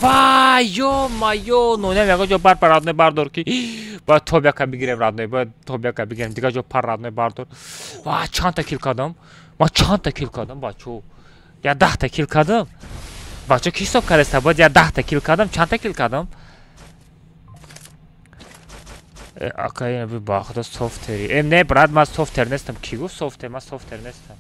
Вай, ё-моё, нонем ягон ҷо бар пар, родной, бардор, ки бояд топ яка бигирем, родной, бояд топ яка бигирем, дигар ҷо пар, родной, бардор. Ва чандта килл кардам? Ман чандта килл кардам, бачо? Я 10-та килл кардам. Бачо, ки ҳисоб кардаста? Бояд я 10-та килл кардам, чандта килл кардам? Ака, ин ба худо софтери. Не, брат, ман софтер нестам. Ки гуфт софтер? Ман софтер нестам.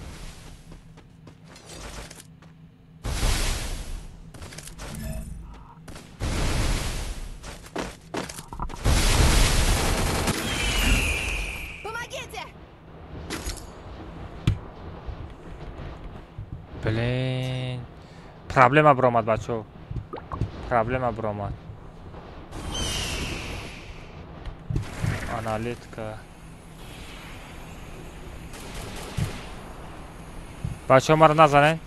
Блин. Проблема бромад, бачо. Проблема бромад. Аналитика. Бачо, маро назанед.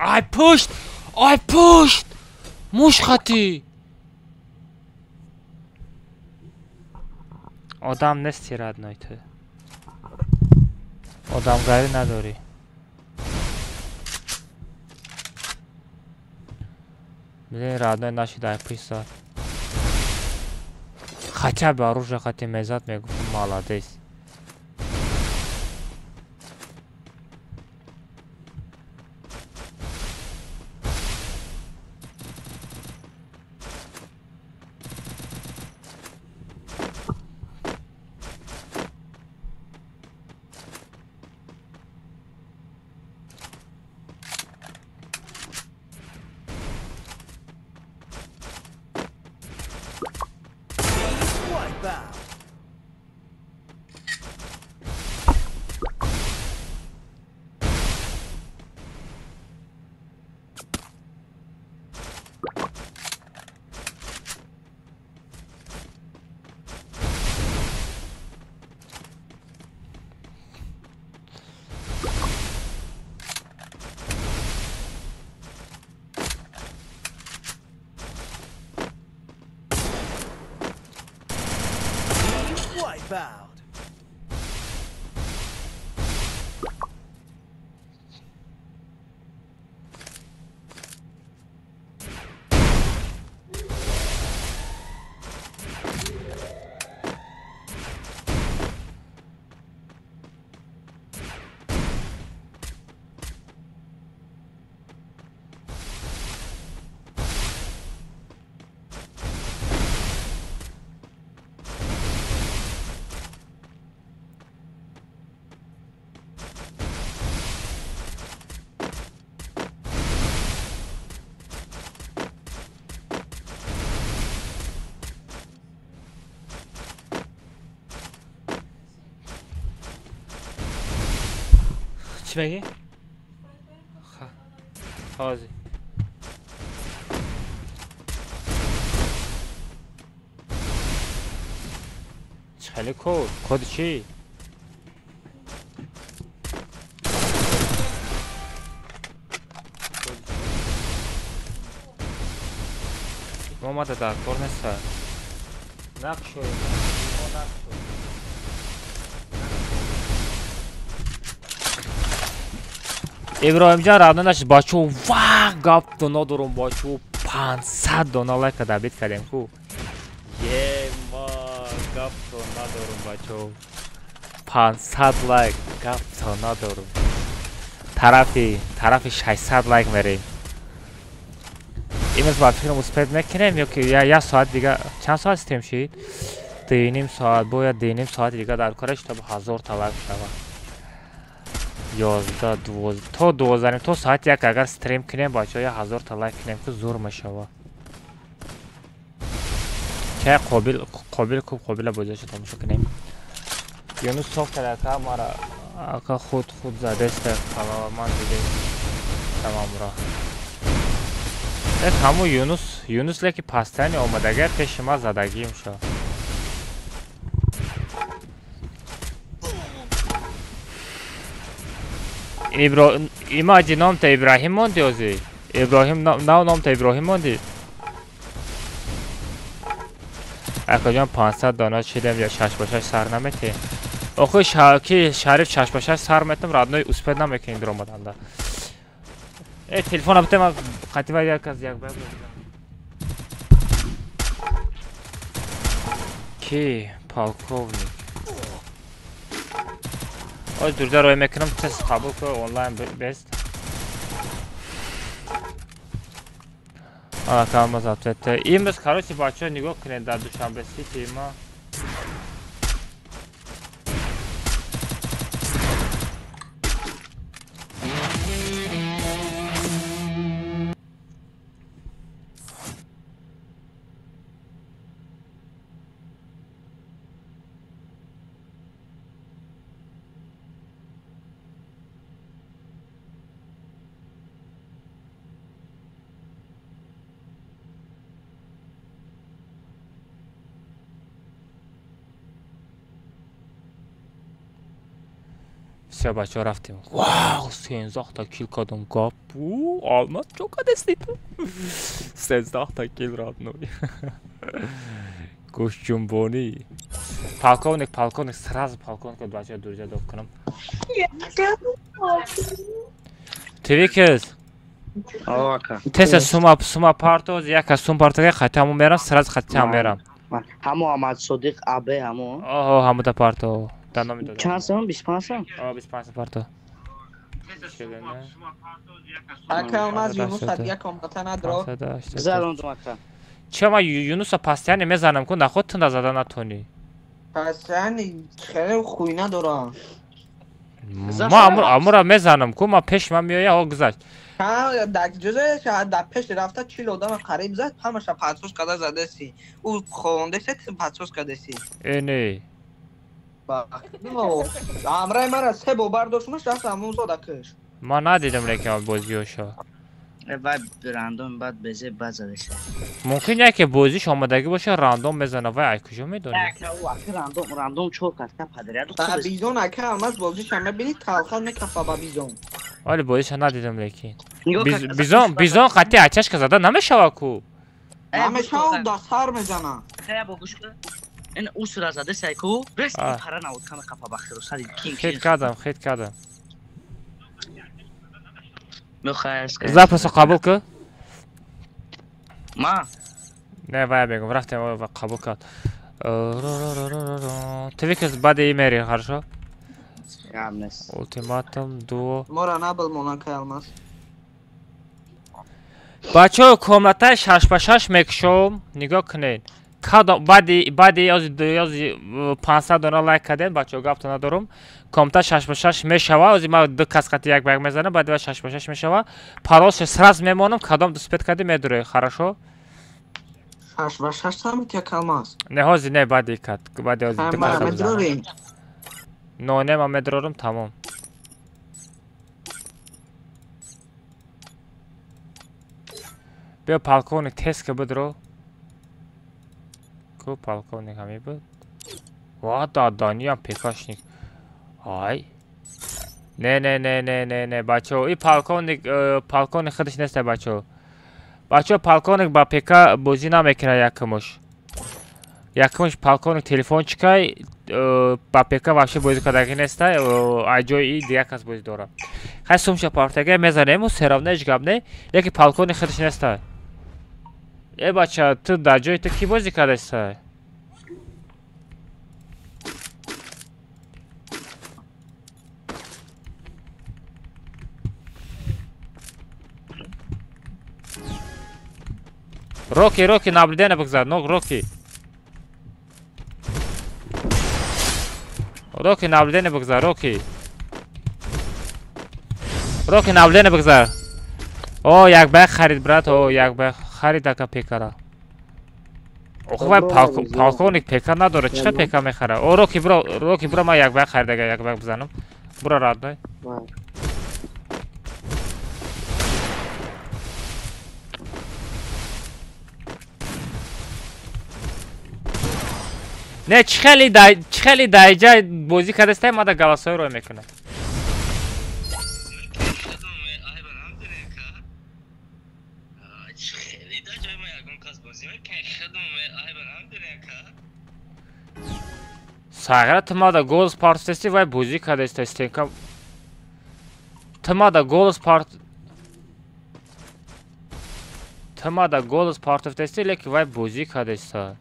I pushed! I pushed! Муш хати! Одам нести, родной, ту. Одамгарӣ надорӣ. Блин, родной нашидай писар. Хотя бы оружие хати мезад мегуфтам молодец. Чӣ мегӣ? Ҳозир. Чӣ хеле код? Коди чӣ? Омада дар кор неста. Нақшои. Иброҳимҷон равна нашид бачо, ва гап дона дорум бачо, 500 дона лайка дабит кардем ку. Ема гап дона дорум бачо. 500 лайк гап дона дорум. Тарафи 600 лайк мерем. Имрӯз ба фикрам успед мекунем ё ки як соат дига чанд соат стрим шид? 2.5 соат, бояд 2.5 соат дига дар кораш то 1000 та лайк шавад. 11, 12 то 12 то соати 1 агар стрим кунем бачаҳо 1000 та лайк кунем ки зур мешавад. Чай қобил куб қобила бозиашо тамошо кунем. Юнус софт ака мара ака худ задеста қалава ман диде тамамра. Лек ҳаму Юнус леки пастани омадага пеши ма задагиим шо. Имаҷи номта Ибраҳим монди озӣ? Иброҳим нав номта Иброҳим монди? Акаҷон 500 дона шидем я 6 ба 6 сар наметӣ? Охи ки Шариф 6 ба 6 сар метам родной успед намекунӣ дуромаданда. Э телефона бите ман қатива як аз як ба ки полковник. Оз дурда рой мекунам тест қабул ку онлайн бест. Ака ответ. Имрӯз короче бачаҳо нигоҳ кунед дар Душанбе Сити ма Все, бачаҳо рафтем. Вау, 13 та кил кардам гап. Алмаз чо кадести ту? 13 та кил родной. Гӯшҷунбонӣ. Полковник, полковник, сразу полковник бача друзья доб кунам. Твикс. Теса сума сума парто, яка сум парто хатаму мерам, сразу хатам мерам. Ҳамо Аҳмад Содиқ АБ ҳамо? Оҳо, ҳамуда парто. Дар номи додам. Чанд сом? 25 сом? О, 25 сом парто. Ака Алмаз Юнус як комната надро. Гузарондум ака. Ча ма Юнуса постоянно мезанам ку наход тunda зада натони. Постоянно хеле хуйна дорам. Ма амура мезанам ку ма пеш ма меоя о гузашт. Ҳа, дар ҷузъе дар пеш рафта 40 одама қариб зад, ҳамаша подсос карда задаси. Ӯ хондаси подсос кардаси. Э не. Амраи мара се бор бардоштмаш рафт ҳамон зада киш. Ма надидам лекин бозиёша. Вай рандом баъд безе баъд задаша. Мумкин яке бозиш омадагӣ боша рандом мезана вай ай куҷо медонӣ? Рандом рандом чор катка подряд. Ба бизон ака Алмаз бозиша мебини талха мекафа ба бизон. Вале бозиша надидам лекин. Бизон бизон қати ачашка зада намешава ку. Намешава да сар мезана. Хая бо гӯш кун. Ин усра зада сайку, рес пара навод кама қафа бахиру сари кин. Хит кардам, хит кардам. Записо қабул кун. Ма? Не, вай мегум, рафтем қабул кард. Твикс баъди имери, хорошо? Ултиматум дуо. Мора набил монакай Алмаз. Бачаҳо комнатаи 6 ба 6 мекушом, нигоҳ кунед. Кадом баъди ёзи 500 дона лайк кардем, бачаҳо гапто надорум. Комната 6 ба 6 мешава, ози ма ду кас қати як ба як мезанам, баъди 6 ба 6 мешава. Паролша сразу мемонам, кадом дуспет кардем медурем, хорошо? 6 ба 6 самит як Алмаз. Не, ҳози не, баъди кат, баъди ози ду кас мезанам. Но не, ма медурорум, тамом. Биё полковник тез ки бидро. Ку полковник ҳами буд. Ва даданиям пекашник. Ай. Не не не не не не бачаҳо, и полковник полковник худаш нест бачаҳо. Бачаҳо полковник ба пека бозӣ намекунад якумуш. Якумуш полковник телефончикай ба пека вообще бозӣ кардагӣ нест, ай ҷои и дигар кас бозӣ дорад. Хай сумша партага мезанем, всё равно ҳеҷ гап не, лекин полковник худаш нест. Э бача, ту дар ҷои ту кӣ бозӣ кардастай? Роки, Роки, наблюдение бигзар, ног Роки. Роки, наблюдение бигзар, Роки. Роки, наблюдение бигзар. О, як бай харид, брат, о, як бай харид ака пекара. Охо вай полковник пека надорад, чӣ пека мехара? О, Роки, бро, Роки, бро, ман як бай харид, ага як бай бизанам. Бро, родной. Не, чӣ хеле даиҷа бозӣ кардастай, мада голосҳои рой мекунад. Сағира, ту мада голос партистести, вай бозӣ кардастай, стенка. Ту мада голос парт Ту мада голос партифтести, лекин вай бозӣ кардастай.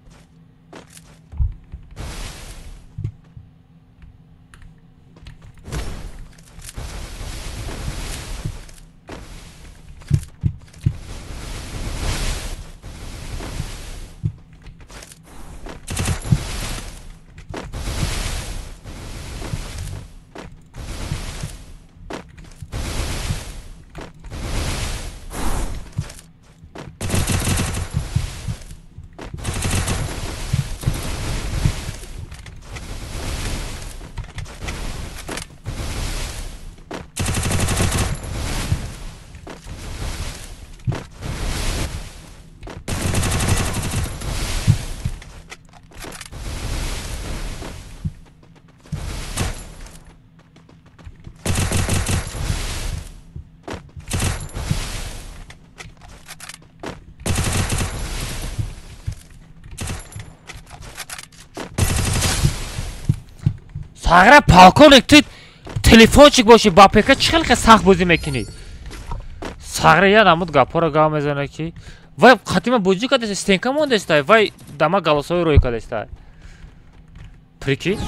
Сағра полковник, ту телефончик бошӣ, ба ПК чӣ хел сахт бозӣ мекунӣ? Сағра я намуд гапҳоро гап мезана ки вай хатима бозӣ кардеста, стенка мондеста, вай дама голосовой рӯй кардеста. Прикинь?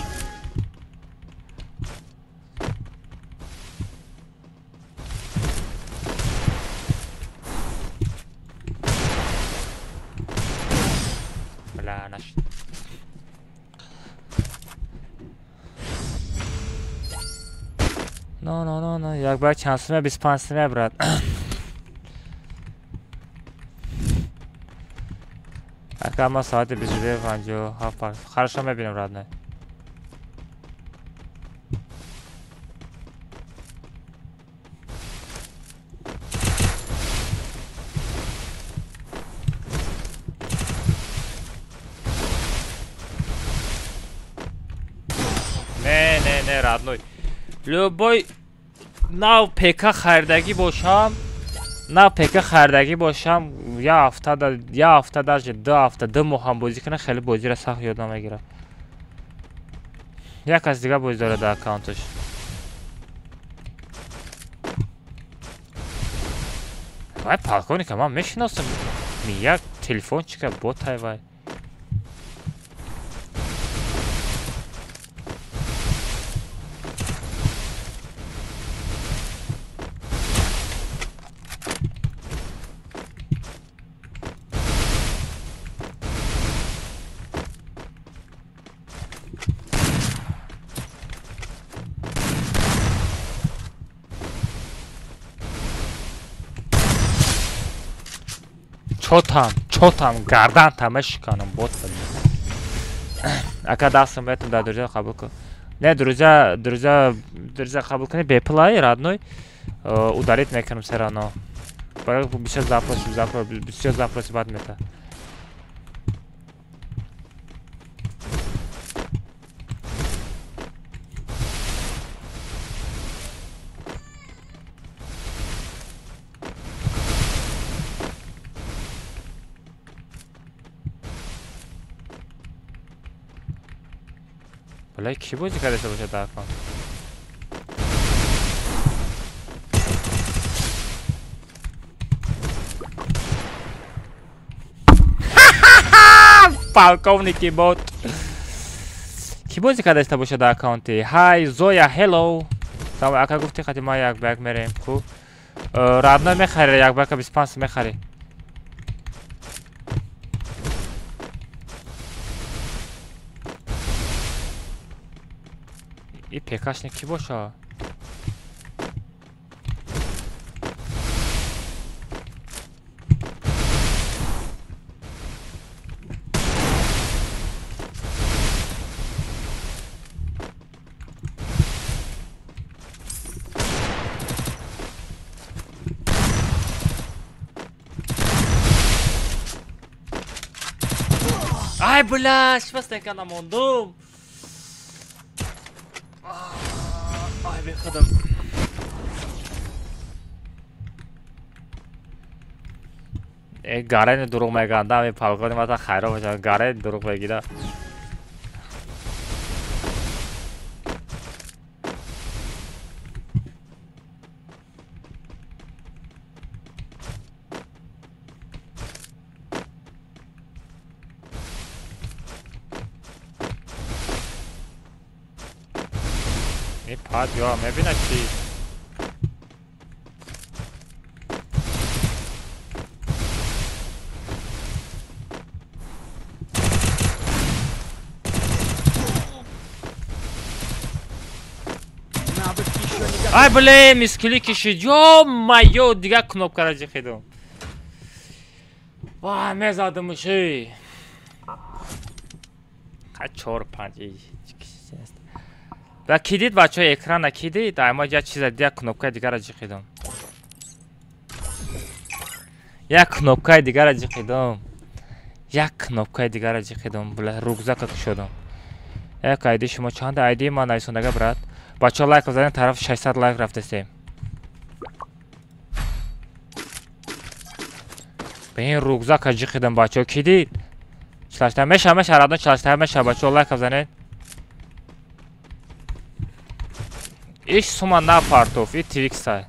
Бля, нашид. Но, но, но, но, як баъд чанд суме? 25 суме, брат. Ака ма соати 22:57. Хорошо, мебинем, родной. Не, не, не, родной. Любой нав ПК харидагӣ бошам, нав ПК харидагӣ бошам, я ҳафта даже 2 ҳафта, 2 моҳ ҳам бозӣ кунам, хеле бозиро сахт ёд намегирам. Як кас дига бозӣ дорад дар аккаунташ. Вай полковника ман мешиносам. Як телефончика ботай вай. Чотам, чотам, гардан тамешиканам, бот. Ака дастам бетам да друзья қабул кун. Не, друзья, друзья, друзья қабул кунӣ бепулай, родной. Удалить мекунам все равно. Барои бисёр запрос, запрос, бисёр запроси бад мета. Бля, ки бозӣ кардаста бошад дар аккаунт? Полковники бот. Ки бозӣ кардаста бошад дар аккаунти? Ҳай, Зоя, hello. Салом, ака гуфти хати ма як ба як мерем, ку? Родной мехари, як ба яка 25 мехари. И ПКшник ки боша? Ай, бля, швастенка намондум. Ай, беходам. Гарени дурӯғ мегӯянд, ами полковник мата хайрон мешавад, гарени дурӯғ мегира. Пад ё мебинад чи? Ай, блин, мискили кишид. Ё-моё, дигар кнопкаро ҷихидум. Ва, мезадумши. Ха 4 5. Ва ки дид бачаҳо экрана ки дид? Ай ма як чиза як кнопкаи дигарро ҷихидум. Як кнопкаи дигарро ҷихидум. Як кнопкаи дигарро ҷихидум. Бля, рюкзака кушодум. Як айди шумо чанд айди ман нависондага, брат? Бачаҳо лайк задем, тараф 600 лайк рафтесем. Ба ин рюкзака ҷихидам бачаҳо ки дид? 48 меша, меша, радно 48 меша, бачаҳо лайк занед. Иш сума напартов, и твиксай.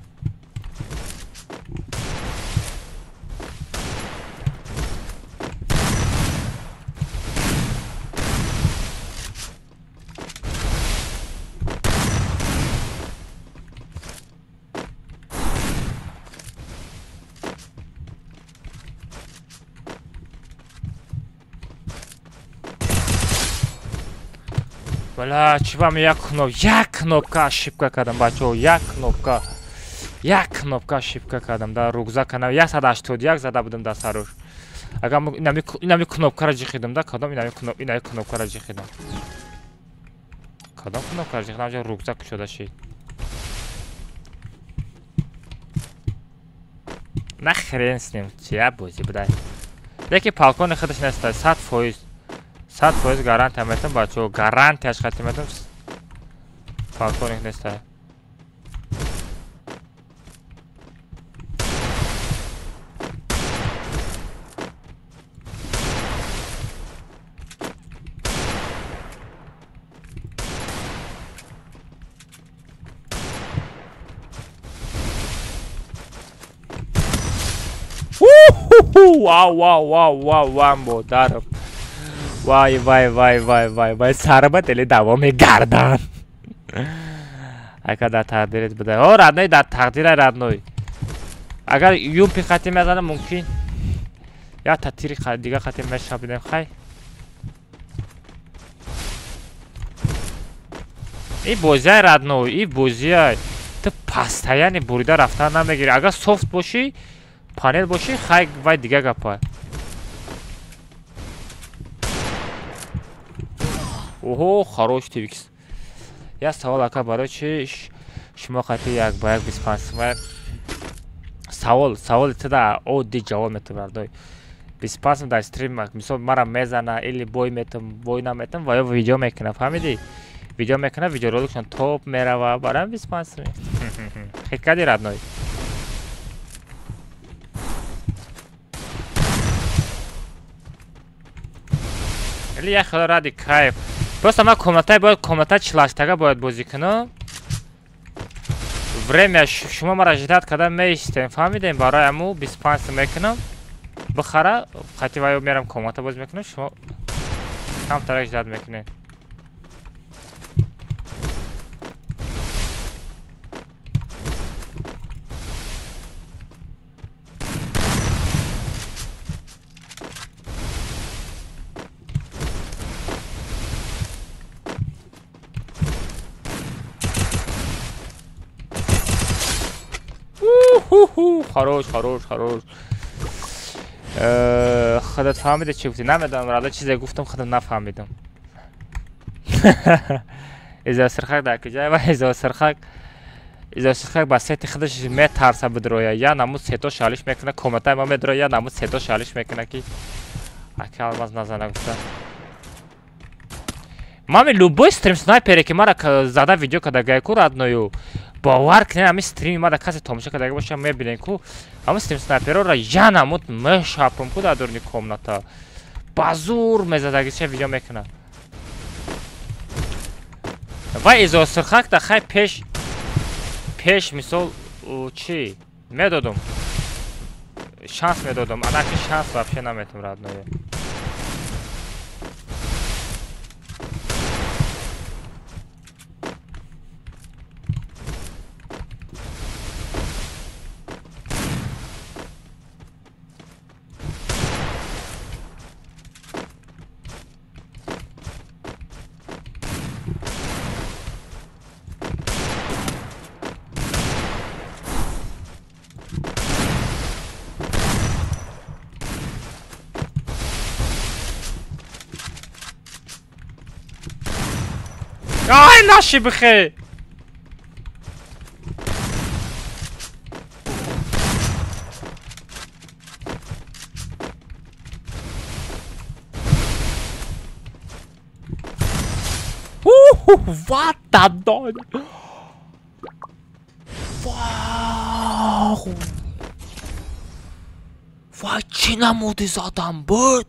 Бля, чӣ вам як кнопка ошибка кардам, бачаҳо, як кнопка ошибка кардам дар рюкзак, 181 зада будам дар саруш. Агар инами кнопкаро ҷихидам да, кадом инами кнопкаро ҷихидам. Кадом кнопкаро ҷихидам, ҷа рюкзак кушода шид. На хрен с ним, чия бозӣ будай. Лекин полковник худаш нестай, 100%. 100% гарантия метам, бачаҳо, гарантияш хати метам. Полковник нестай. Вау, вау, вау, вау, вау, модарам. Вай, вай, вай, вай, вай, вай, сарба дели даво мегардан. Ака дар тақдирит буда. О, родной, дар тақдира родной. Агар юмпи хати мезанам, мумкин. Я татири дига хати мешабидем, хай. И бозиай родной, и бозиай. Ту постоянно бурида рафтан намегири. Агар софт бошӣ, панел бошӣ, хай вай дига гапа. Оҳо, хорош твикс. Я савол ака, барои чи шумо қати як ба як 25 сумай? Савол, саволи туда оддӣ ҷавоб метам, родной. 25 сум дар стрим, мисол мара мезана или бой метам, бой наметам, ва ё видео мекунам, фаҳмидӣ? Видео мекунам, видеороликшон топ мерава, барам 25 сум. Хит кардӣ, родной? Или як хело ради кайф. Просто ман комнатай бояд, комната 48-тага бояд бозӣ кунам. Время шумо мара ждать карда меистем, фаҳмидем? Барои аму 25 сум мекунам. Бихара, қати ваё мерам комната бозӣ мекунам, шумо камтарак ждать мекунед. Хорош, хорош, хорош. Худат фаҳмида чӣ гуфтӣ? Намедонам, рада чизе гуфтам, худам нафаҳмидам. Изосирхак дар куҷай ва изосирхак ба сети худаш метарса бидроя. Я намуд сето шалиш мекуна, комнатаи ма медроя, я намуд сето шалиш мекуна ки ака алмаз назана гуфта. Мами любой стрим снайпере ки мара зада видео кардагай ку родною. Бовар кунед, ҳамин стрими ма дар касе тамошо кардага боша, мебинед ку ҳамин стрим снайпероро я намуд мешапам ку дар дуруни комната. Ба зур мезадагиша видео мекунад. Ва изосирхак да хай пеш мисол чӣ медодум, шанс медодум, анаки шанс вообще наметум, родное. Ай, наши бихе! What the dog? Вау! Вай, чӣ намуди задам буд?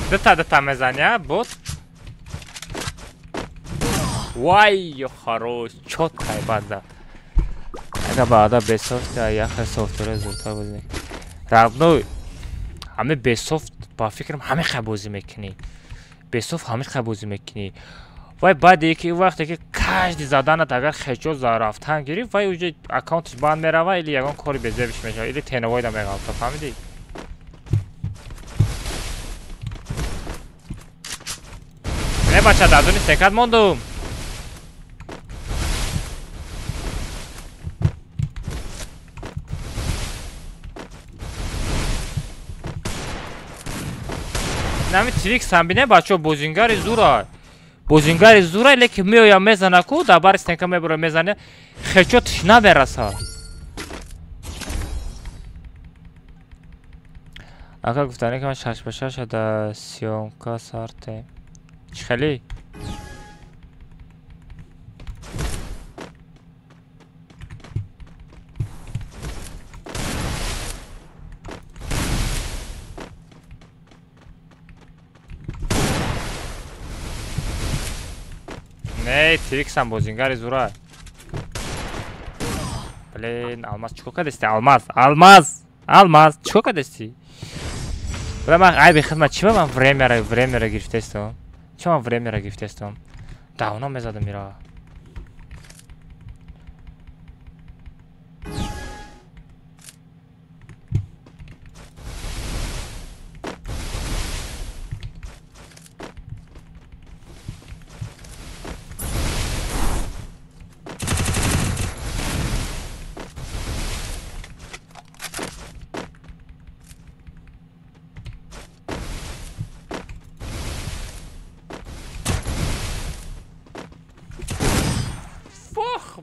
Дата мезани, бот. Вай, хорош, чёткая банда. Ага баъда бесофт, яхе софтуре зудтар бозӣ мекунӣ. Родной, ҳаме бесофт ба фикрам ҳаме хай бозӣ мекунӣ. Бесофт ҳаме хай бозӣ мекунӣ. Вай баъде ки вақте ки каждый заданат агар хечо рафтан гирифт, вай уже аккаунташ банд мерава или ягон кори безебиш мешава, или теновойда меғалта, фаҳмидӣ? Не бача, дар дуни секат мондум. Нами Твикс ҳам бине бачо бозингари зура. Бозингари зура, лекин меоя мезана ку, дар бари стенка мебура мезане, хечотш намераса. Ака гуфтане ки ман 6 ба 6 дар съёмка сартем. Чӣ хеле? Не, Твиксам бозингари зура. Блин, Алмаз чӣ кор кардасти? Алмаз, Алмаз, Алмаз, чӣ кор кардасти? Бля, ман айби хидмат чӣ ба ман времяра гирифтаистам? Чӣ ман времяра гирифтаистам? Давно мезадам ира.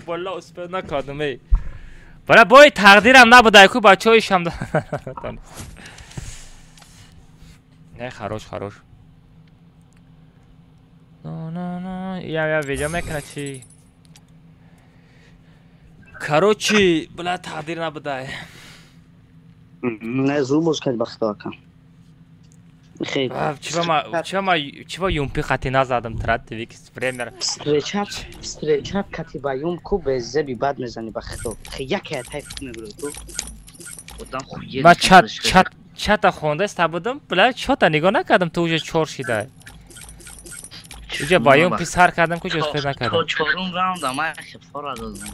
Валла успел накардам эй. Бара бой тақдирам набуда ку бачаҳои шам. Не, хорош, хорош. Но, но, но, я видео мекна чи. Короче, бля тақдир набуда. Не зубош кад бахтака. Хей. Чиба юмпи хати назадам трат Твикс времера. Встречат кати ба юмку без зеби бад мезани ба хито. Хей яке тай мебуру ту. Одам хуе. Ма чата хондаста будам, бля чота нигоҳ накардам, ту уже чор шида. Уже ба юмпи сар кардам, куҷо успел накардам. То чорум раунда ма хифора додам.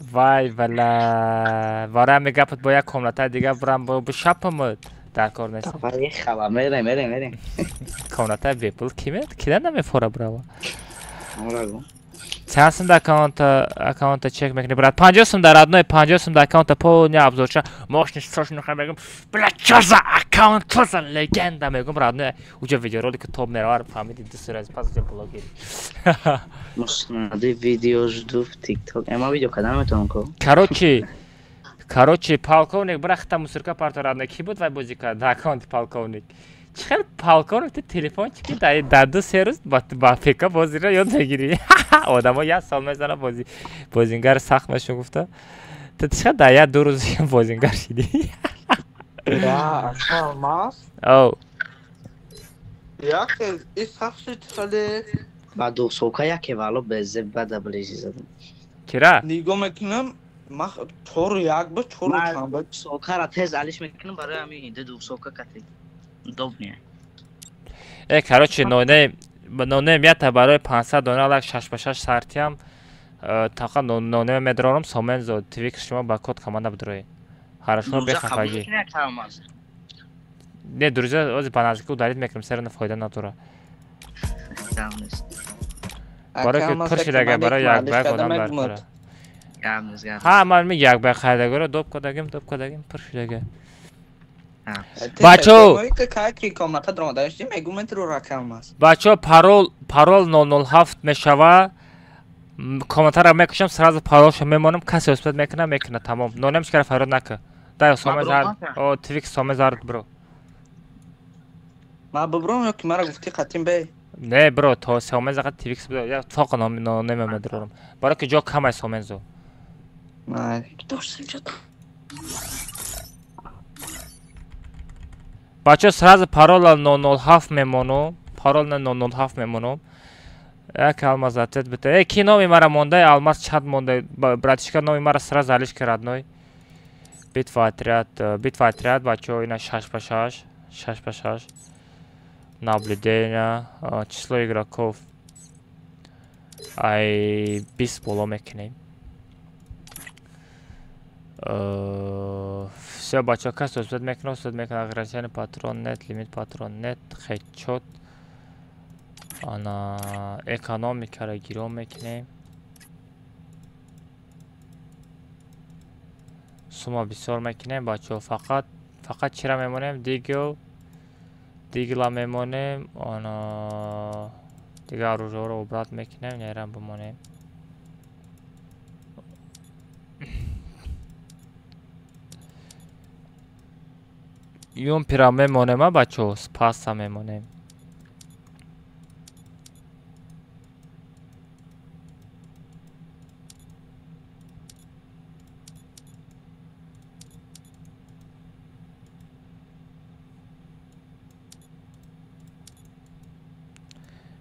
Вай вала. Вара мегапат бо як комната дига брам бо шапамад. Дар кор нест. Хава, мерем, мерем, мерем. Комната бепул кимет? Кида намефора брава? Чанд сум дар аккаунта чек мекунӣ, брат? 50 сум дар одной, 50 сум дар аккаунта полный обзорча. Мощный сошный хай мегум. Бля, чё за аккаунт, чё за легенда мегум, родной. Уже видеоролик топ меравар, фаҳмидӣ, ду се раз пас уже блогери. Мустанади видео жду в TikTok. Ма видео кадам метавонам ко? Короче, полковник, бра хита мусорка парто родной. Ки буд вай бозӣ кард дар аккаунти полковник? Чӣ хел полковник ту телефончики дар ду се рӯз ба ПК бозиро ёд мегирӣ? Одамо як сол мезана бозингар сахт мешун гуфта. Ту чӣ хел дар як ду рӯз бозингар шидӣ? Да, Алмаз. Оу. Яке и сахт шид хеле. Ба ду сока яке вало безе бада ближи задам. Кира? Нигоҳ мекунам. Ман 4-1 ба 4-чанд ба сокара тез алиш мекунам барои ҳамин ду сока кати. Удобнее. Короче, нонем ята барои 500 дона лак 6 ба 6 сартиам тақа нонем медрорам сомензо Твикс шумо ба код команда бидроед. Хорошо, бехафагӣ. Не, друзья, ози ба наздикӣ удалить мекунем, серна фоида надора. Барои ки пур шидага, барои як ба як одам дар кора. Ҳа, ман ми як ба хайдагора доп кадагим, пур шидага. Бачо, бачо, парол 007 мешава. Комментарро мекушам, сразу паролшо мемонам, касе успед мекуна, тамом. Нонем чикара фарёд нака. Дай соме зард, о Твикс соме зард бро. Ма бибром ё ки мара гуфти қатим бе? Не бро, то соме зақат Твикс бро, я тоқ нонем медрорам. Баро ки ҷо камай сомензо. Май. Бачо сразу парола 007 мемонам. Парол 007 мемонам. Як алмаз ответ бите. Э, ки номи мара мондай? Алмаз чат мондай. Братишка номи мара сразу алиш ки родной. Битва отряд, битва отряд, бачо ина 6 по 6, 6 по 6. Наблюдение, число игроков. Ай 20 боло мекунем. Все, бачо кас успед мекунам, успед мекунам. Ограничение патрон нет, лимит патрон нет, хедшот. Ана экономикаро гиро мекунем. Сума бисёр мекунем, бачо. Фақат фақат чира мемонем? Дигл дигла мемонем. Ана дигар оружиҳоро убрат мекунем, нерам бимонем. Юмпира мемонем, а бачо, спаса мемонем.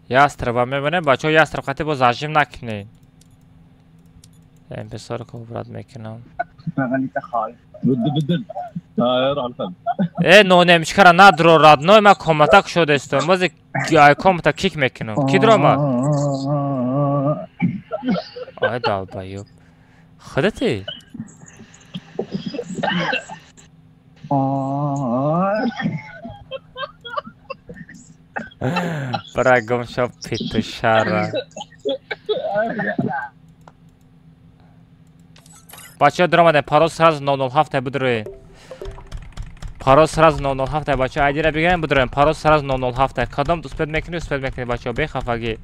Ястреба мемонем, бачо, ястреб қати бо зажим накунед. МП40 убрат мекунам. Э, нонемчикара надро родной, ма комната кушодестом. Бози комната кик мекунам. Ки дрома? Ай долбоёб. Худати? Бра гум шо петушара. Бачаҳо даромадем, парол сразу 007 бидроед. Парол сразу 007 бачаҳо, айдира бигирем бидроем. Парол сразу 007. Кадом успед мекунӣ, успед мекунӣ бачаҳо, бехафагӣ.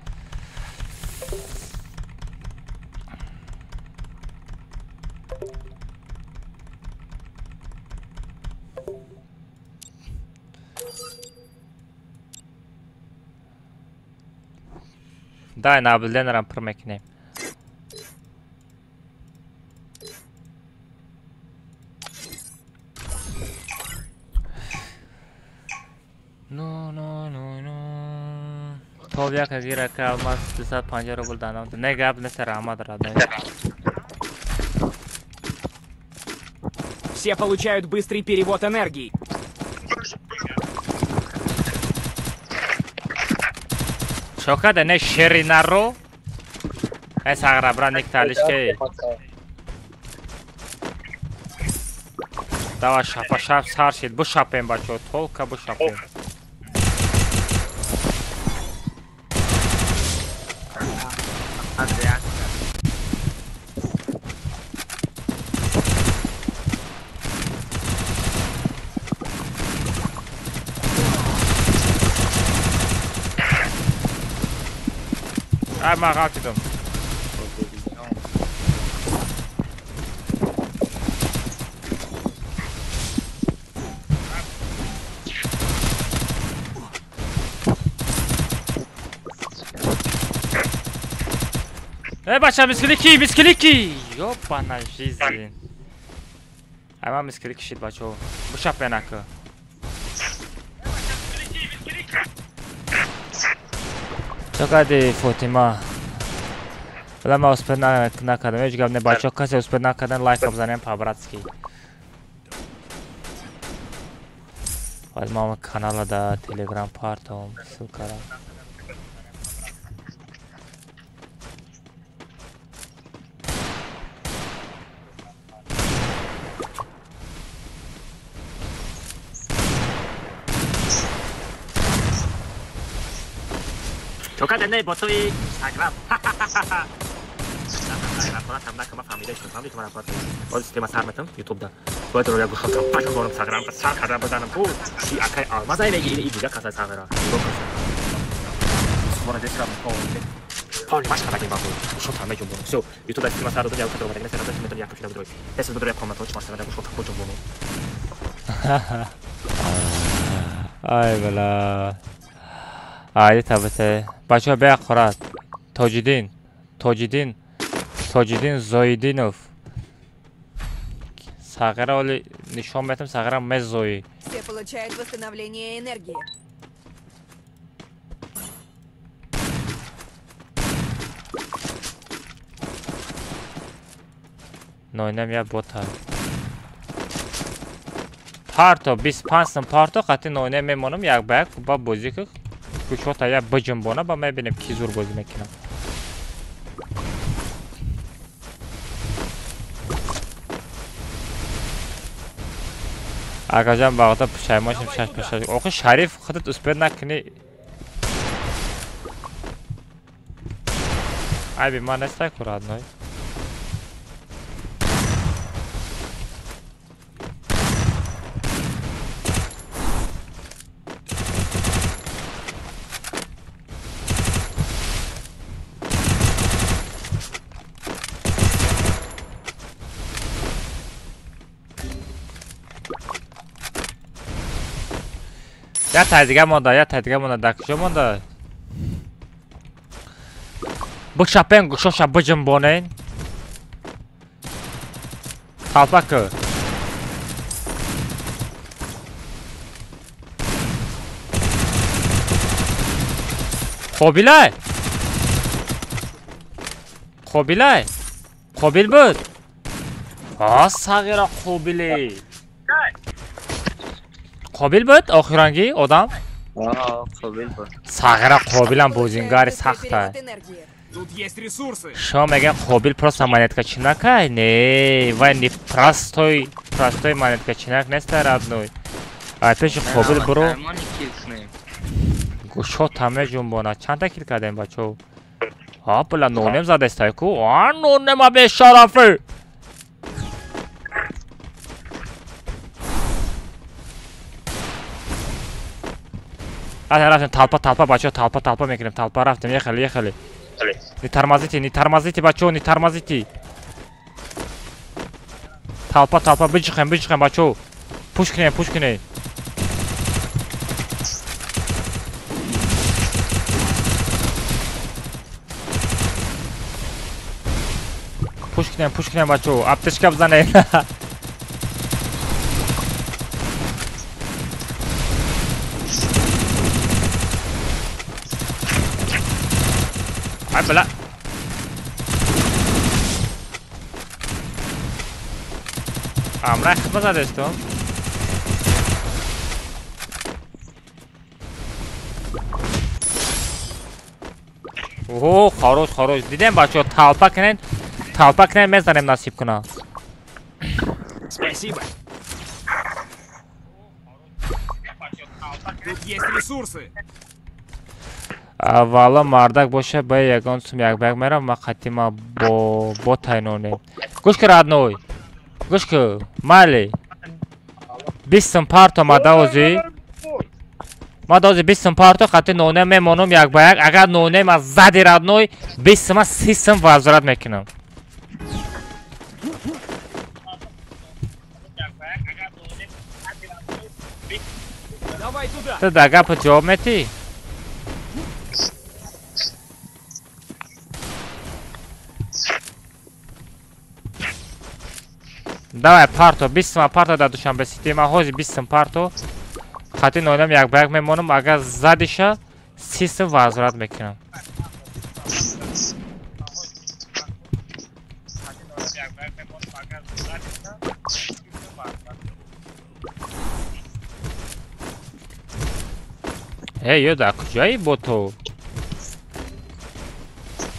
Дай наблюдениерам пур мекунем. Ну, ну, ну, ну. Топ як гира ка алмаз 250 рубл данам. Не гап нест, раҳмат родной. Все получают быстрый перевод энергии. Шокада не шеринаро. Э сагра бра ник талишке. Давай шапа шап сар шид. Бушапем бачо, толка бушапем. Ай, ма ғалтидам. Э, бача, мискилики, мискилики! Ёбана жизнь. Ай, ма мискилики шид, бачо. Бушапенака. Чокади Фотима. Вала ма успед накардам. Ҳеҷ гап не бачаҳо, касе успед накардан лайк бизанем по-братски. Баъд ма канала да Телеграм партом ссылкара. Чокаде не ботои Инстаграм. Боз система сар метам ютуб да. Бояд рӯя гӯшам бачо борам Инстаграм сар карда бизанам. Ку чи акай алмазай меги и дига касай сагра. Сумара десра пол. Пол маш кадаги бабу. Шо там меҷум борам. Всё, ютуб да система сар додам, я кадро мадагина сар додам, метам як кушида бидрои. Тес бидрои комната чмаш сар гӯшам бочум борам. Ай бала. Ай табате. Бачаҳо беаққорат. Тоҷиддин, Тоҷиддин, Тоҷиддин Зоидинов. Сағира оли нишон метам, сағира мезои. Все получают восстановление энергии. Нойнам я бота. Парто 25 сум парто қати нойнам мемонам як ба як ба бозӣ ки кушота я биҷунбона ба мебинем ки зур бозӣ мекунам. Акаҷан бағота пушаймон шим шаш пушай. Охи Шариф худат успед накунӣ. Айби ман нестай ку родной. Я тай дига монда, я тай дига монда, дар куҷо монда? Бикшапен гӯшоша биҷунбонен. Талпа ку. Қобилай? Қобилай? Қобил буд? А, сағира қобиле. Қобил буд охирангӣ одам? Қобил буд. Сағира қобилам бозингари сахта. Шумо мегӯям қобил просто монеткачинакай? Не, вай не простой, простой монеткачинак нест родной. Ай пеши қобил буро. Гӯшота меҷунбонад. Чанда кил кардем бачаҳо? А, била нонем задестай ку? А, нонема бешарафӣ! Рафтем толпа толпа бачаҳо толпа толпа мекунем толпа рафтем ехали ехали. Не тормозите, не тормозите бачаҳо, не тормозите. Толпа толпа биҷихем биҷихем бачаҳо. Пуш кунем пуш кунем. Пуш кунем пуш кунем бачаҳо. Аптечка бизанем. Ай била. Амра хидмат задестум. Оҳ, хорош, хорош. Дидем бачаҳо толпа кунен, толпа кунен мезанем насиб кунам. Спасибо. Тут есть ресурсы. Валла мардак боша ба ягон сум як ба як мерам ма қатима бо тайноне. Гӯш ки родной. Гӯш ки майли. 20 сум парто ма даози. Ма даози 20 сум парто қати ноне мемонам як ба як. Агар ноне ма зади родной 20 сума 30 сум возврат мекунам. Ту да гапа ҷавоб метӣ? Давай парто, 20 сум парто дар Душанбе Сити. Ман ҳозир 20 сум парто. Хати нонам як ба як мемонам, агар задиша 30 сум возврат мекунам. Эй, ё дар куҷои бо ту?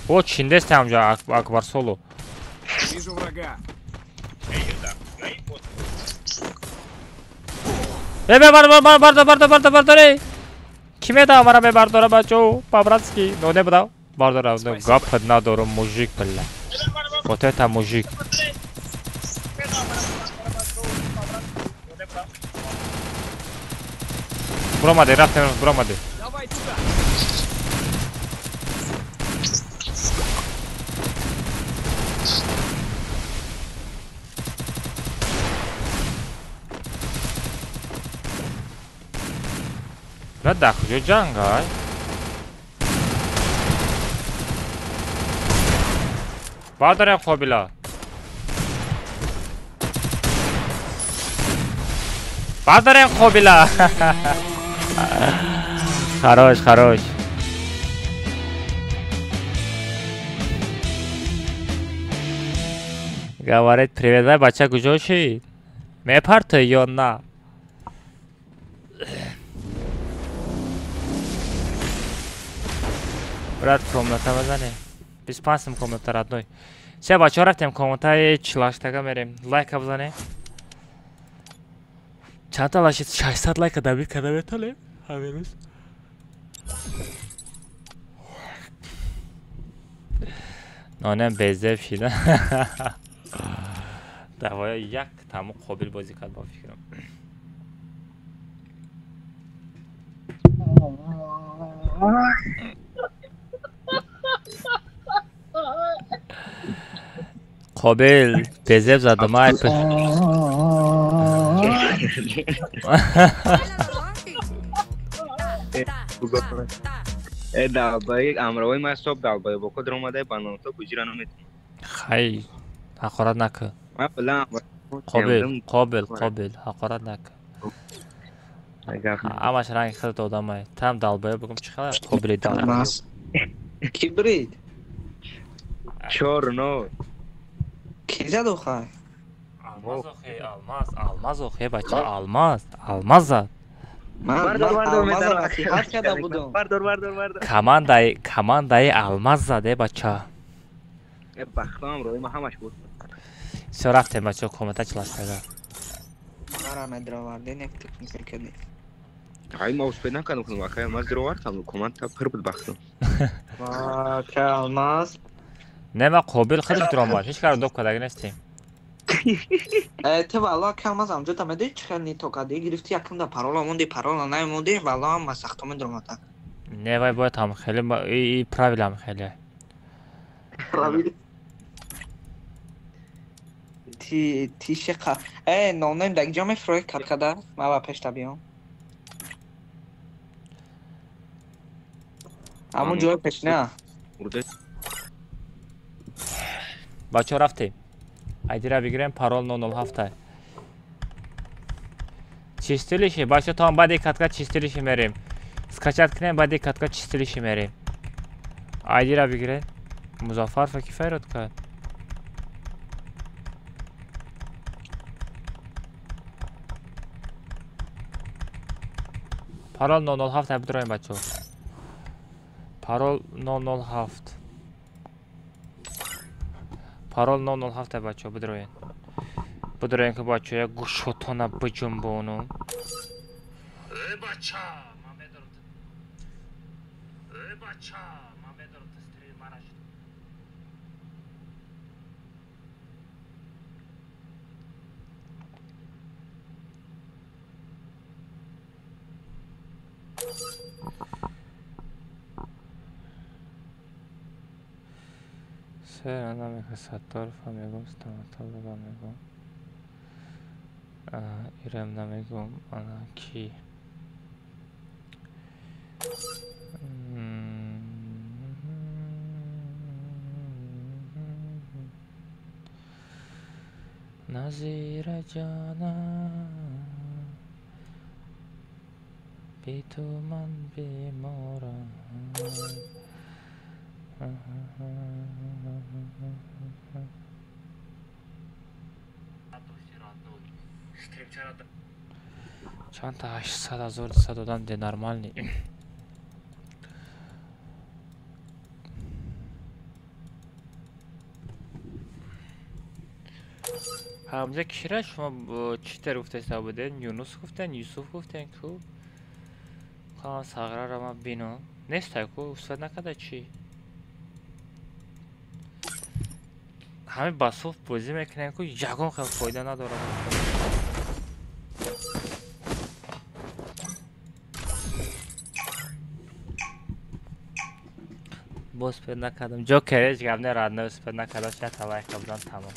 О, чиндест ҳамҷо Акбарсоло. Вижу врага. Э, бардор, бардор, бардор, бардор, бардор, эй! Ки медава мара мебардора, бачо? По-братски. Ну, не бадав. Бардора, ну, гап надорум, мужик, бля. Вот это мужик. Буромади, рафтем, буромади. Давай туда. На дар куҷо ҷанг ай? Бардорем қобила. Бадарем қобила. Хорош, хорош. Говорит, привет, вай бача куҷо шид? Мепартой ё на? Брат, комната базане. 25 сум комната родной. Се бачаҳо рафтем комнатаи 48-тага мерем. Лайка бизане. Чандта лашид? 600 лайка дабит карда метавонем ҳамин рӯз. Нонем безеб шида. Давая як таму қобил бозӣ кард бо фикрам. Қобил безеб задам ай. Э далбаи амровои ма соб далбаи бо код омадаи банонто гуҷира наметавонам. Хай, ҳақорат накун. Қобил, қобил, қобил, ҳақорат накун. Ҳамаш ранги худат одамай. Там далбаё бигум чӣ хабар? Қобили далбаё. Ки брид? 4-0. Ки зад охай? Алмаз охе, алмаз, алмаз охе, бача, алмаз, алмаз зад. Командаи, командаи алмаз зад, э бача. Э бахтам рӯи ма ҳамаш буд. Всё рафтем бача, комната чилаштага. Мара медроварден як техника кардем. Ай ма успед накардам, акай алмаз дровардам, команда пур буд бахтам. Ва, ка алмаз. Не ма қобил худаш дромад, ҳеҷ кара доб кардаги нестем. Э, ту валло ака алмаз амҷо та медои чӣ хел нито кардӣ? Гирифти якум да парола монди, парола намонди, валло ҳам масахто медромада. Не вай бояд ҳам хеле и правила ҳам хеле. Правила. Ти ти шеқа. Э, нонем даг ҷо мефрои каткада, ма ба пешта биём. Ҳамун ҷои пешна. Бачаҳо рафтем. Айдира бигирем, парол 007. Чистилище, бачаҳо то баъди катка чистилище мерем. Скачать кунем, баъди катка чистилище мерем. Айдира бигирем. Музаффар фа ки файрод кард? Парол 007 бидроем бачаҳо. Парол 007. Парол 007 бачаҳо бидроен. Бидроен ки бачаҳо як гӯшотона биҷунбонум. Э бача, ман медорам. Э бача, ман медорам стрим мара шуд. Се Сатторфа мегум, стоматолога мегум, ирам намегум, ана ки. Назира ҷона, би ту ман беморам. Чанд та 800 ҳазор 200 одам де нормальный. Ҳамза кира шумо чӣ тар гуфтаиста будед? Юнус гуфтен, Юсуф гуфтен ку? Қалам сағраро ман бинам. Нестай ку, устод накарда чӣ? Ҳамин басоф бозӣ мекунем ку, ягон хел фоида надорад. Боз пед накардам. Ҷокер ҳеҷ гап не, радно успед накардам, шояд лайка будан тамом.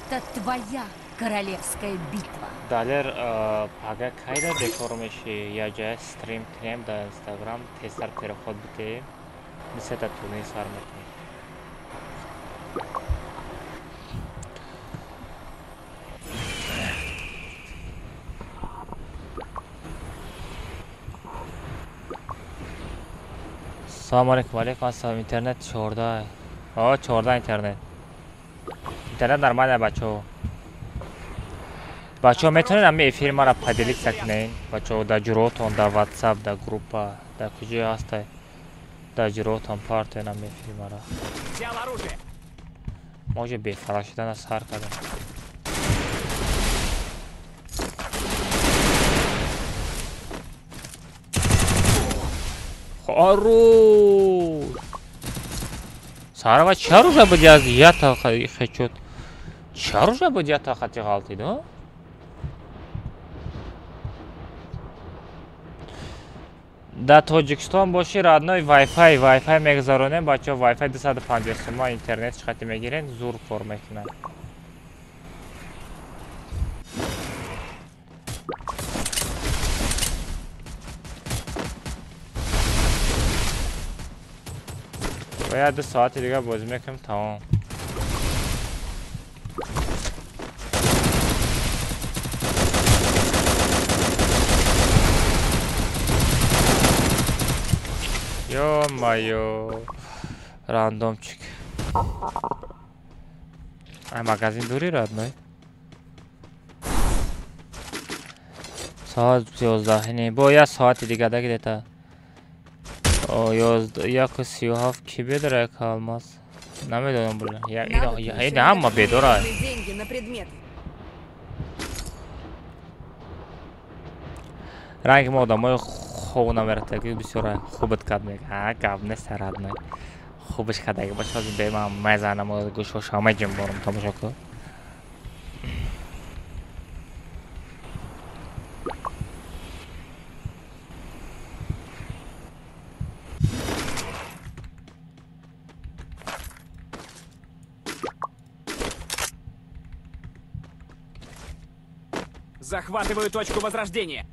Это твоя королевская битва. Далер, пага кайда бекор меши? Я ҷая стрим кунем дар Инстаграм, тезтар переход битеем. Бисета турнир сар мекунем. Салом алейкум, алейкум ассалом. Интернет 14. О, 14 интернет. Интернет нормально, бачаҳо. Бачаҳо метавонед ҳами эфири маро поделиться кунед. Бачаҳо дар ҷуротон, дар WhatsApp, дар группа, дар куҷое ҳастай, дар ҷуротон партоед ҳами эфири маро. Мо уже бефарқ шудана сар кардем. Хорош! Сарава чӣ оружие буд аз ята хечот? Чӣ оружие буд ята хати ғалтид, а? Дар Тоҷикистон боши, родной, Wi-Fi, Wi-Fi мегузаронем, бачаҳо, Wi-Fi 250 сума интернет чӣ мегирен, зур кор мекунад. Бояд 2 соати дига бозӣ мекунем, тамом. Ё-моё, рандомчик. Ай, магазин дури, родной. Соат 11 не, бо як соати дига да где-то. 1:37 ки бедора як алмаз? Намедонам, бля. Ина ҳама бедора. Ранги мо одамои хуб намератаги бисёр хубат кард мега. А гап нест, родной. Хубаш кардаги баша бе ман мезанам гӯшоша меҷунборам, тамошо кун. Захватываю точку возрождения.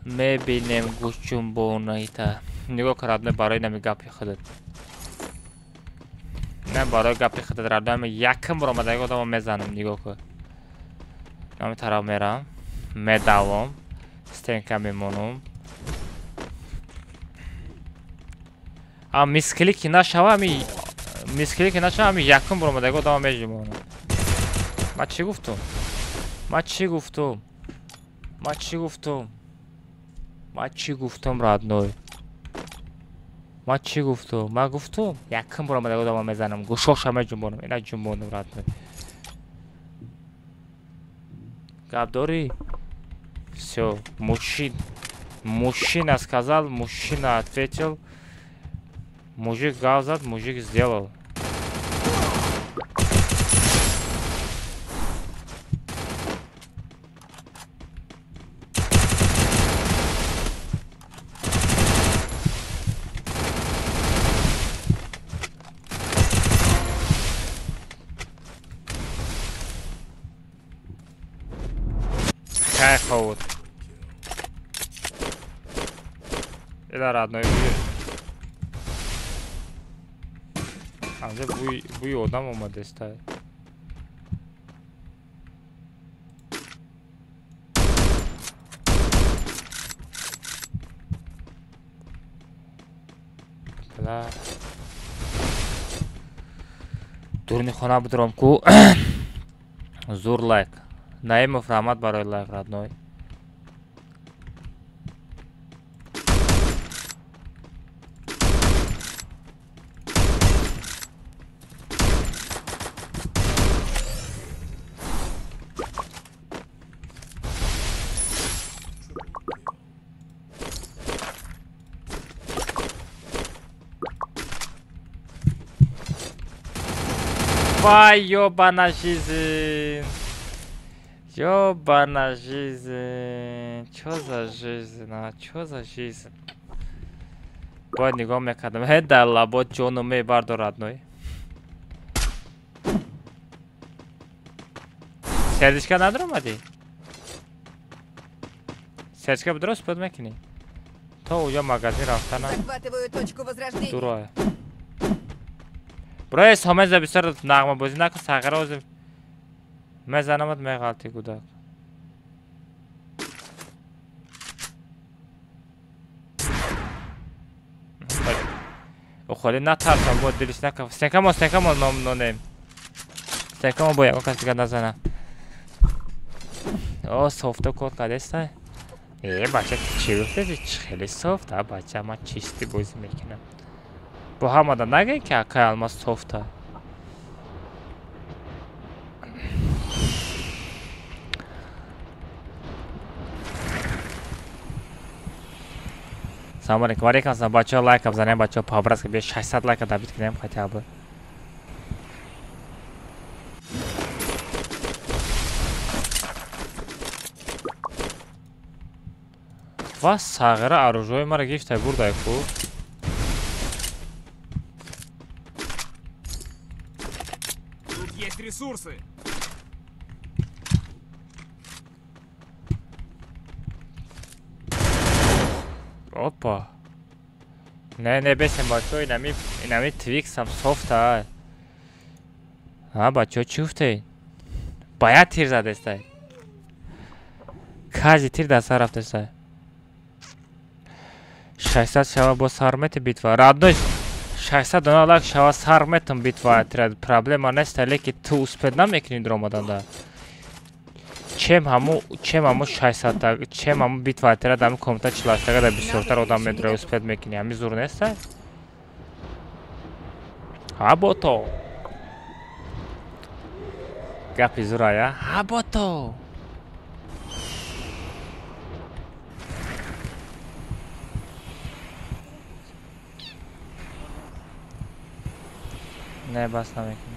Мебинем гӯшҷунбонаита. Нигоҳ кун, родной, барои нами гапи худат. Не, барои гапи худат, родной, якм бор омадаги одамо мезанам, нигоҳ кун. Нами тараф мерам, медавом, стенка мемонам. А мискили ки нашава, ами мискили ки нашава, ами якм бор омадаги одамо меҷунбонам. Ман чӣ гуфтум? Ман чӣ гуфтум? Ман чӣ гуфтум? Ман чӣ гуфтум, родной? Ман чӣ гуфтум? Ман гуфтум, якм бор омадаги одамо мезанам, гӯшоша меҷунбонам, ина ҷунбонам, родной. Гап дорӣ? Всё, мужчин. Мужчина сказал, мужчина ответил. Мужик гап зад, мужик сделал. Кайфовод. Ила, родной, анҷа бӯи одам омадеста. Бла. Дурни хона будурам ку. Зур лайк. Наимов, раҳмат барои лайк, родной. Вай, ёбана жизнь. Ёбана жизнь. Чё за жизнь, а? Чё за жизнь? Бояд нигоҳ мекардам. Ҳе дар лабо ҷону мебардор, родной. Сердечка надромадӣ? Сердечка бидро спод мекунӣ? То уҷа магазин рафтана. Дурое. Брои сомеза бисёр нағмабозӣ накун, сағира озим. Мезанамат меғалти гудак. Охоли натарсам, бо дилиш накаф. Стенкамо, стенкамо нонем. Стенкамо бо ягон кас дигар назана. О, софто код кадестай. Э, бача чӣ гуфтеси? Хеле софт, а бача ман чисти бозӣ мекунам. Бо ҳамада нагӯй ки акай алмаз софта. Салом алейкум. Валейкум ассалом. Бачаҳо лайка бизанем, бачаҳо по-братски биё 600 лайка добить кунем хотя бы. Ва сағира оружои мара гирифтай бурдай ку. Тут есть ресурсы. Опа. Не, не бесем бачо, инами твиксам софта. А бачо чӣ гуфтей? Баяд тир задестай. Кажи тир дар сар рафтестай. 600 шава бо сар мети битва. Родной 600 дона лайк шава сар метам битва. Проблема нест, леки ту успед намекунӣ дуромаданда. Чем ҳаму 600 чем ҳаму битва отряд ҳаму комната 48 да бисёртар одам медура успед мекунӣ. Ҳами зур нест? Ҳа бото. Гапи зурая. Ҳа бото. Не, бас намекунӣ.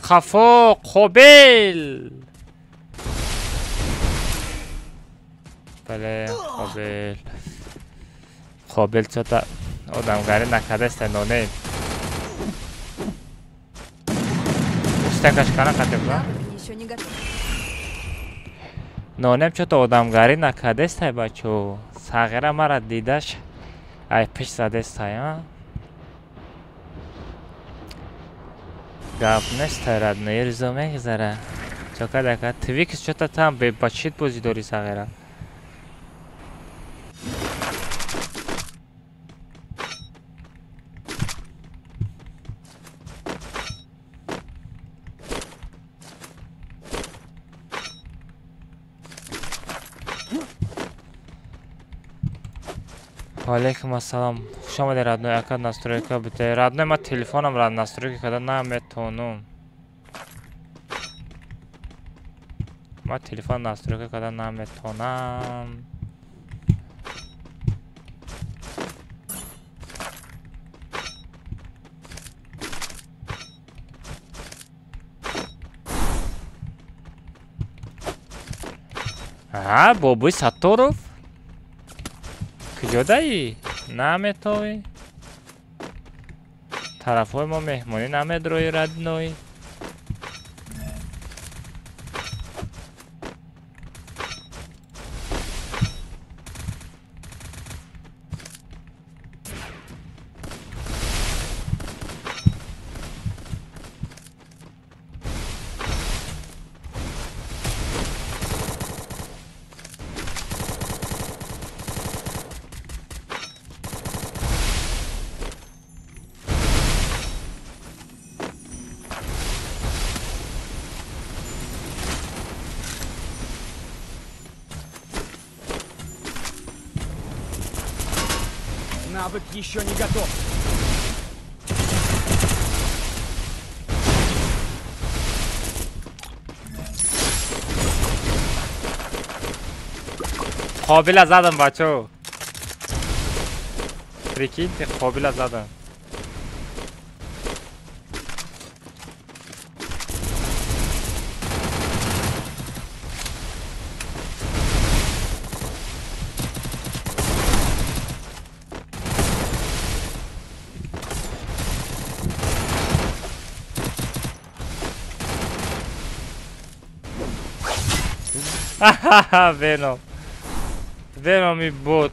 Қафо қобил. Бале, қобил. Қобил чота одамгарӣ накардаста нонем. Устакаш кана қатиб. Нонем чото одамгарӣ накардестай бачо. Сағира мара дидаш ай пиш задестай, а? Гап нестай, родной, рӯзо мегзара. Чока дака твикс чота там бачит бозӣ дорӣ сағира. Валейкум ассалом. Хуш омадед, родной. Ака, настройка бите. Родной, ман телефонам ра настройка карда наметонам. Ман телефон настройка карда наметонам. Аҳа, бобои Сатторов. Куҷодаӣ? Наметовӣ? Тарафҳои мо меҳмонӣ намедроӣ, родной? Навык еще не готов. Қобила задам, бачо. Прикиньте, қобила задам. Ахаха, Веном. Веном и бот.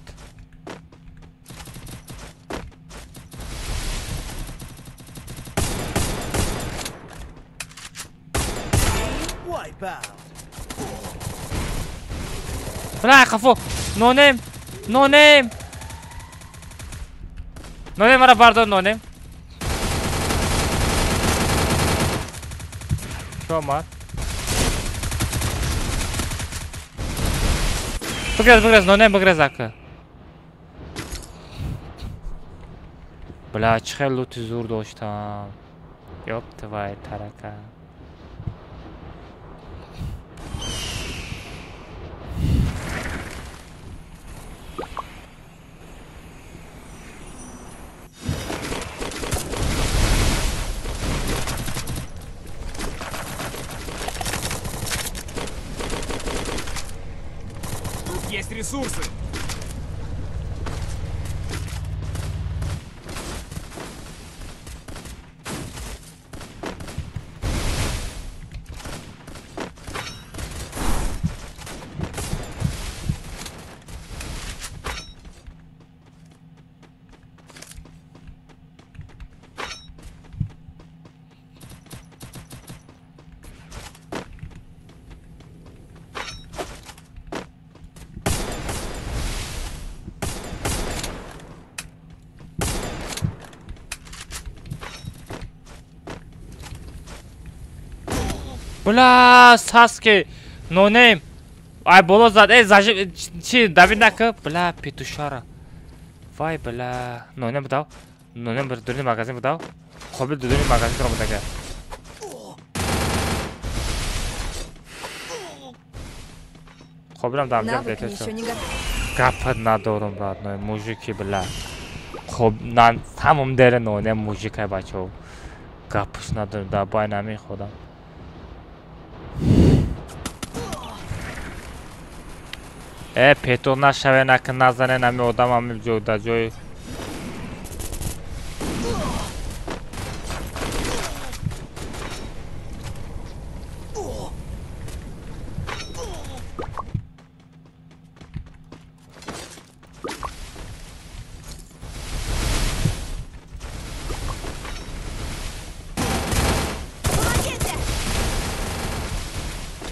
Бля, хафо. Нонем. Нонем. Нонем, мара бардор, нонем. Чё, мар? Бигрез, бигрез, нонем, бигрез, ака. Бля, чӣ хел лути зур доштам. Ёб твоя тарака. Есть ресурсы. Бля, Саски, нонейм. Ай, боло зад. Эй, зажим, чи, давид нака. Бля, петушара. Вай, бля. Нонейм будав. Нонейм дуруни магазин будав. Қобил дуруни магазин ро будага. Қобилам дамҷам детесо. Гапат надорум, родной, мужики, бля. Хоб, на самом деле нонейм мужикай, бачо. Гапш надорум, да бай намеходам. Э, петух нашаве, нака назане, нами одам ами ҷой да ҷой.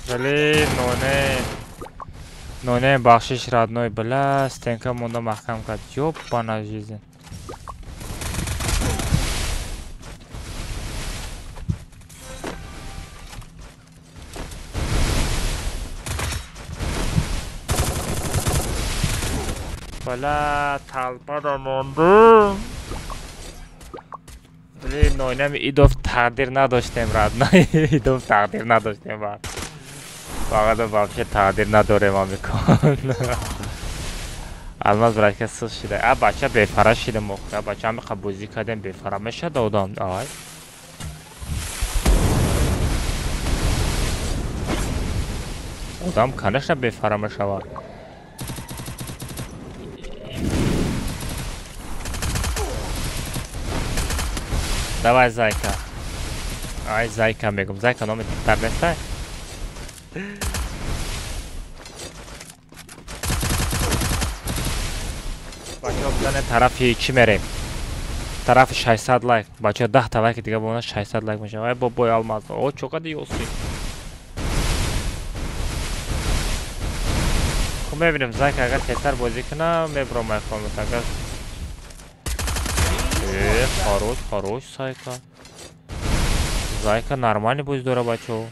Блин, ноне. Ноне, бахшиш, родной, бля, стенка монда маҳкам кард. Ёбана жизнь. Бала талпада мондум. Блин, нойнами идов тақдир надоштем, родной. Идов тақдир надоштем, брат. Фақат вообще тақдир надорем амикон. Алмаз братка сус шида. А бача бефара шида мох. А бача ами бозӣ кардем бефара мешад одам. Ай. Одам, конечно, бефара мешавад. Давай, зайка. Ай, зайка мегум. Зайка номи духтар нестай? Бачаҳо бизанед тарафи чӣ мерем? Тарафи 600 лайк. Бачаҳо 10 та лайки дига бона 600 лайк мешавад. Ай бобои алмаз. О, чо кади ёси? Хуб мебинем, зайка агар тезтар бозӣ кунам, мебурам ай комната. Агар хорош, хорош, зайка. Зайка нормальный бозӣ дора, бачаҳо.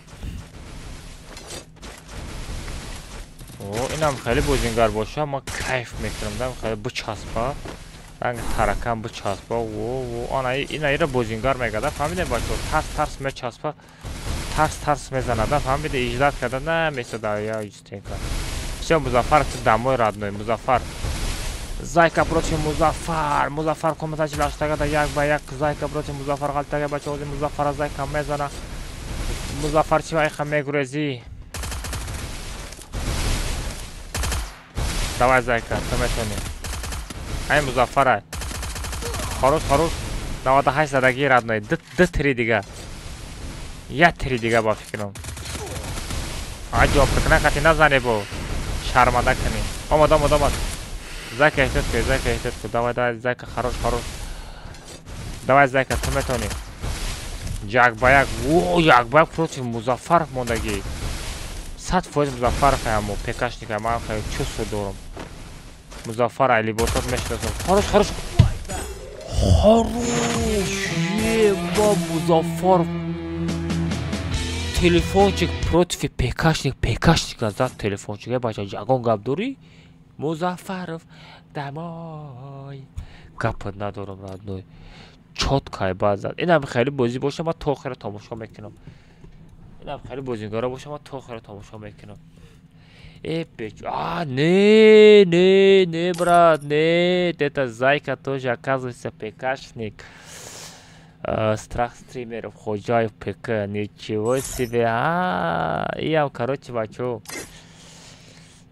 О, инам хеле бозингар боша, ман кайф мекунам, дам хеле бичаспа. Ранги таракан бичаспа. Во, во, ана ина ира бозингар мегада, фаҳмидем бачаҳо, тарс тарс мечаспа. Тарс тарс мезанада, фаҳмиде, иждат карда намесада, я истенка. Всё, Музаффар, ты домой, родной, Музаффар. Зайка против Музаффар. Музаффар комната чилаштагада як ба як. Зайка против Музаффар ғалтага бачаҳо, Музаффара Зайка мезана. Музаффар чи вайха мегурезӣ? Давай, Зайка, ту метавонӣ. Ай Музаффара. Хорош, хорош. 98 задагӣ родной. Ду тири дига. Як тири дига ба фикрам. Ай ҷавоб кунак қати назане бо. Шарманда кунӣ. Омад, омад, омад. Зайка эҳтиёт кун, Зайка эҳтиёт кун. Давай, давай, Зайка, хорош, хорош. Давай, Зайка, ту метавонӣ. Як ба як. О, як ба як против Музаффаров мондагӣ. 100% Музаффаров ҳамо, пекашник ҳам, ман хеле чувство дорам. Музаффар ай либосот мешиносам. Хорош, хорош. Хорош. Еба, Музаффар. Телефончик против пекашник, пекашник зад телефончик. Э бача, ягон гап дорӣ? Музаффаров домой. Гап надорам, родной. Чётко баъд зад. Инам хеле бозӣ боша, ман то охира тамошо мекунам. Инам хеле бозингара боша, ман то охира тамошо мекунам. Э, беч... А, не, не, не, брат, не, это Зайка тоже, оказывается, ПКшник. Страх стримеров, Ходжаев ПК, ничего себе, а, я, короче, бачу.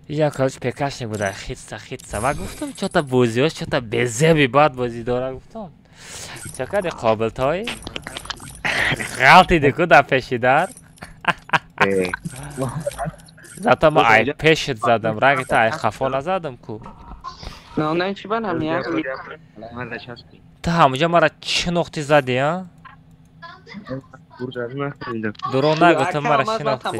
Я, короче, ПКшник буда, хитса, хитса. Ма гуфтам, чё-то бозиҳош, чё-то безеби бад бозӣ дора, гуфтам. Чё кади қобил той? Ғалтиди ку дар пеши дар? Зато ма ай пешит задам, ранги та ай хафо назадам ку. Та ҳамуҷа мара чӣ нохти зади, а? Дурӯғ нагӯ, ту мара шинохтӣ.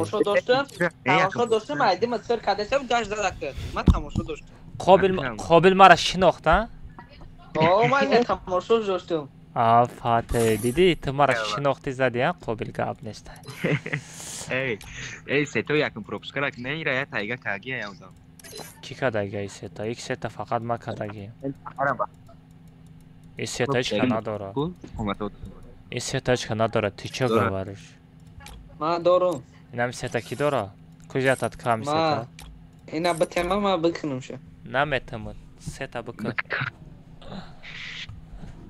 Қобил мара шинохт, а? А, Фатеҳ, дидӣ, ту мара шинохтӣ зади, а? Қобил гап нест. Эй, эй, сето якум пропускара не ира я тайга каги я удам. Ки кадаги ай сета? Ик сета фақат ма кадаги. И сета ҳеч ка надора. И сета ҳеч ка надора. Ты чё говоришь? Ма дорум. Инам сета ки дора? Куҷатат кам сета? Ина битема ма бикунам ша. Наметамад. Сета бикун.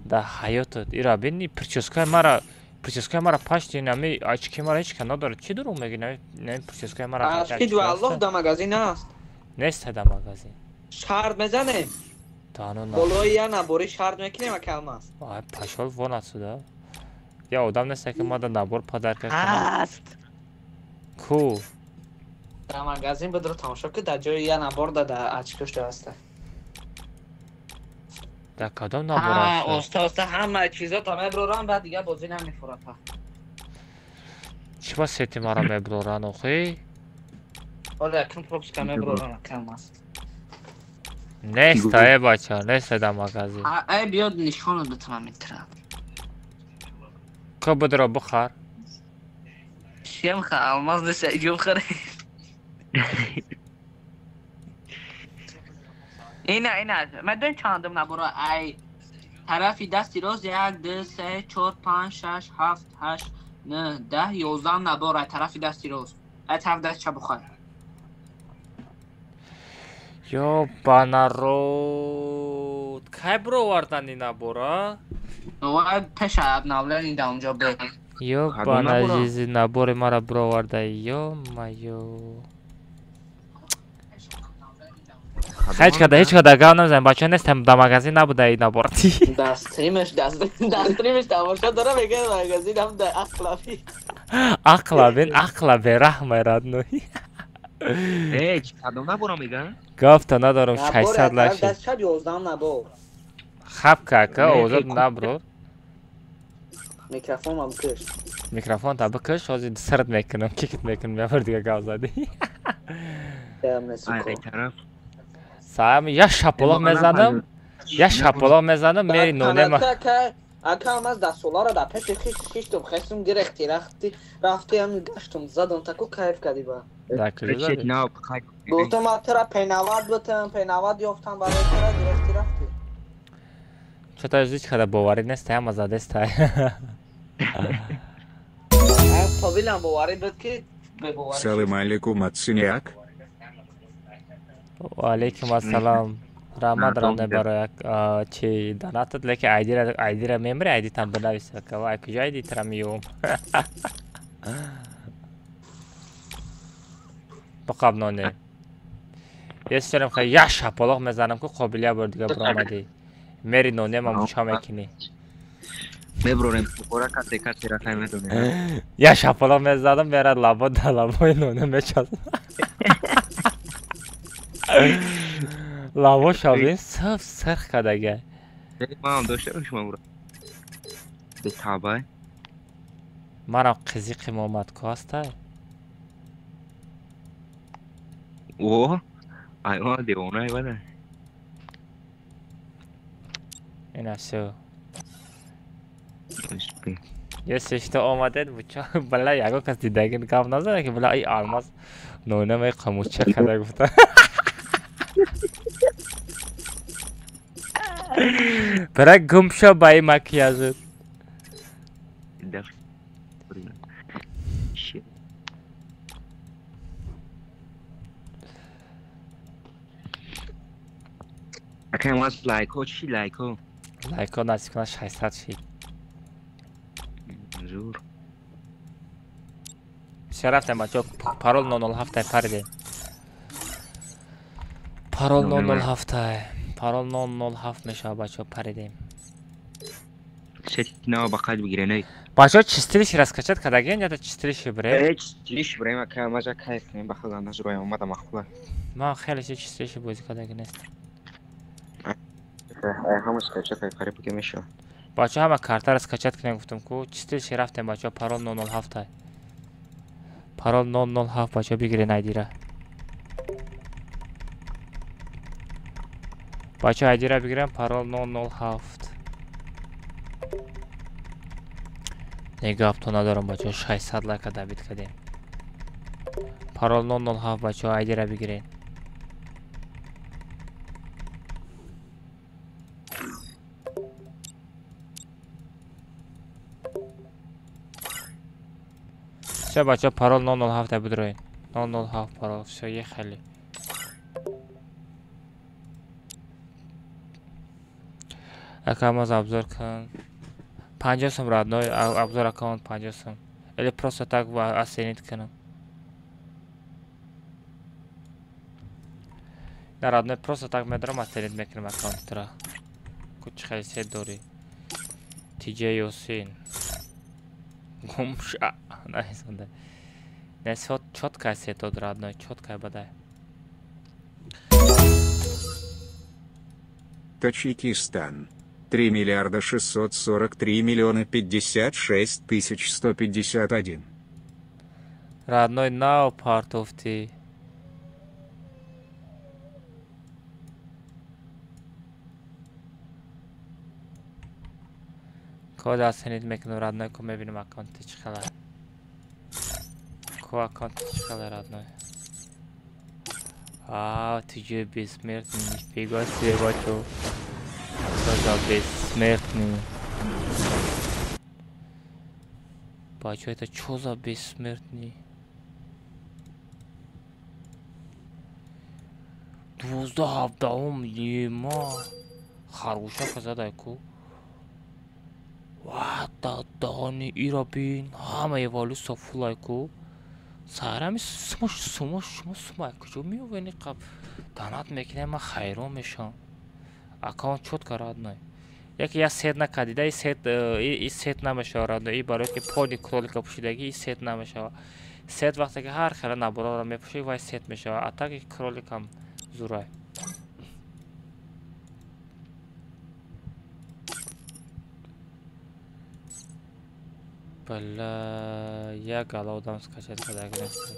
Да ҳаётат. Ира бини прическаи мара прическаи мара пашти нами очки мара ҳеч ка надора. Чӣ дурӯғ мегӯӣ? Нами прическаи мара очки валлоҳ да магазин аст. Нест да магазин. Шарт мезанем. Болои я набори шарт мекунем ака алмаз. Ай пашол вон отсюда. Я одам нест ки мада набор подарка кунам. Аст. Ку? Да магазин бидро тамошо ки дар ҷои я набор да да очкош да аст. Да кадом набор аст? Оста оста ҳама чизо та меброрам, баъд дига бозӣ намефурад. Чӣ ба сети мара меброран охи? Оля якум пропуска меброрам ака алмаз. Нест э бача, нест да магазин. Ай биёд нишонат битавам интернет. Ку бидро бихар. Чем ха алмаз нест иҷо бихаре. Ина ина медон чандум набора ай тарафи дасти рост 1 2 3 4 5 6 7 8 9 10 11 набор ай тарафи дасти рост. Ай тарафи даст чап бухар. Ё ба народ. Кай бировардан ин набора? Ва пеша обновление да унҷо бе. Ё ба назизи набори мара бироварда. Ё маё. Ҳеҷ када ҳеҷ када гап намезанем бачаҳо нестем да магазин набуда ин набор. Да стримеш да стримеш тамошо дора мегӯяд магазин ҳам да ақлаби. Ақлабин ақла бераҳмай родной. Э, кадом набора мегӯянд? Гафта надорам 600 лаши. Даст чап 11 набор. Хаб кака озод набро. Микрофонам бикаш. Микрофон та бикаш, ҳозир сард мекунам, кикт мекунам, я бор дига гап задӣ. Ай тараф. Сам я шапалоқ мезанам, я шапалоқ мезанам, мери нонема. Ака аз дастсоларо дар пеши хиш хиштум, хестум гирехти, рафти, рафтиам гаштум, задам таку кайф кардӣ ба. Гуфтам ма тура пенавад бутам, пенавад ёфтам барои тура гирехти рафти. Чото ҳеҷ када боварӣ нест, ҳама задестай. Қобилам боварӣ буд ки бебоварӣ. Салам алейкум, ациньяк. Ва алейкум ассалам. Раҳмат равне барои чи донатат, лекин айдира айдира мемри, айди там бинавис ака. Вай куҷо айди тра миём? Бақаб ноне. Ес чарам хай я шапалоқ мезанам ку қобилия бор дига биромадӣ. Мери ноне ма муча мекунӣ. Меброрем бора касе касе ра хай медонем. Я шапалоқ мезадам, мерад лабо да лабои ноне мечасп. Лабо шабин саф сарх кардага. Ман дошта бошам бура. Бетабай. Манам қизиқим омад ку ҳастай. О, ай ма девонай бада. Ина всё. Если что омадед, буча бала ягон кас дидагин гап назада ки бала ай алмаз ноина май қамуча када гуфта. Бара гум шо ба ин макияжат. Акай мас лайко чи лайко? Лайко наздик кунад 600 шид. Зур. Всё рафтем бачаҳо, парол 007 паридем. Парол 007. Парол 007 мешавад бачаҳо, паридем. Сетина ба қайд бигирен эй. Бачаҳо чистилиши раскачат кардагин ё чистилиши бирем? Э, чистилиши бирем ака, мажа кайф кунем ба худам назроям омада махула. Ман хеле чистилиши бозӣ кардагин нестам. Ай ҳама скачат кай қариб ки мешавад. Бачаҳо ҳама картаро скачат кунем гуфтам ку чистилиши рафтем бачаҳо, парол 007. Парол 007 бачаҳо бигирен айдира. Бачаҳо айдира бигирем, парол 007. Не гапто надорам бачаҳо, 600 лайка дабит кардем. Парол 007 бачаҳо айдира бигирен. Всё бачаҳо парол 007 бидроен. 007 парол, всё ехали. Ака маз обзор кун. 50 сум родной, обзор аккаунт 50 сум. Или просто так оценить кунам. На родной просто так медорам оценить мекунам аккаунтра. Ку чӣ хеле дорӣ. TJ Ёсин. Гумша. Найсонда. Не всё чётко сетод родной, чётко бадай. Таджикистан. 3 миллиарда 643 миллиона 56 тысяч 151. Родной now part of the код оценить мекунам родной, ку мебинам аккаунти чӣ хела. Ку аккаунти чӣ хела родной. А, ты же бессмертный, нифига себе, бачо. Что за бессмертный? Бачо, это что за бессмертный? 12-17 ема. Харгӯшака задай ку. Ва, дадани ира бин, ҳама эволюсия фулай ку. Сарами сумо сумо шумо сумо куҷо меовени қаб данат мекунем, ман хайрон мешавам. Аккаунт чётко родной. Яке я сет накардида, и сет и сет намешава родной. И барои ки пони кролика пӯшидаги и сет намешава. Сет вақте ки ҳар хела наборро мепӯшӣ, вай сет мешава. А так кроликам зурай. Бля, як гала одам скачать кардаги нест.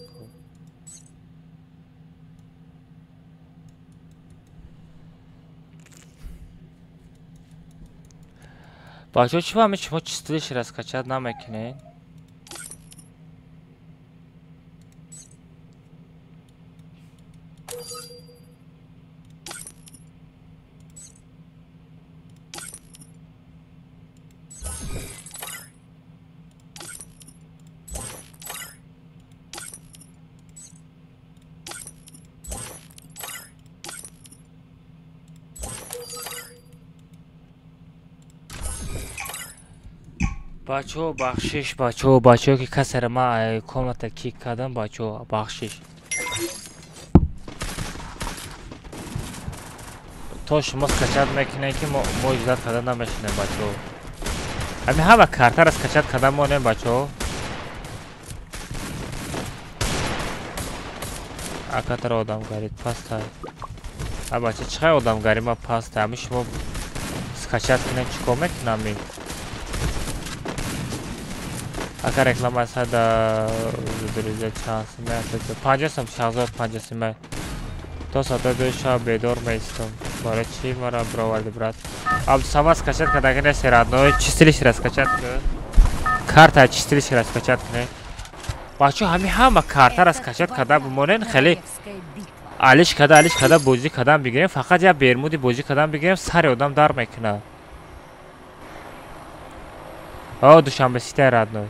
Бачаҳо, чӣ ҳами шумо чистилишро скачать намекунед? Бачаҳо, бахшиш, бачаҳо, бачаҳо ки касеро ман комната кик кардам, бачаҳо, бахшиш. То шумо скачать мекунед ки мо иҷозат карда намешинем, бачаҳо. Ҳамин ҳама картаро скачать карда монем, бачаҳо. Акатара одамгарид пастай. А бача, чӣ қадр одамгари ма пастай? Ҳамин шумо скачать кунед, чӣ кор мекунам ин? Ака реклама сада друзья чанд сима 50 сом шахзод 50 сима то соата 2 шаб бедор меистам. Барои чӣ мара бироварди, брат? Абдусамад скачать кардаги нест, родной. Чистилишро скачать кунед. Карта чистилишро скачать кунед. Бачаҳо, ҳамин ҳама картаро скачать карда бимонед, хеле алиш карда, алиш карда бозӣ кардан бигирем, фақат як бермуди бозӣ кардан бигирем, сари одам дар мекунад. О, Душанбе ситай, родной.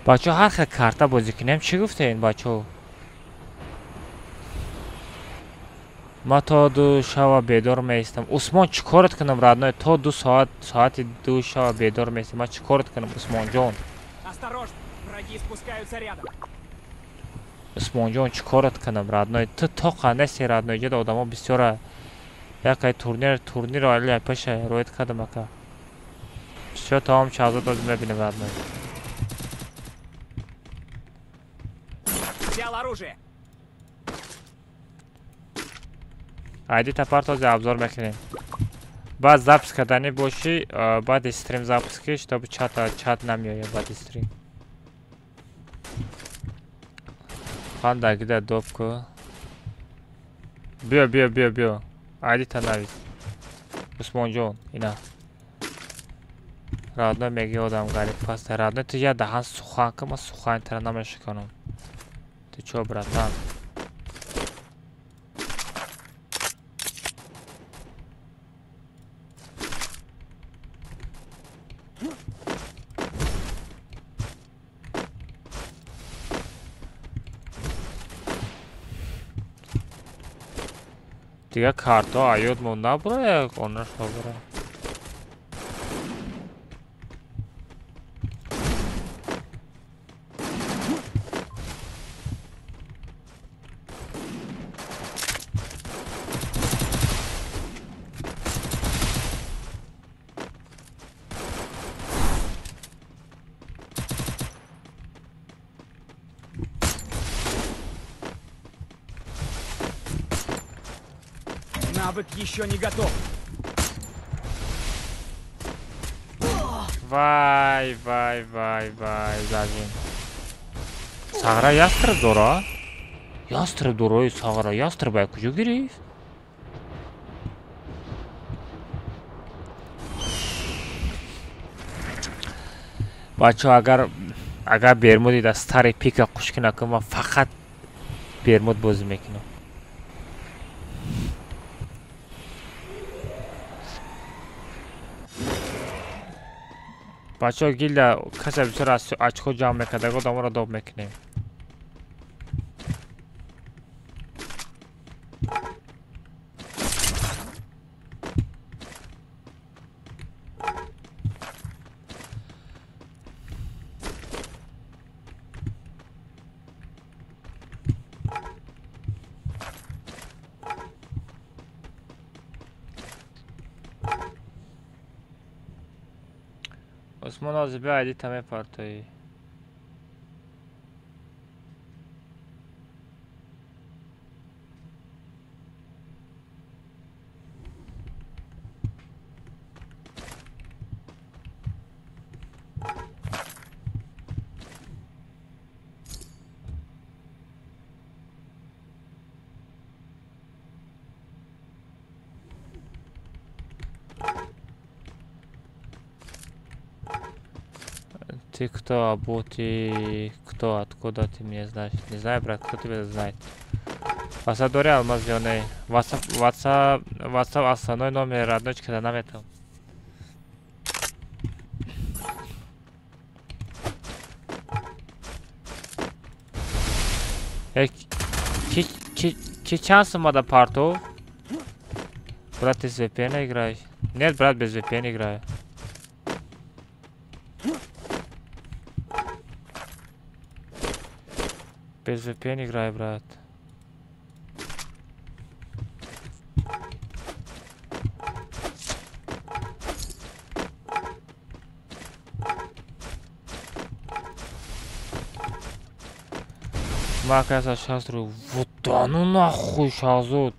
Бачаҳо, ҳар хел карта бозӣ кунем, чӣ гуфтед, бачаҳо? Ман то 2 шава бедор меистам. Усмон, чӣ корат кунам, родной? То 2 соат, соати 2 шава бедор меистам. Ман чӣ корат кунам, Усмонҷон? Осторожно, враги спускаются рядом. Усмонҷон, чӣ корат кунам, родной? Ту тоқа нести, родной, ҷода одамо бисёра. Якай турнир, турнирро али пеша роед кардам, ака. Всё, тамом, чазот оз мебинем, родной. Взял оружие. Айди тапар този обзор мекунем. Баъд запис кардани бошӣ, баъди стрим запис ки, чтобы чат намеояд баъди стрим. Хандагида доп ку. Биё, биё, биё, биё. Айди та навис. Усмонҷон, ина. Родной меги одамгари паста. Родной, ту я даҳан сухан ки, ман сухани тара намешиканам. Ты чё, братан? Дигар картҳо аёд мо набура, онашо бура. Навык еще не готов. Вай, вай, вай, вай, зажим. Сағра ястреб дора? Ястреб дорои сағра, ястреб ай куҷо гирифт? Бачаҳо, агар Бермуди дар стари пика қушки накунам, ман фақат Бермуд бозӣ мекунам. Бачаҳо, гилда касе бисёр очко ҷамъ мекард, одаморо доб мекунем. Осмон, ҳозир биё, айдита мепартоӣ. Ты кто, Абу, ты кто, откуда ты меня знаешь? Не знаю, брат, кто тебя знает. WhatsApp дори алмаз ё не? WhatsApp, WhatsApp основной номер родной когда нам это. Ки чанд суммада партов? Брат, ты с VPN играешь? Нет, брат, без VPN играю. Без VPN играю, брат. Макаса шастру. Вот да ну нахуй, Шахзод.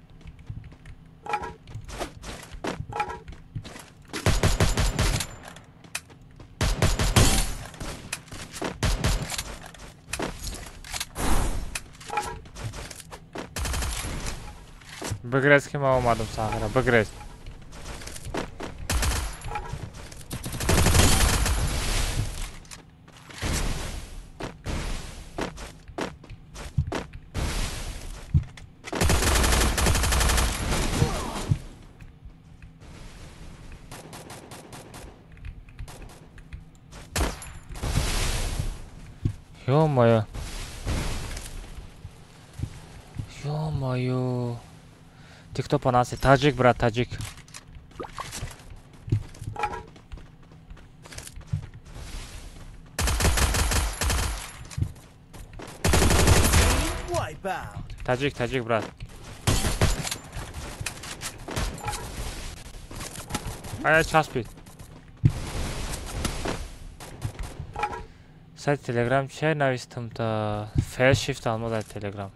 Бигрез ки ман омадам сахара, бигрез. Ё-моё. Ё-моё. Ты кто по нации? Таджик, брат, таджик. Таджик, таджик, брат. А я часпит. Сайт Телеграм чай навистам-то. Фэйс шифт алмаз Телеграм.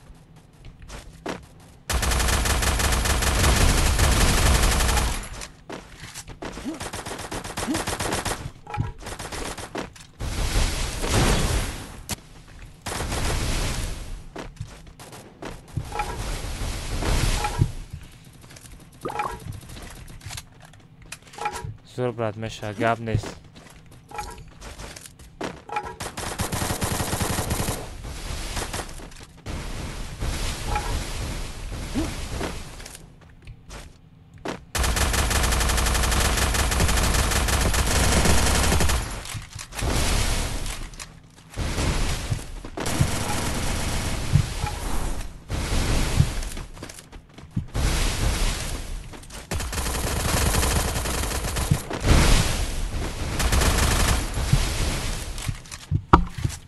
Зур, брат, меша, гап нест.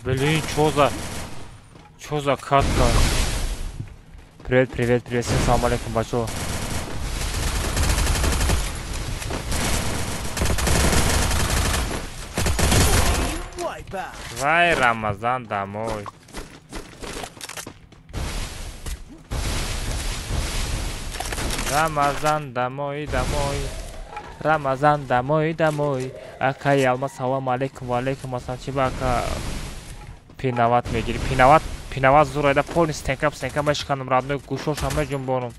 Блин, чё за катка? Привет, привет, привет, всем салам алейкум, бачо. Вай, Рамазан домой. Рамазан домой, домой. Рамазан домой, домой. Акаи Алмаз, салом алейкум, ва алейкум ассалом. Чи ба ака пинават мегири? Пинават, пинават зур айда полный стенка, стенка мешиканам, родной, гӯшошам меҷунбонам.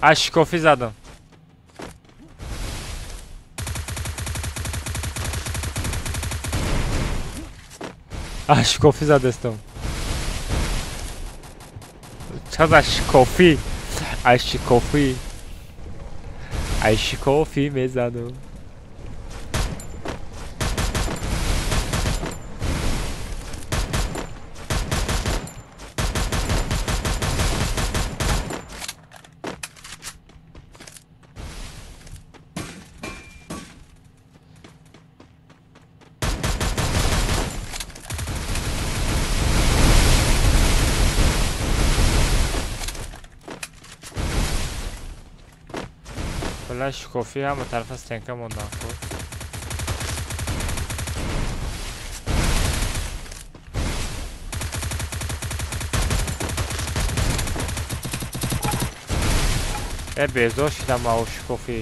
Аз шикофӣ задам. Аз шикофӣ задестам. Чаз аз шикофӣ? Аз шикофӣ. Аз шикофӣ мезанам. Шикофӣ ҳама тарафа стенка мондан худ. Э, безор шидам ав шикофӣ.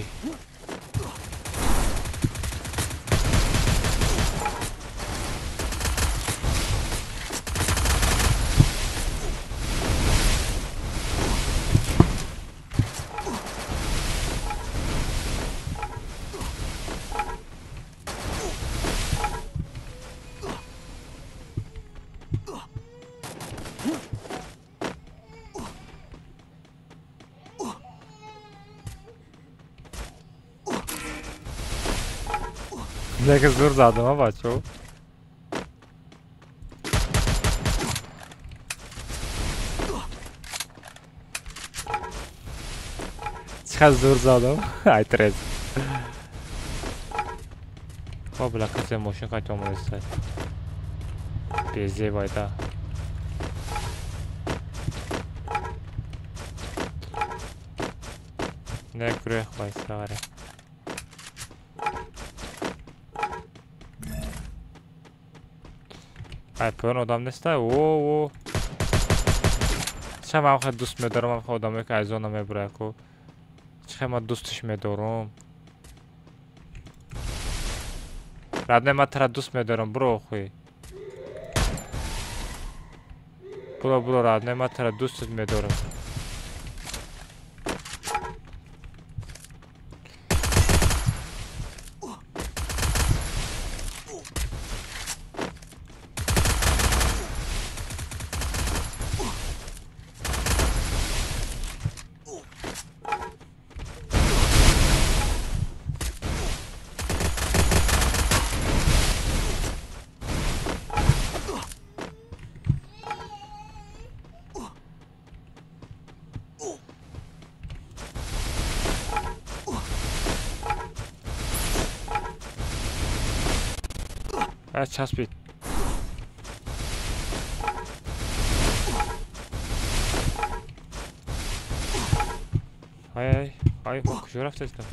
Яке зур задам, а бачо. Чӣ зур задам? Ай трез. О, бля, касе мошин кайт омадеста. Безе байда. Не гурехт вайсагаре. Ай, поён одам неста? О, о. Ча ман хеле дӯст медорам, ман хеле одамое ки аз зона мебурад ку. Чӣ хеле ман дӯсташ медорам. Родной, ман тара дӯст медорам, буро охуй. Буро, буро, родной, ман тара дӯстат медорам. Часпид. Ай ай ай, мо куҷо рафтестам?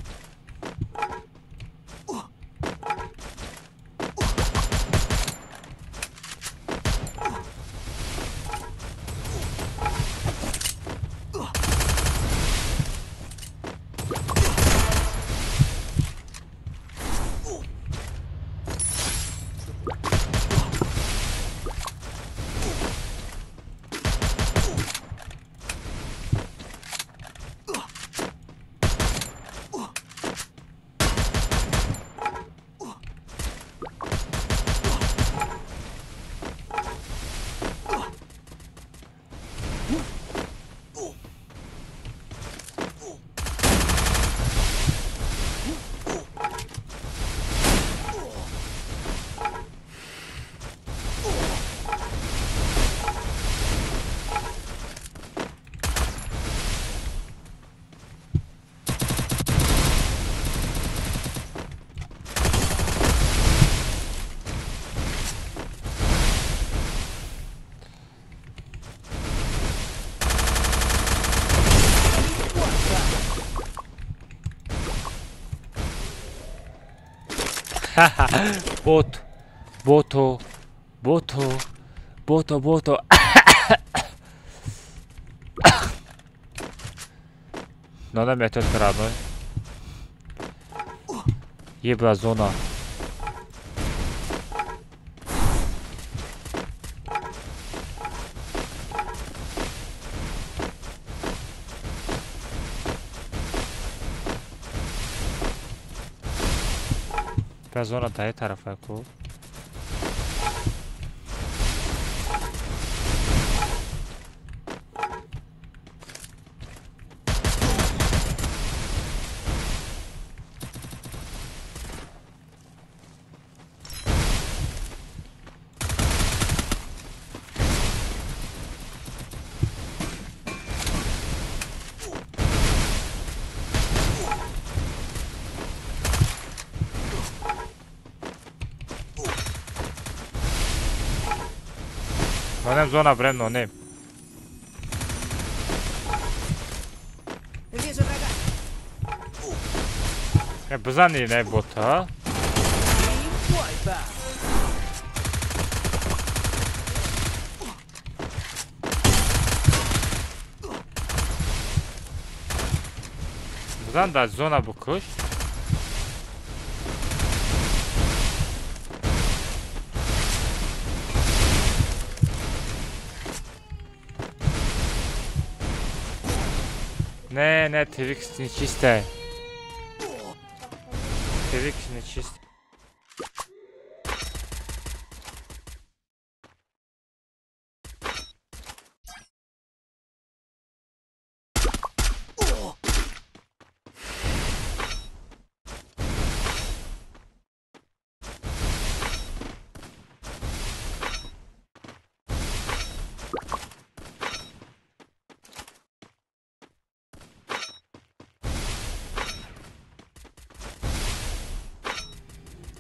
Бот. Бото. Бото. Бото, бото. Надо метод родной. Ебла зона. Зона дай тарафа ку. Нонем зона брем, нонем. Вижу врага. Бизани не бота. Бизан да зона букуш. Не, не, Твикс нечистая. Твикс нечистый.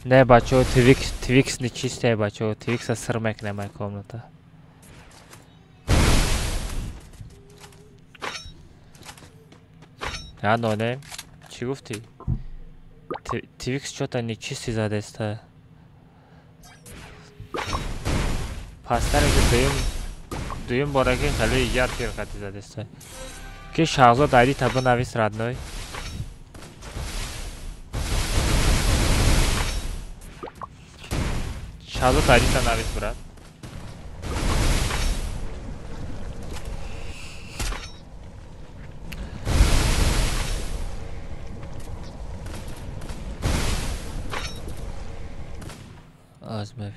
Не, бачо, Твикс, Твикс нечистая, бачо, Твикса сыр мекне моя комната. А, но не, чӣ гуфтӣ? Твикс чё-то нечистый задеста. Пастаре ки дуюм бора ки хеле яр фирқати задеста. Ки Шаҳзод айди таба навис родной. Шаҳзод айдита навис, брат. Аз мебинам.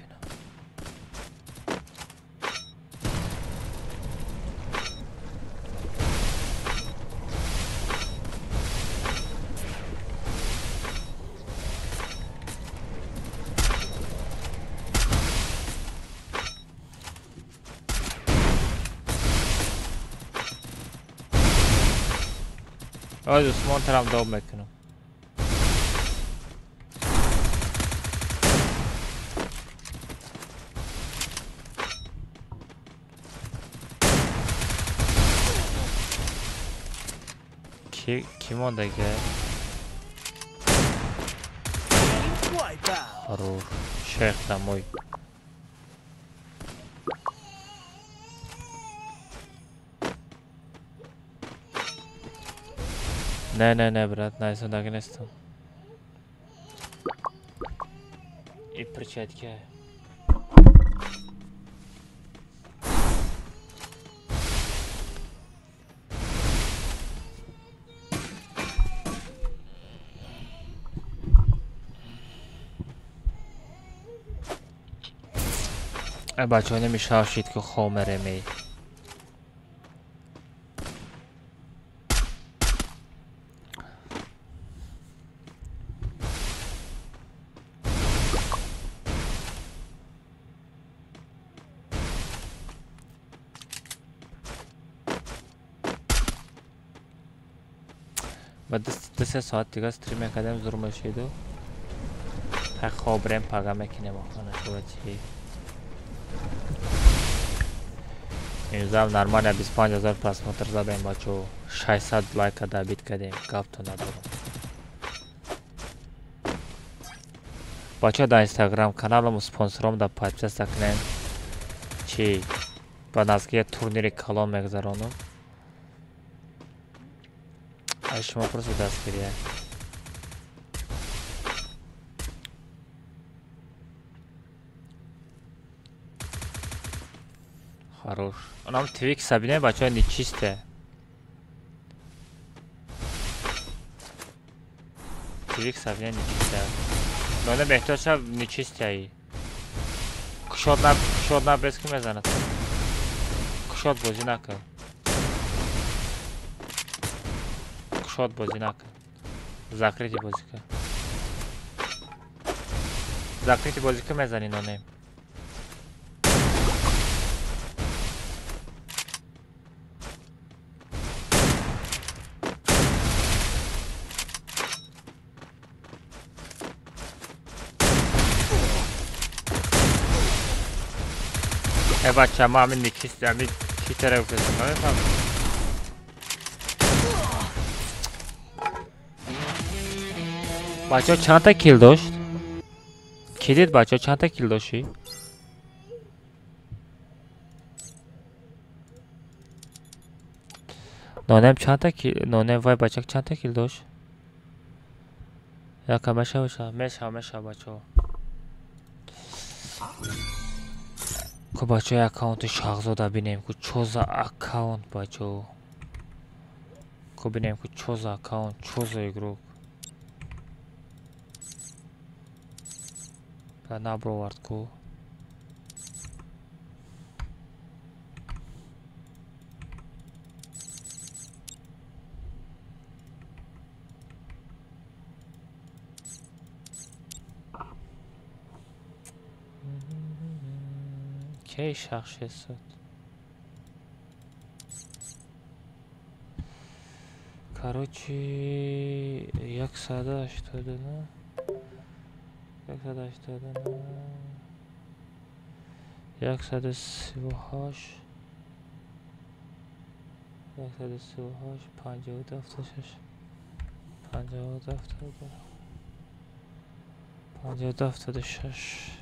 Аз Усмон тарам доб мекунам. Ки мондаге? Хорош. Шейх домой. Не, не, не, брат, найсондаги нестам. И перчатки. Бачаҳо намешавшид ки хомеремей. Ба 2-3 соат дига стрим мекардем, зур мешиду. Хобрем пага мекунем охона шува чи. Имзам нормально 25 000 просмотр задем, бачо. 600 лайка добит кардем, гапто надорам. Бачаҳо дар инстаграм каналам спонсором дар подписка кунем. Чи ба наздики турнири калон мегузаронам. Аз шумо просто дастгирия. Хорош. Онам твик сабине бачаҳо нечисте. Твик сабине нечисте. Доне беҳтар шав нечистеи. Кушод на кушод на без ки мезанад. Кушод бозӣ накун. Кушод бозӣ накун. Закрити бозӣ кун. Закрити бозӣ кун мезанӣ нонем. Бача, ма ҳамин нечист, ҳамин чӣ тараф гуфтам, намефаҳмам. Бачаҳо чандта кил дошт? Ки дид бачаҳо чандта кил дошти? Нонем чандта кил, нонем вай бачак чандта кил дошт? Яка мешава, мешава, мешава бачаҳо. Ку бачаҳои аккаунти Шаҳзода бинем, ку чо за аккаунт бачаҳо. Ку бинем, ку чо за аккаунт, чо за игрок. Ба набровард ку. Кей шахс 600? Короче, 189, 189, 138, 138, 52, 76, 52, 72, 52, 76.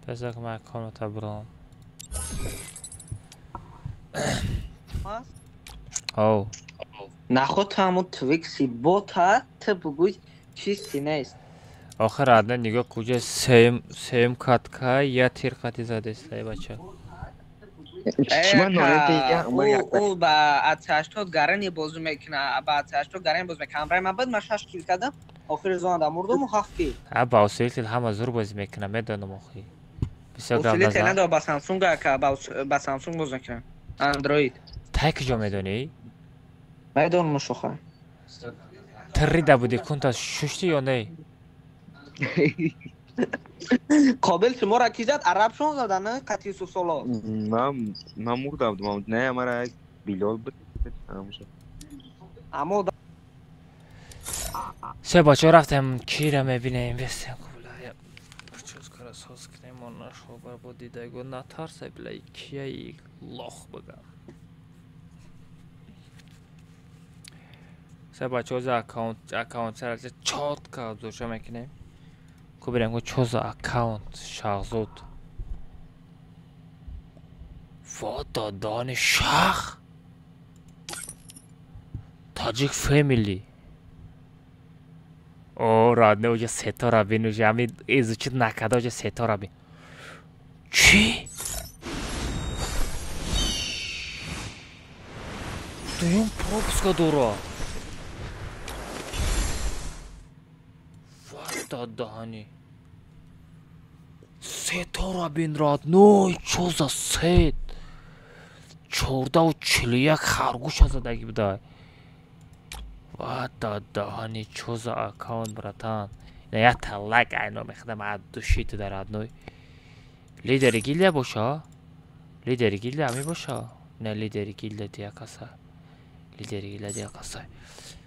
Бизак ман аккаунта бурам. Оу. Наход ҳамун твикси бота ту бугӯй чисти нест. Охир адна нигоҳ куҷа сеюм катка я тир қати задест ай бача. Ӯ ба АЦ80 гарани бозӣ мекунад, ба АЦ80 гарани бозӣ мекунад. Ҳамраи ман буд, ман 6 кил кардам. Охири зонада мурдум 7 кил. А ба усилитель ҳама зур бозӣ мекунад, медонам охи. Бисёр гап Усилитель назан. надо ба Samsung ака, ба Samsung бозӣ мекунад. Android. Тай куҷо медонӣ? Медонам шуха. Трида будӣ кунта шушти ё не? Қобил шуморо ки зад? Арабшон зада, не? Қати Юсуф Соло. Ман мурда будам. Не, мара як Билол буд. Ҳамаша. Аммо Се бачаҳо рафтем кира мебинем, вестем кубла. Прическара соз кунем, он нашобар бо дидаго натарсай била кияи лох бигам. Се бачаҳо за аккаунт сара чотка обзорша мекунем. Ку бирем ку чо за аккаунт Шаҳзод. Во додани шах. Таҷик фэмили. О, родной, уже сетора бин, уже ами изучить накарда, уже сетора бин. Чӣ? Дуюм пропуска дора. Ва даҳани. Сетора бин, родной, чо за сет? 14:41 харгӯша задаги будай. Ва даҳани чо за аккаунт, братан. Я талак айно мехадам аз души ту дар родной. Лидери гилдия боша? Лидери гилдия ами боша? Не, лидери гилдия дия каса. Лидери гилдия дия каса.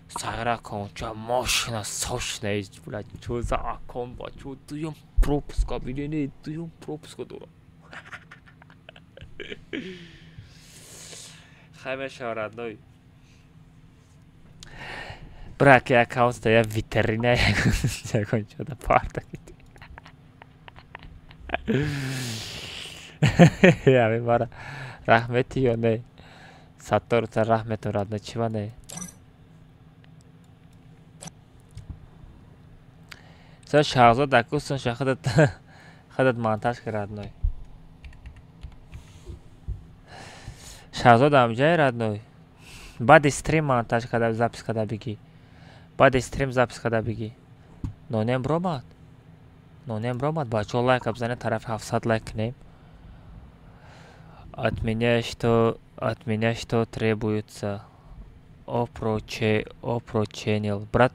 Сайра аккаунт ча мошина сошна из, блядь, чо за аккаунт бачо дуюм пропуска бинене, дуюм пропуска дора. Хай мешава, родной. Бра, ки аккаунтта я витрина ягон чода парта. Ями мара раҳмети ё не? Сатторта раҳмету, родной, чива не? Со Шаҳзод акусон шахадат хадат монтаж ки, родной. Шаҳзод амҷай, родной. Баъди стрим монтаж када, запись када бигӣ. Баъди стрим запись када бигӣ. Нонем бромад. Нонем бромад. Бачаҳо, лайк бизанед, тарафи 700 лайк кунем. От меня что требуется? Опроче channel. Брат,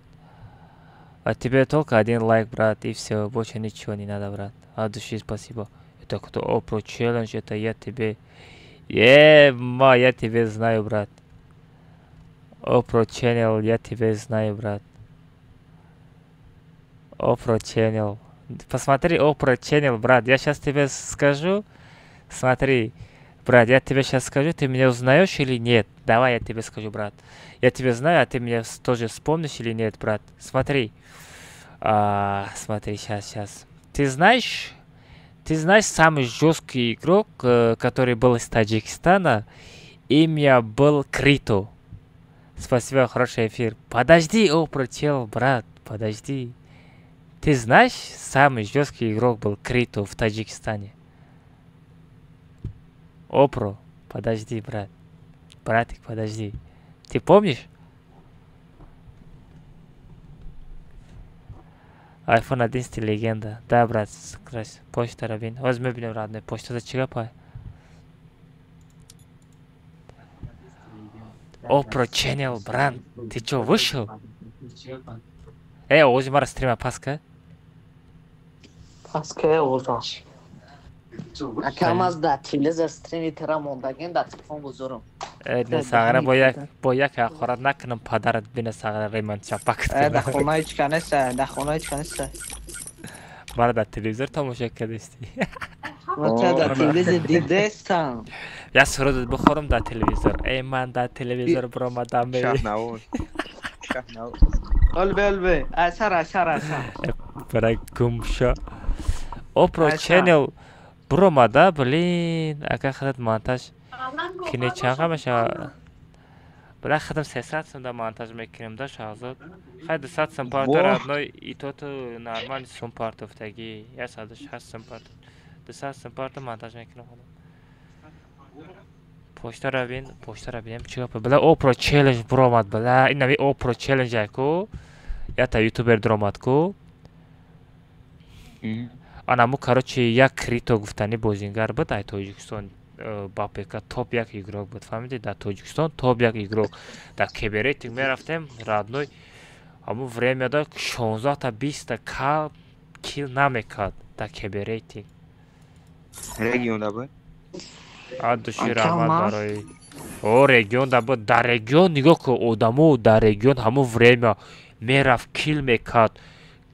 а тебе только один лайк, брат, и все, больше ничего не надо, брат. От души спасибо. Это кто? Опро челлендж, это я тебе. Е, ма, я тебе знаю, брат. Опро channel, я тебе знаю, брат. Опро channel. Посмотри, Опро channel, брат. Я сейчас тебе скажу. Смотри, брат, я тебе сейчас скажу, ты меня узнаешь или нет? Давай я тебе скажу, брат. Я тебя знаю, а ты меня тоже вспомнишь или нет, брат? Смотри. А, смотри, сейчас, сейчас. Ты знаешь, самый жесткий игрок, который был из Таджикистана, имя был Крито. Спасибо, хороший эфир. Подожди, о, прочел, брат, подожди. Ты знаешь, самый жесткий игрок был Крито в Таджикистане? Опро, подожди, брат. Братик, подожди. Ты помнишь? iPhone 11 легенда. Да, брат, крас. Почта равин. Возьми, блин, родной. Почта за чего пай? Опро channel, брат. Ты чё, вышел? Эй, ози мара стрима паска. Паска, оза. Акам аз дар телевизор стрими тара мондагин, дар телефон бузурум. Э, не сағра, бо як ҳақорат накунам, падарат бина, сағра реман чапак. Э, дар хона ҳеч ка неста, дар хона ҳеч ка неста. Мара дар телевизор тамошо кардисти. Ма дар телевизор дидестам. Як сурудат бихорам дар телевизор. Эй, ман дар телевизор биромадам. Шаҳнавоз. Шаҳнавоз. Олбе, олбе. Асар, асар, асар. Бара гумша. Опро channel биромада, блин, ака хадат монтаж кине чанқа мешава? Била хадам 300 сум да монтаж мекунем да, Шаҳзод. Хай, 200 сум парто, родной, и то нормально сум партофтагӣ. 160 сум парто. 200 сум парто монтаж мекунем худам. Почтара бин, почтара бинем, чӣ гап? Била, Опро челлендж биромад, била. Ин нави Опро челлендж ку. Ята ютубер диромад ку. Анаму, короче, як Крито гуфтани бозингар буд ай Тоҷикистон, ба ПК топ як игрок буд, фаҳмидӣ? Дар Тоҷикистон топ як игрок. Дар КБ рейтинг мерафтем, родной, ҳамун времяда 16-та 20-та кал кил намекард дар КБ рейтинг. Регионда буд? От души раҳмат барои о регионда буд. Дар регион нигоҳ кун, одамо дар регион ҳамун время мерафт, кил мекард,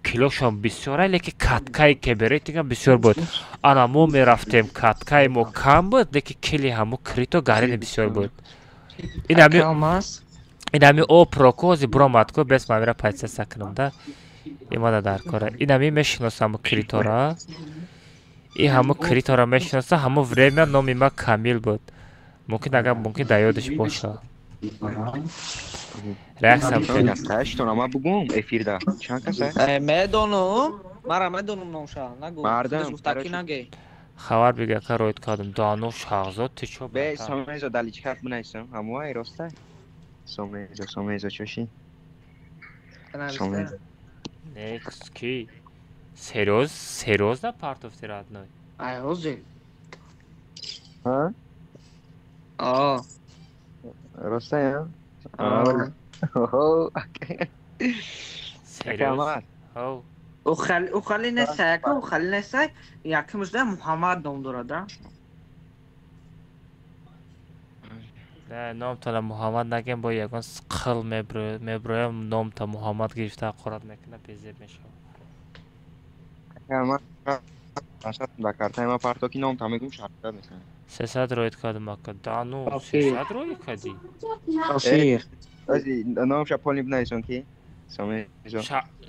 килошон бисёр, леки каткаи КБ рейтингам бисёр буд. Ана мо мерафтем, каткаи мо кам буд, леки кили ҳамун Крито гарини бисёр буд. Ин ҳами опрокози буромад ку, бес мамира пайцеса кунам да имада дар кора. Ин ҳами мешиносам Критора, и ҳамун Критора мешиноса. Ҳамун время номи ма Камил буд. Мумкин, агар мумкин, дар ёдаш боша. Реакция. Штона бугум эфирда. Чанд каса? Э, медонум, мара медонум номша. Нагу. Мардам, гуфтаки наге. Хабар бига, ка роид кардам. Дано Шаҳзод, ты чо? Бе, Сомезо даличкат бинайсам. Ҳамуай роста? Сомезо, Сомезо чоши? Сомезо. Некс ки? Серьёз, серьёзно партофти, родной? Ай, ҳозир. Ҳа? А. Роста, я? А. Серьёз? Ҳов. Ӯ хали неста, яка ӯ хали неста, якумш да Муҳаммад ном дорад, да? Не, номтона Муҳаммад нагем, бо ягон қил меброям, номта Муҳаммад гирифта ҳақорат мекунад, безеб мешавад. 500 да картаи ма парто ки ном та мегум шарт мекунам. 300 роид кардам ака. Да ну 300 роид кардӣ? Офир. Ози ном ша полни бинависон ки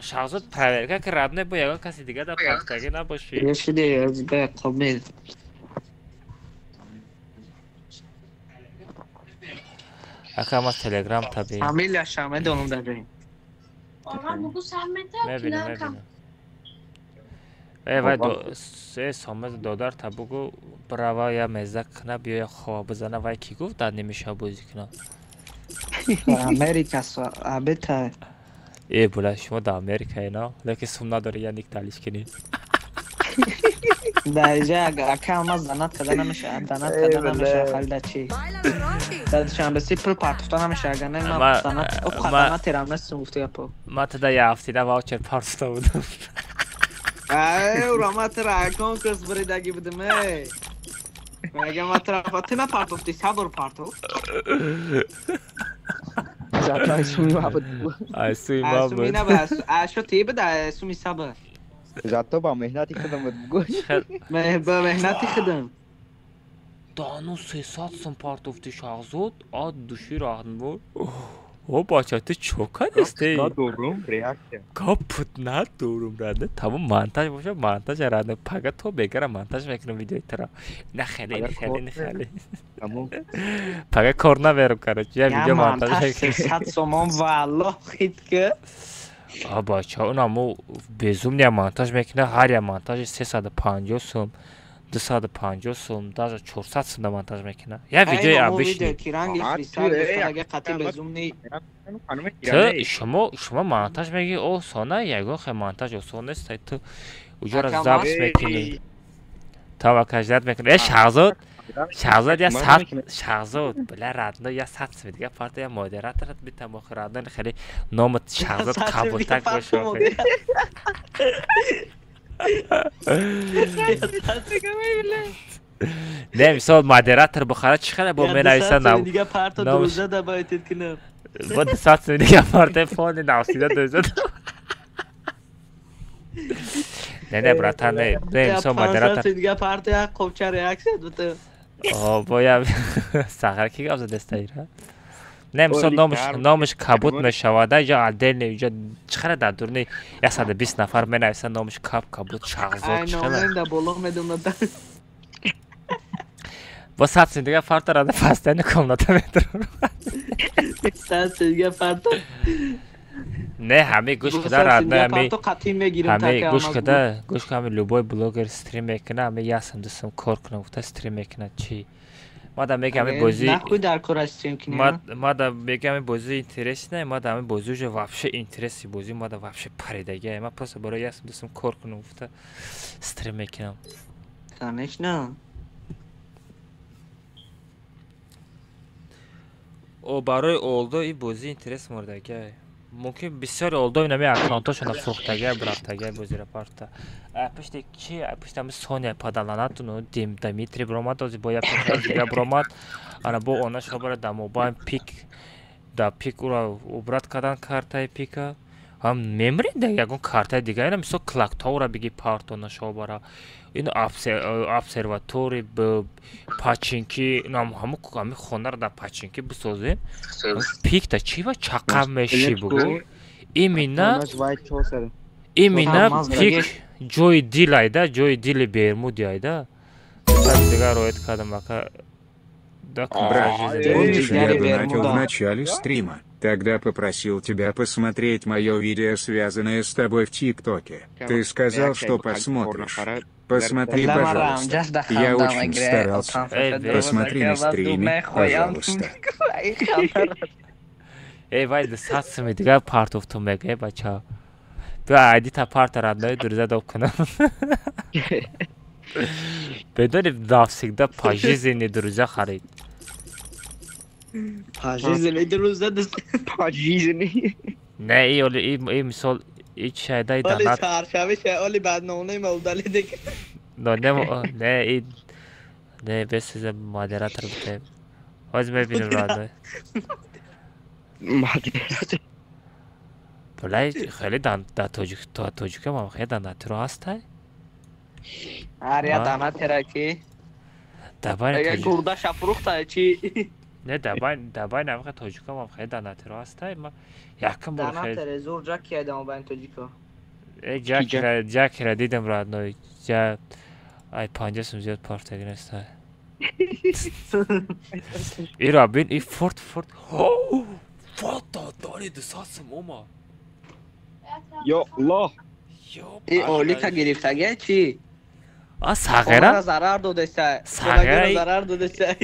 Шахзод проверка ки родной бо ягон каси дига дар партаги набошӣ. Ешиде аз ба қобил. Ака ма Телеграм таби. Фамилия шаме донам дар ҷои. Мебинам, мебинам. Э вай се сомез додар та бугу брава я меза кна биё я хова бизана вай ки гуфт дар нимиша бозӣ кунам. Америка абета. Э була шумо дар Америкае на? Лекин сум надори я ник талиш кунӣ. Дар инҷа ака ма занат карда намеша, занат карда намеша халида чи. Дар душанбе си пул партофта намеша, агар не ма занат о занат терам нестум гуфта гапо. Ма тада я ҳафтида ваучер партофта будам. Эй, ура ма тра конкурс бридаги будам эй. Мега ма тра ты на партофти, сабр партоф. Зато суми ма буд. Ай суми ма буд. Суми на ба, а шо ти буд, суми сабр. Зато ба меҳнати худам буд бугӯ. Ба меҳнати худам. Дану 300 сум партофти Шахзод, а души раҳнбор. О бача ту чо кардисти? Надорум реаксия. Капут надорум рада. Тамом монтаж боша, монтаж рада. Пага то бегара монтаж мекунам видеои туро. На хеле, хеле, хеле. Тамом. Пага кор наверам, короче. Я видео монтаж мекунам. 300 сомон валлоҳ хит ки. А бача, унамо безумния монтаж мекуна, ҳар як монтажи 350 сум, 250 сум, даже 400 сум да монтаж мекуна. Я видеои обычный. Ту шумо монтаж мегӣ осона, ягон хел монтаж осон нест. Ту уҷора запись мекунӣ. Таваккал мекунӣ. Э Шахзод, Шахзод я сад, Шахзод, бля родной я сад сум дига парта я модераторат битам охир родной хеле номат Шахзод кабутак боша. Не, мисол модератор бухара чӣ хеле бо менависа нам. Дига парта дуза да байтед кунам. Бо 200 сум дига парта фони навсида дуза. Не, не, братан, не, не, мисол модератор. Дига парта як қопча реаксия дута. О, боя сахар ки гап задестаира. Не, мисол номаш кабут мешавад, иҷа отдельно, иҷа чӣ хеле дар дурни 120 нафар менависа номаш каб кабут Шахзод чӣ хеле. Да боло медонад. Бо 100 сум дига парта рада пастани комната метрам. 100 сум дига парта. Не, ҳами гӯш када родной, ҳами гӯш када, гӯш када, ҳами любой блогер стрим мекуна, ҳами ясам дусам кор кунам гуфта стрим мекуна чӣ. Мада мегам ҳами бозӣ нахуй дар кора стрим кунӣ. Мада мегам ҳами бозӣ интерес не, мада ҳами бозӣ уже вообще интереси бозӣ мада вообще паридаги. Ма просто барои ясам дусам кор кунам гуфта стрим мекунам. Конечно. О барои олдо и бозӣ интерес мордаги. Мумкин бисёри олдо инами аккаунтошона фурӯхтага, бурафтага бозиро парта. Пишти чи? Пишти ҳами Соня падаланатуну Дим Дмитрий бромад, ози бо як дига бромад. Ана бо она шобара да мобайн пик да пик ура убрат кардан картаи пика. Ҳам мемрид да ягон картаи дига, ина мисол клактаура биги партона шобара. Ин обсерватори пачинки, инам ҳаму ҳами хонаро дар пачинки бисозем. Пик да чи ва чақа меши бугу. Именно пик ҷои дил айда, ҷои дили Бермуди айда. Дига роид кардам ака. Помнишь, я донатил в начале стрима? Тогда попросил тебя посмотреть мое видео, связанное с тобой в ТикТоке. Ты сказал, что посмотришь. Посмотри, пожалуйста. Я очень старался. Посмотри на стриме, пожалуйста. Эй, вай, 200 сум дига партофтум мега, бача. Бیا айди та парта родной дурза доб кунам. Бедони навсегда пожизненный друзья харид. Пожизненный друзья, пожизненный. Не, и мисол, и чайда и донат. Оли бад ноне ма удали дек. Но не, не, и не без модератор бутем. Ҳозир мебинем родной. Модератор. Блай, хеле дар тоҷик, тоҷикам ҳам хеле донатиро ҳастай. Ҳар я донатера ки. Дабай гурда шафрухта чи? Не, дабай, дабай навқа тоҷикам ам хеле донатеро ҳастай. Ма якум бор хеле донатере зур ҷа ки айдам байн тоҷико. Э, ҷакира, ҷакира дидам, родной. Ҷа ай 50 сум зиёд партаги нестай. Ира бин, и форт форт. Фото дори 200 сум ома. Ё Аллоҳ. И олика гирифтагия чи? А сағира? Зарар додеста. Сағира зарар додеста.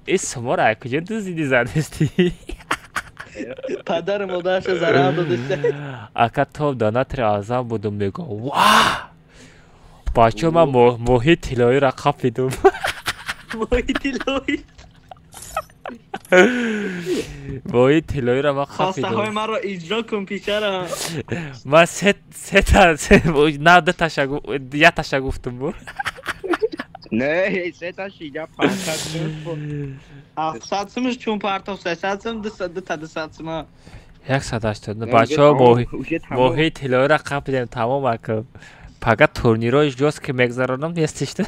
И сумора ай куҷо дуздиди задести? Падару модарша зарар додеста. Ака топ донатори аъзам будум мегӯям. Ва! Бачаҳо, ман моҳи тиллоиро қапидум. Моҳи тиллоӣ. Моҳи тиллоиро ман қапидум. Хостаҳои маро иҷро кун, писарам. Ман сета, на, дуташа, якташа гуфтум бур. Не, сета шида 500 сум. 700 сумш чун партов 300 сум, дута 200 сума. 180. Бачаҳо, моҳи тиллоиро қапидем, тамом ака. Пага турнирои ҷост ки мегзаронам, нестишта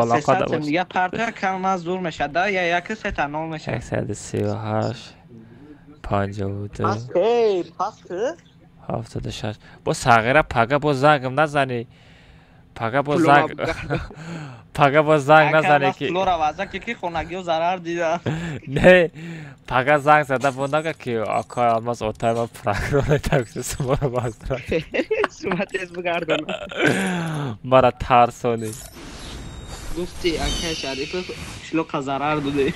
алоқа дабош. Я партия кам аз зур мешад, да, я як сета нол мешад. 138 52 Эй, пас 76. Бо сағира пага бо зангам назани. Пага бо занг, пага бо занг назани ки. Флора ваза ки хонагиё зарар дида. Не, пага занг зада бо нага ки акай Алмаз отай ман прокурор такси сумора баздра. Сума тез бигардон. Мара тарсони. Гуфти акай Шарипов шлоқа зарар доде.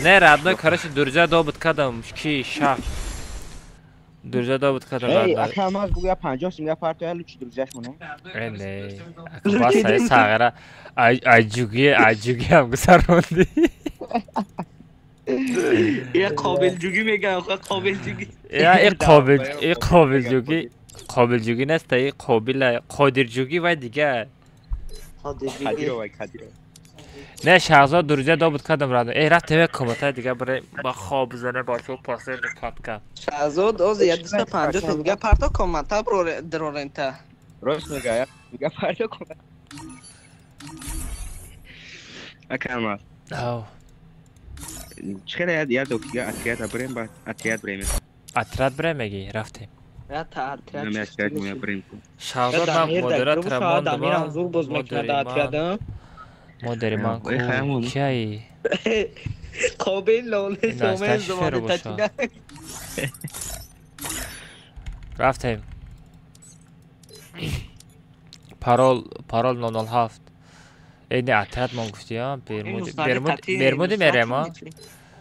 Не, родной, короче, дурҷа добуд кардам, ки шаф. Дурҷа добуд кардам. Эй, ака Алмаз бугӯя 50 сум я партия лучи друзьяш моне. Э, не. Ака бас ай сағира айҷуги, айҷуги ҳам гузаронди. Я қобилҷугӣ мегӯям, қобилҷугӣ. Я и қобил, и қобилҷугӣ, қобилҷугӣ нест, и қобила, қодирҷугӣ вай дига. Қадирова, Қадирова. Не, Шаҳзод друзья добуд кардам, родной. Эй, рафтем як комната дига барои ба хоб бизанем, бачаҳо, последний катка. Шаҳзод, оз я 250 та дига парто комната дорорента. Рост мега, я дига парто комната. Ака Алмаз. Ав. Чӣ хеле я докига отряд брем, ба отряд брем. Отряд брем меги, рафтем. Я та отряд. Нами отряд моя брем. Шаҳзод ман модератора мондам. Зур боз мекунад отряд. Модари ман ку кияи? Қобил лоле сомел замони татина. Рафтем. Парол, парол 007. Э, не, отряд мон гуфти, а? Бермуди, Бермуди, Бермуди мерем, а?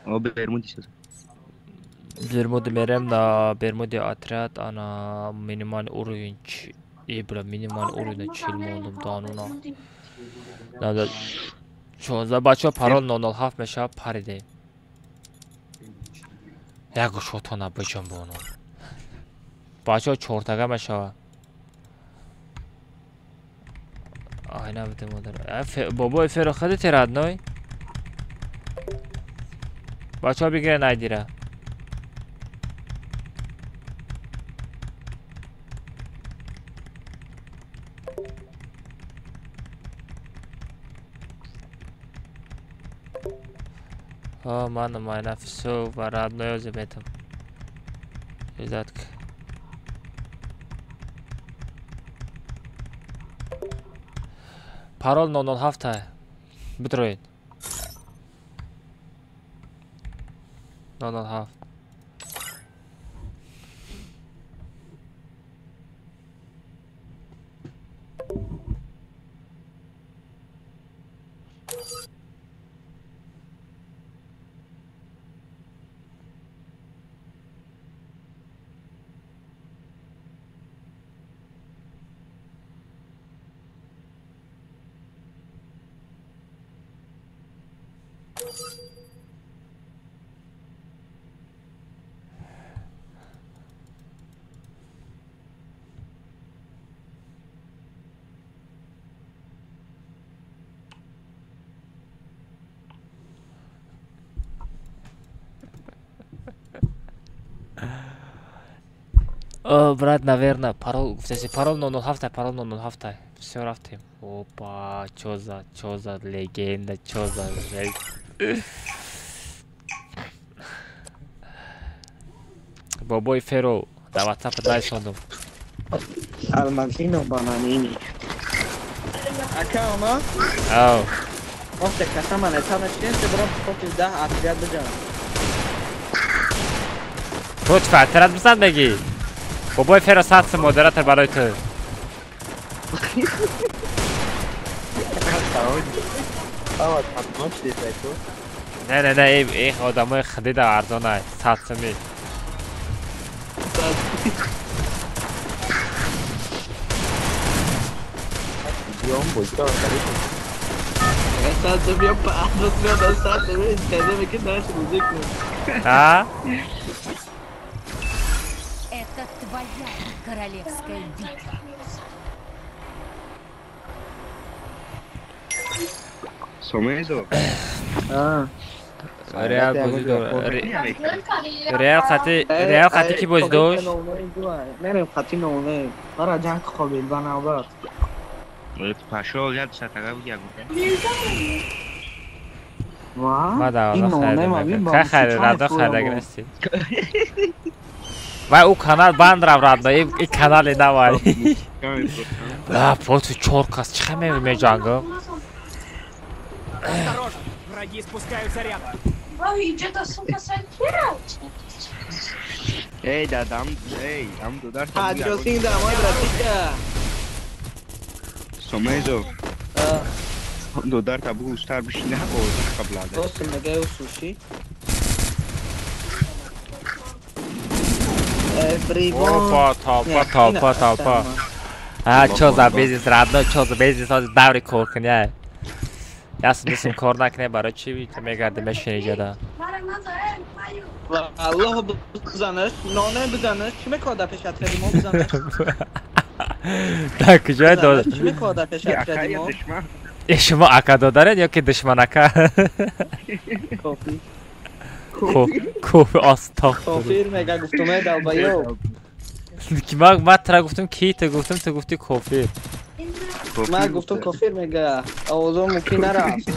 О, Бермуди шуд. Бермуди мерем, на Бермуди отряд, ана минимальный уровень. Э, бля, минимальный уровень 40 мондум, дануна. Надо 16. Бачаҳо, парол 007 мешавад, паридем. Як гӯшотона биҷунбону. Бачаҳо, чортага мешавад. Айна бите модар. Бобои феро хадите, родной? Бачаҳо, бигирен айдира. О, манам айна всё, ва родной озе метам. Ждатка. Парол 007 бидроед. 007. О, брат, наверное, парол гуфтаси, парол 007, парол 007. Всё, рафтем. Опа, чё за легенда, чё за жесть. Бобои Феро, дар WhatsApp найсондум. Алмазино бананини. Ака, ама? Ау. Офте касама не там чен се брам против 10 отряд бижам. Против отряд бизан меги? Бобои Феро сад сум модератор барои ту. Не, не, не, ин одамои хадида арзона 100 суми. А? Это твоя королевская битва. Сомезо. Реал бозӣ дорад. Реал хати, Реал хати ки бозӣ дошт? Мерем хати ноне. Мара ҷанг қобил ба навбат. Пашол як сатага буд. Ва? Ин ноне хайр, радо хайр нести. Вай ӯ канал банд рав радо, ин канали навай. Бла, против чор кас чӣ хел меҷангам? Осторожно, враги спускаются рядом. Эй, да, дам, эй, дам дудар. А, чё сын, да, мой братика. Сомезо. Дудар табу устар бишина, о, қаблада. Просто мегаю суши. Опа, толпа, толпа, толпа. А, чё за бизнес, родной, чё за бизнес, даври кор куни. Ясно, мисл кор накне, барои чӣ мегарди мешини ҷада? Аллоҳ бизанаш, ноне бизанаш, чӣ мекода пеш отряди мо бизанаш? Дар куҷои дод? Чӣ мекода пеш отряди мо? Э, шумо ака додаред ё ки душманака? Кофи. Кофи астағфируллоҳ. Кофир мега гуфтум, эй долбоёб. Ки ман тра гуфтум, ки ту гуфтум, ту гуфти кофир. Ман гуфтум кофир мега, овозом мумкин нарафт.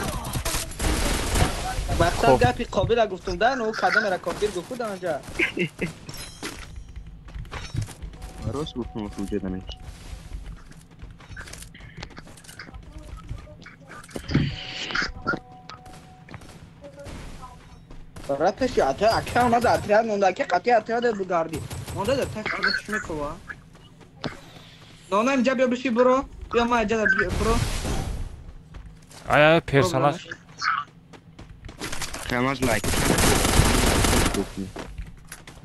Мақсад гапи қобила гуфтум да, ну кадомера кофир гуфт кудам анҷа. Рост гуфтум, вуҷуда нест. Бара пеши ата ака омад отряд монда, ки қатъи отряд бугарди. Монда да так ада чӣ мекова? Нона инҷа биё биши буро. Биё ма инҷа буро. Ай, ай, персонаж. Камаз лайк.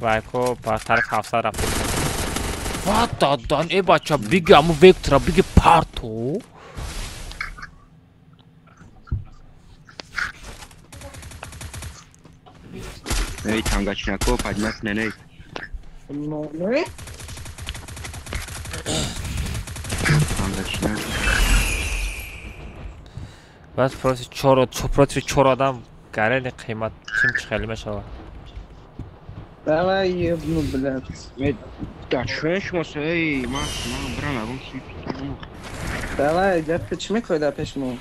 Лайко ба тараф 700 рафт. Ва дадан, э бача, биги аму вектора, биги парту. Эй, тангачинако, поднять не, Ноне? Тангачинак. Бас против чор, против чор одам гарени қимат чим чӣ хеле мешавад. Давай ебну, блядь. Да чё шумо эй, ман брам ягон чи. Давай, дядка, чӣ мекои дар пеш мо?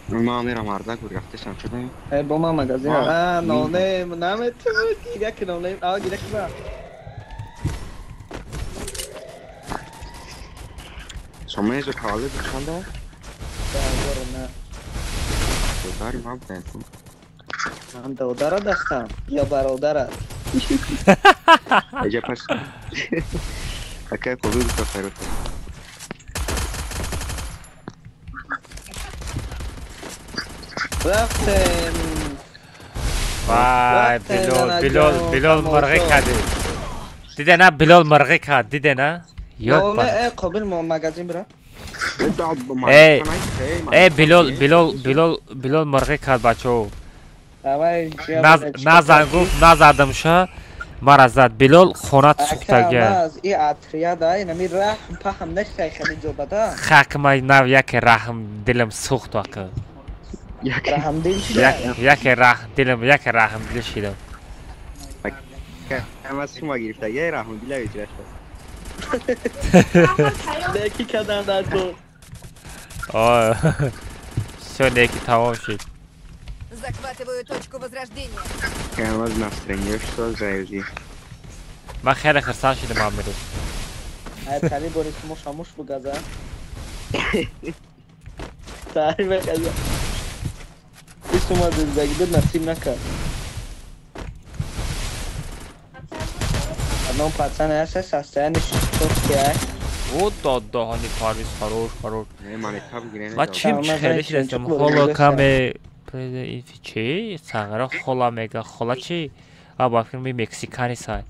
Ман мерам ардак бур рафтесам чуда. Э, бо ман магазин. А, ноне, наметавонӣ, гиряки ноне, а, гиряки ба. Сомезо таваллуд чанда? Да, на. Додари ман будем. Ман додарат ҳастам ё бародарат? Эҷа пас. Акай қобил гуфта файрот. Рафтем. Вай, Билол, Билол, Билол мурғӣ кардӣ. Диде на, Билол мурғӣ кард, диде на? Ёд ба. Э, қобил мо магазин бира. Эй, эй, Билол, Билол, Билол, Билол мурғӣ кард, бачаҳо. Назан гуфт, назадамша, мара зад. Билол хонат сӯхтага. Аз и отряда, инами раҳм паҳм нештай хеле ҷобада. Хакмай нав яке раҳм дилам сӯхт ака. Раҳмдил шуда? Яке раҳм дилам, яке раҳмдил шидам. Аз шумо гирифта, я раҳмдила иҷра шуд. Деки кадан дар кор. Всё, неки тамом шид. Захватываю точку возрождения. Камаз настроение, что заявили. Ман хеле хурсанд шудам амирӯз. Ай тари борис муш бугаза. Тари бигаза. Исума зиндагӣ буд насиб накард. Одном пацан аст, состояние шестое. О, да, они парвиз хорош, хорош. Ма чим хеле шидастам. Хола каме чи? Сағара хола мега. Хола чи? А ба филми мексикани сай.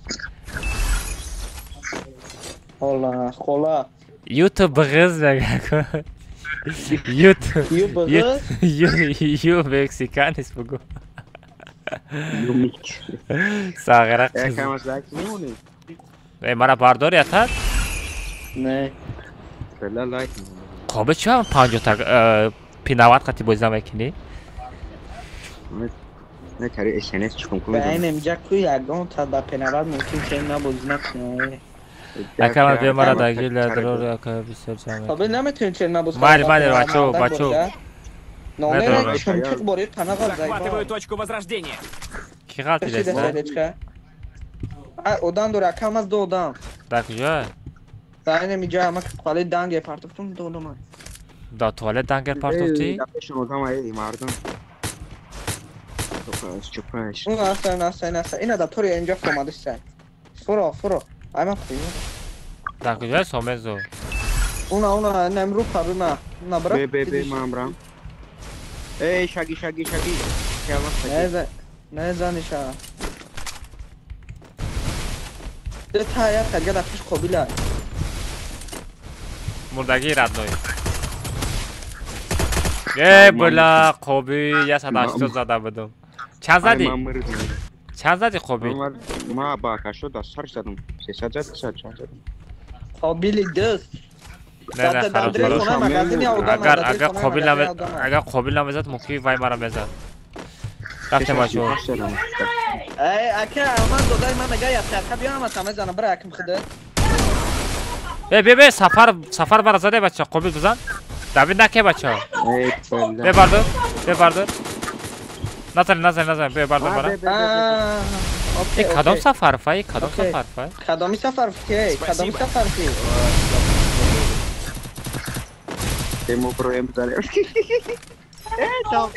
Хола, хола. Ютуб ғыз мега. Ютуб. Ю мексиканис бугу. Сағара қыз. Эй, мара бардори атат? Не. Фела лайк. Қобил чӣ ҳам 50 та пинават қати бозӣ намекунӣ? Не кари SNS чиком кунам. Ба инем ҷа ку ягон та да пинават мумкин че набозӣ накунӣ. Ака ман биё мара дар гил дрор ака бисёр ҷамъ. Қобил наметавонӣ че набозӣ. Майли, майли, бачо, бачо. Номер чунчуқ бори қанағал зайба. Захватываю точку возрождения. Ки ғалтидаст? А одам дора, акам аз ду одам. Дар куҷо? Да инем иҷа ама туалет дангер партофтум ду одам. Да туалет дангер партофтӣ? Одам ай мардум. Чупаш. Он аста, аста, аста. Ина да тори инҷа фомадист. Фуро, фуро. Ай ма фуро. Дар куҷо Сомезо? Уна, уна, инем ру пару на. На бра. Бе, бе, бе, ман брам. Эй, шаги, шаги, шаги. Не, не заниша. Та я тага да пеш қобила. Мурдагӣ родной. Э, бла, қоби 180 зада будум. Чанд задӣ? Чанд задӣ қоби? Ма ба 80 да сар задам. 300 зад, 300 чанд задам. Қобили дӯст. Не, не, хароб. Агар агар қобил намезад, агар қобил намезад, мумкин вай мара мезад. Рафтем бачо. Эй, ака, ман додай ман мега я тақа биём, ама мезанам, бира акм хида. Э, бе, бе, сафар, сафар бара заде бача, қобил бизан. Давид наке бача. Бе бардор, бе бардор. Назан, назан, назан, бе бардор бара. Э, кадом сафар фай, кадом сафар фай? Кадоми сафар фай, кадоми сафар фай? Тему проем зале. Э, там.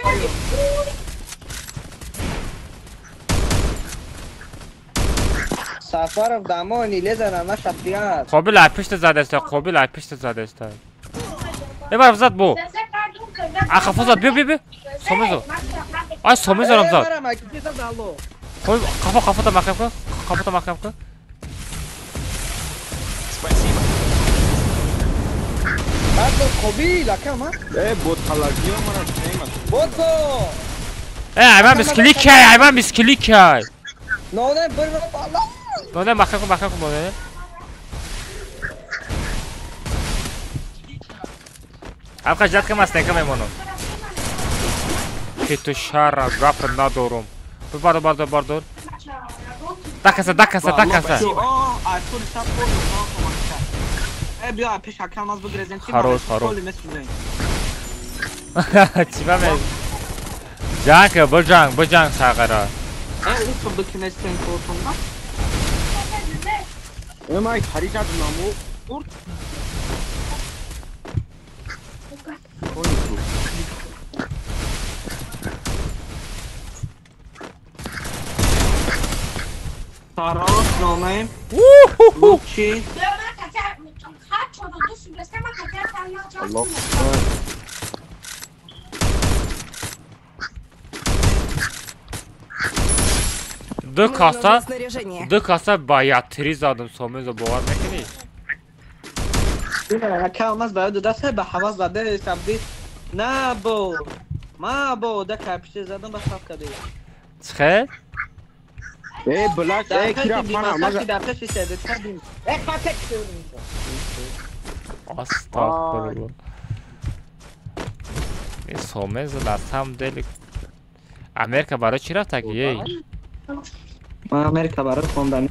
Сафаров дамо нилезана на шафтият. Қобил ай пишт задаста, қобил ай пишт задаста. Э, бар зад бу. Ахафо зад, биё, биё, биё. Сомезо. Ай сомезорам зад. Қой, қафо, қафота маҳкам кун, қафота маҳкам кун. Спасибо. Бад қобил ака ма? Э, бот халагиё мара нема. Бото. Э, ай ман мискиликай, ай ман мискиликай. Ноне бир алла. Ноне маҳкам кун, маҳкам кун, ноне. Алқа жат кам астенка мемонам. Ки ту шара гап надорум. Бардор, бардор, бардор. Дакаса, дакаса, дакаса. Хорош, хорош. Чӣ ба ме? Ҷанг, биҷанг, биҷанг сағара. Э, май харидад наму. Урт. Хорош, номем. Лучи. Аллоҳ. Ду каса ба ятри задам, Сомезо бовар мекунӣ? Ака, алмаз ба ду даст ба ҳавас зада сабди. На бо. Ма бо да капише задам ба саф кади. Чхе? Э, блак, э, кира фана, маза. Астағфируллоҳ. Ин Сомезо на самом деле Америка барои чӣ рафтаги, ей? Ман Америка барои хондан.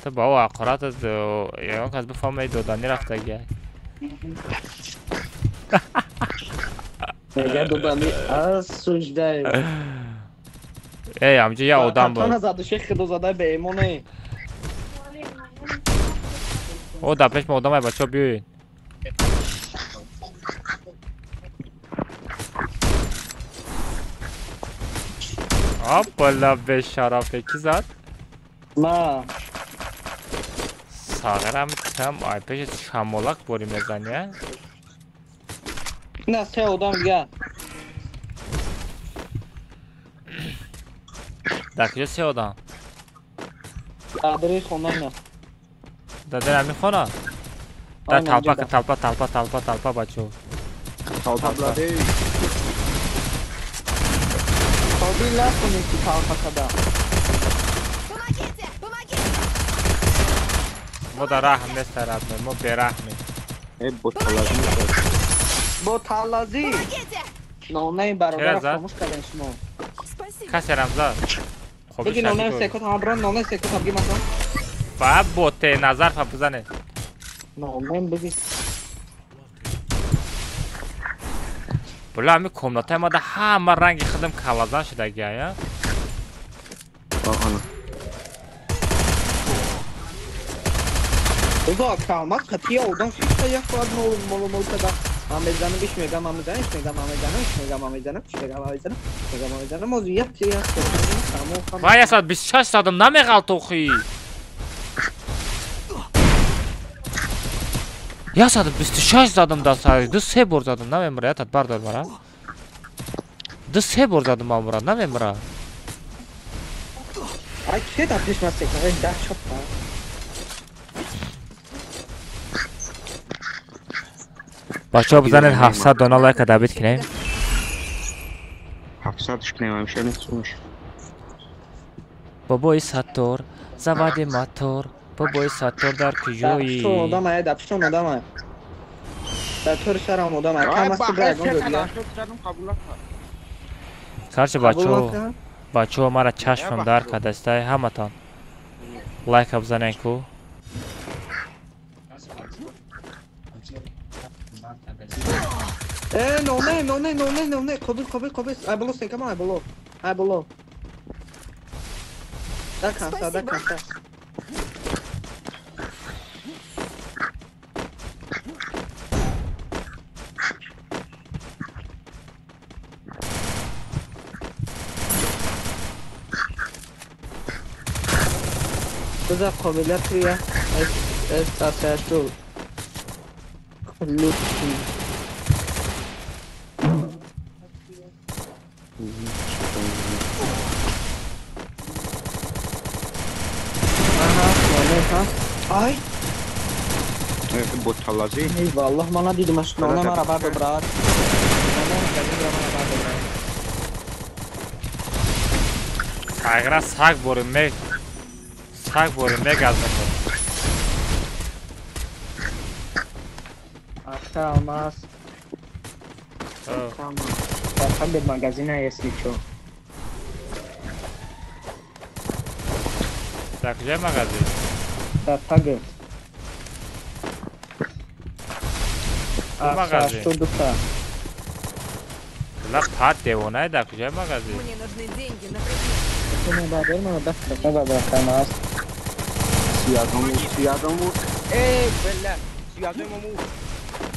Ту ба ӯ ҳақоратат ягон кас бифаҳмад доданӣ рафтаги. Мега додами осуждаю. Эй, амҷа я одам буд. Картона заду шех худо зада беимоне. О, дар пеш ма одамай, бачаҳо биёед. Апала бешарафе ки зад? Ма. Сағирам там ай пеши шамолак бори мезани, а? На се одам дига. Дар куҷо се одам? Дар дари хона на. Дар дари ҳамин хона? Дар талпа, талпа, талпа, талпа, талпа, бачаҳо. Талпа. Қобил накунед ки талпа када. Помогите! Помогите! Мо дар раҳм нест, родной, мо бераҳмем. Э, бо талазӣ. Бо талазӣ. Нонаи бародарро хомӯш кардем шумо. Касе рамзад. Бигӣ нонаи секут ҳам брон, нонаи секут ҳам бигӣ масалан. Ба боте назар фа бизане. Нонаи бигӣ. Була ҳами комнатаи ма да ҳама ранги худам калазан шудагия, я? Ана. Узо, калмаз қатия одам шишта як соат мол мол мол када. Ман мезанам, иш мегам, ман мезанам, иш мегам, ман мезанам, иш мегам, ман мезанам, иш мегам, ман мезанам, мегам, ман мезанам, оз як як тамом. Вай, 126 задам, намеғалт охи. 126 задам дар сари, ду се бор задам, намемира, ятат бардор мара. Ду се бор задам мамура, намемира. Ай, ке дар пеш ма секна, ай да чопа. Бачаҳо бизанед 700 дона лайка дабит кунем. 700 кунем, ҳамеша несумаш. Бобои Саттор, завади мотор, бобои Саттор дар куҷоӣ? Дар одам ай, дар пиштон одам ай. Дар тори шарам одам ай. Кам аст брагон додия. Короче, бачаҳо, бачаҳо мара чашмам дар кардастай, ҳаматон. Лайка бизанед ку. Э, ноне, ноне, ноне, ноне, қобил, қобил, қобил. Ай боло, сенкама, ай боло. Ай боло. До конца, до конца. بذار قابلیت روی اس رو لطفی آی با تلازی ای والله من ندیدمش نانه مرا بردار براد ساگرا ساگ بوری می ساگ بوری می گاز نکن آخه алмаз Там до магазина, если чё. Так, где магазин? Да, так. Магазин. Что душа? Ла пат девона, да, где магазин? Мне нужны деньги на предмет. Эй, бля, сиядому.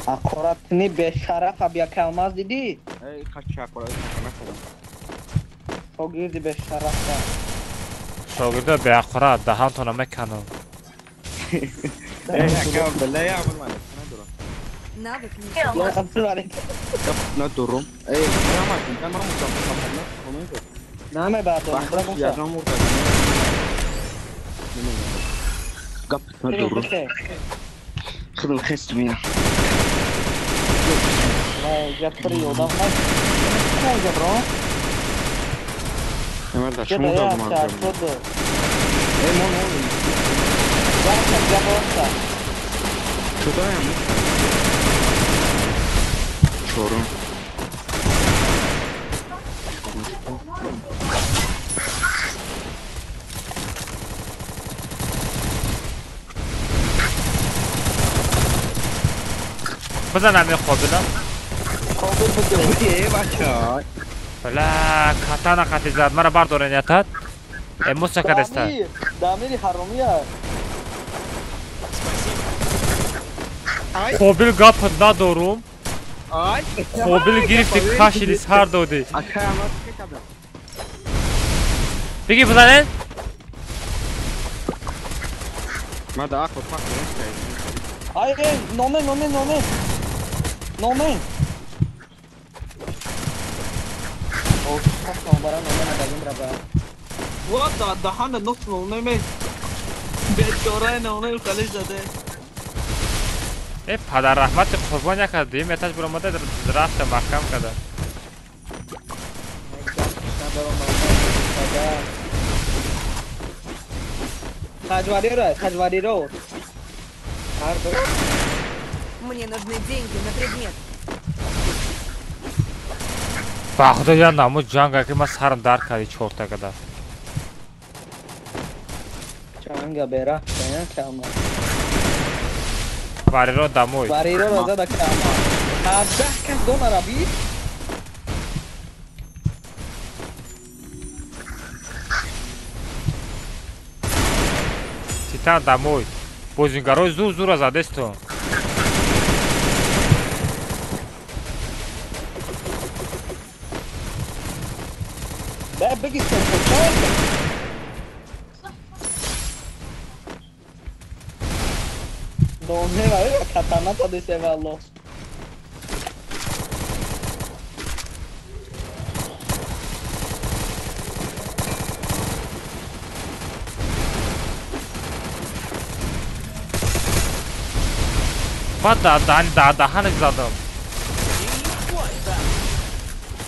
Аккуратни бешараф аб як алмаз дидӣ? Эй, қача аккурат накардам. Шогирди бешарафа. Шогирда беаккурат, даҳантона меканам. Эй, ака, бля, я ман надорам. Навык не. Надорам. Эй, ман ман намебардорам. Гап надорам. Худам хест меям. Я три одам. Куҷа бро? Ман шумо додам. Эй, мон мон. Чудаям? Чорум. Бизан ами қобила. Қобил буди. Э бача. Бля, катана қати зад. Мара бардорен ятат. Эмоция кадаста. Дамири ҳаромия. Қобил гап надорум. Қобил гирифти кашиди сар доди. Беги бизанен. Ма да ахо пак Ай, номен, номен, номен. Номен. О, пак бара номен дагим раба. Вот да даҳана нос номен. Бечора номен қалиш заде. Э, падар раҳмати қурбон як дуюм этаж буромада рафта маҳкам када. Хаҷвариро, хаҷвариро. Мне нужны деньги на предмет. Ба худо я намуд ҷанга ки ман сарам дард карди чорта када. Ҷанга бера, кама. Вариро домой. Вариро зада кама. 17 кас донара би. Титан домой. Бозингарои зур зура задесту. Бе беги сен. Номе вариро катана тадасе валло. Баъд даҳанаш задам.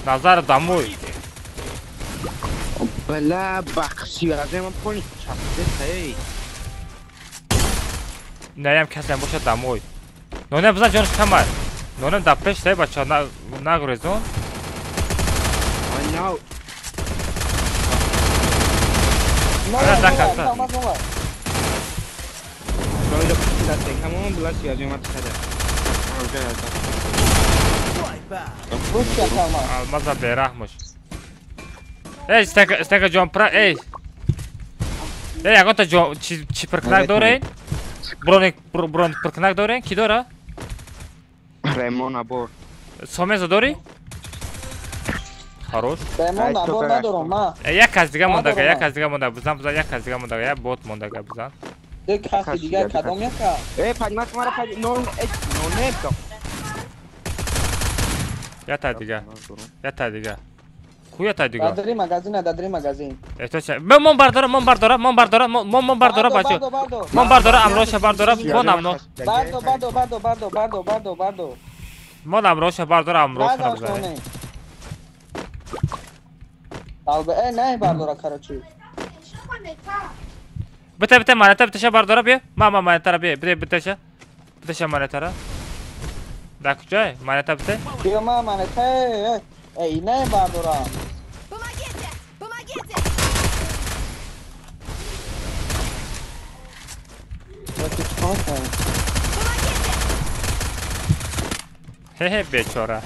Назар домой. Бля, бахши, азем понял, чапте, Наям касе бошад домой. Нонем бизан ҷонаш камай. Нонем дар пеш тай бача нагурезон. Ай, Ана да каса. Алмаза бераҳмош. Эй, стека ҷон пра, эй. Эй, ягонта ҷон чи пиркнак дорен? Броник брон пиркнак дорен? Ки дора? Ремон абор. Сомезо дори? Хорош. Ремон абор надорам ма. Як кас дига мондага, як кас дига монда. Бизан, бизан, як кас дига монда, як бот мондага бизан. Як кас дига кадом яка? Э, падмат мара пад нон э нон э. Ята дига. Ята дига. Ку ята дига? Дадри магазин, дадри магазин. Э, мон бардора, мон бардора, мон бардора, мон бардора бачо. Мон бардора, амроша бардора, мон амно. Бардо, бардо, бардо, бардо, бардо, бардо, бардо. Мон амроша бардора, амроша бизан. Албе, э, не бардора, короче. Бите, бите, монета, битеша бардора бия. Мама, монетара бия. Бите, битеша. Битеша монетара. Да куҷай? Монета бите? Бия, ма монета. Эй, не бардора. Помогите! Помогите! Хе-хе, бечора.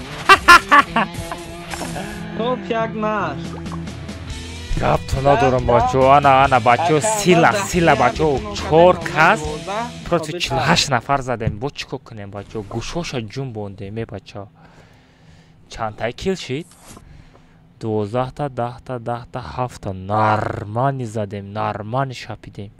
Топ як наш. Гап надорам бачо, ана ана бачо, сила сила бачо, чор кас против 48 нафар задем. Бо чико кунем бачо? Гӯшоша ҷун бондем, э бачо. Чандтай кил шид? 12та, 10та, 10та, 7та. Нормани задем, нормани шапидем.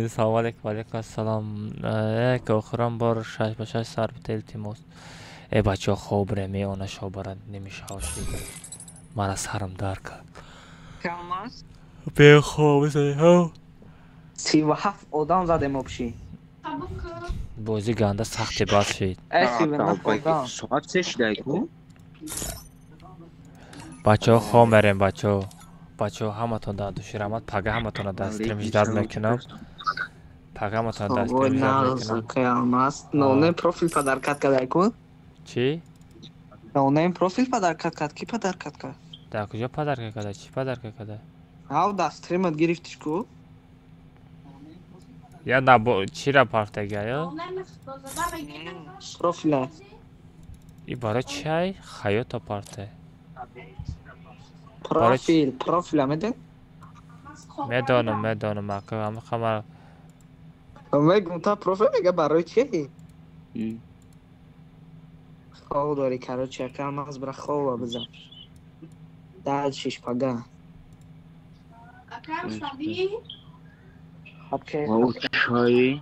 Салом алейкум, алейкум ассалом. Як охирон бор 6 ба 6 сар бите, илтимос. Э, бачаҳо, хоб ремеона шобара немишавши. Мара сарам дард кард. Алмаз. Бехоб. 37 одам задем общий. Бозӣ ганда сахти бас шид. Э, 39 одам. Соат 3 шидай ку? Бачаҳо, хоб мерем, бачаҳо. Бачаҳо, ҳаматон дар души раҳмат. Пага ҳаматонро дар стрим ждать мекунам. Пага ҳаматонро дар стрим ждать мекунам. Алмаз, ноунейм профил подаркат кадай ку? Чӣ? Ноунейм профил подаркат кард, ки подаркат кард? Дар куҷо подарка када? Чӣ подарка када? Ав, дар стримат гирифтиш ку? Я на чира партага ё? Профила. И барои чай хаёта парте. Профил, профила медон? Медонам, медонам, ака, ама хама. Мегум та профил мега барои чи? Хоб дори, короче, ака Алмаз, бра хоба бизан. Дальше шпага. Окей. Вау, чай.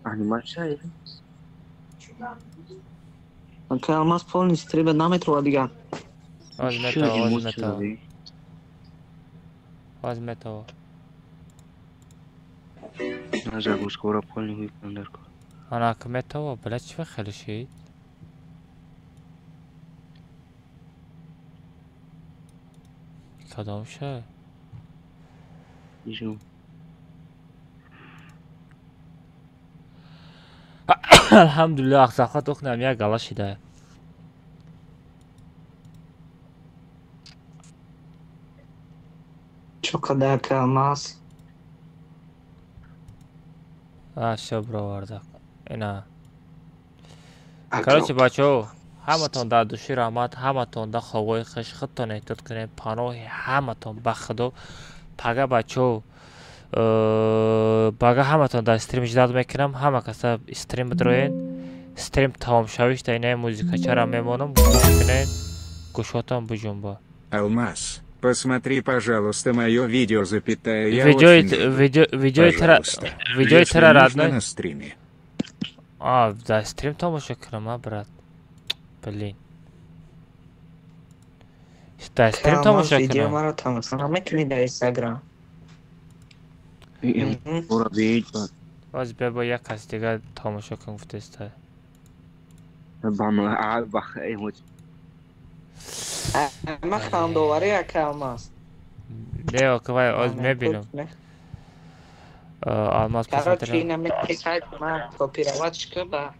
Анимация. Ака Алмаз, полный стрима наметрова дига. Оз метава, оз метава. Оз метава. На загрузка полный выполнен. Ана ка метава, бля, чӣ хеле шид? Кадом ша? Ижу. Алҳамдулиллаҳ, ақсақат ухнам як гала шида. Чо қадар, ака Алмаз? А, всё, бироварда. Ина. Короче, бачаҳо, ҳаматон дар души раҳмат, ҳаматон дар хобҳои хуш, худтон эҳтиёт кунед, паноҳи ҳаматон ба Худо. Пага, бачаҳо, пага ҳаматон дар стрим ждать мекунам, ҳама каса стрим бидроен. Стрим тамомшавиш дар инаи музикачара мемонам, гӯш кунед, гӯшотон биҷунба. Алмаз, посмотри, пожалуйста, мое видео, запятая, я Видеои очень жду. Видео видеои тара Пожалуйста. Видеои Если тара можно, родной. на стриме. А, дар стрим тамошо кунам, а, брат? Блин. Дар стрим Алмаз, тамошо видео кунам. маро тамошо намекунӣ дар Инстаграм? Бора беид. Боз бия, бо як кас дига тамошо кун гуфтеста. Бам, а, вах, эмоция. Ма хандоварӣ, ака Алмаз. Не, ока, вай оз мебинам. Алмаз Короче, посмотрел. ина меки сайт ма копировать ка ба.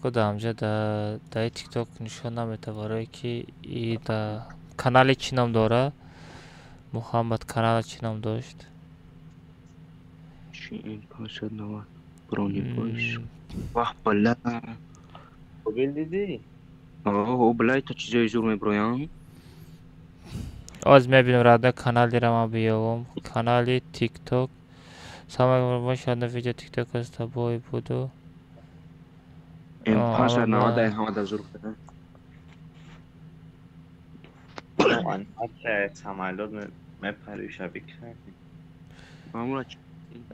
Куда амҷа да даи ТикТок нишон намета, барое ки и да канали чӣ ном дора? Муҳаммад канала чӣ ном дошт? Чи ин 590 бронебойш. Вах, бля. Обел дидӣ? О, бля, то чизои зур меброям. Оз мебинам, родной, каналира ман биёвам. Канали ТикТок. Самое больше одно видео ТикТока с тобой буду. М 590 ин ҳама да зур кардам. Самолёт мепари шаби кардӣ. Мамура.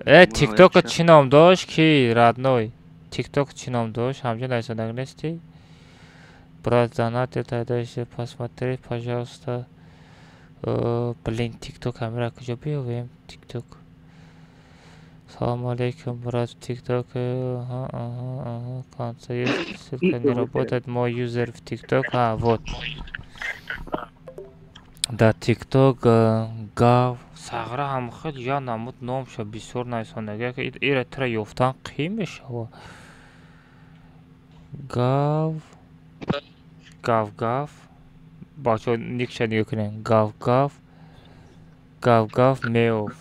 Э, ТикТока чӣ ном дошт ки, родной? ТикТок чӣ ном дошт? Ҳамҷо нависондаг нести? Брат, донат это дальше посмотри, пожалуйста. Блин, ТикТок ҳамира куҷо биёвем? ТикТок. Салом алейкум, брат, в ТикТок. Ага, ага, ага. Конце есть ссылка не работает. Мой юзер в ТикТок. А, вот. Да, ТикТок гав сағра ҳам хел я намуд номша бисёр нависондаг. Ира тира ёфтан қиин мешава. Гав гав гав, бачаҳо, никша нигоҳ кунед: гав гав гав гав меов.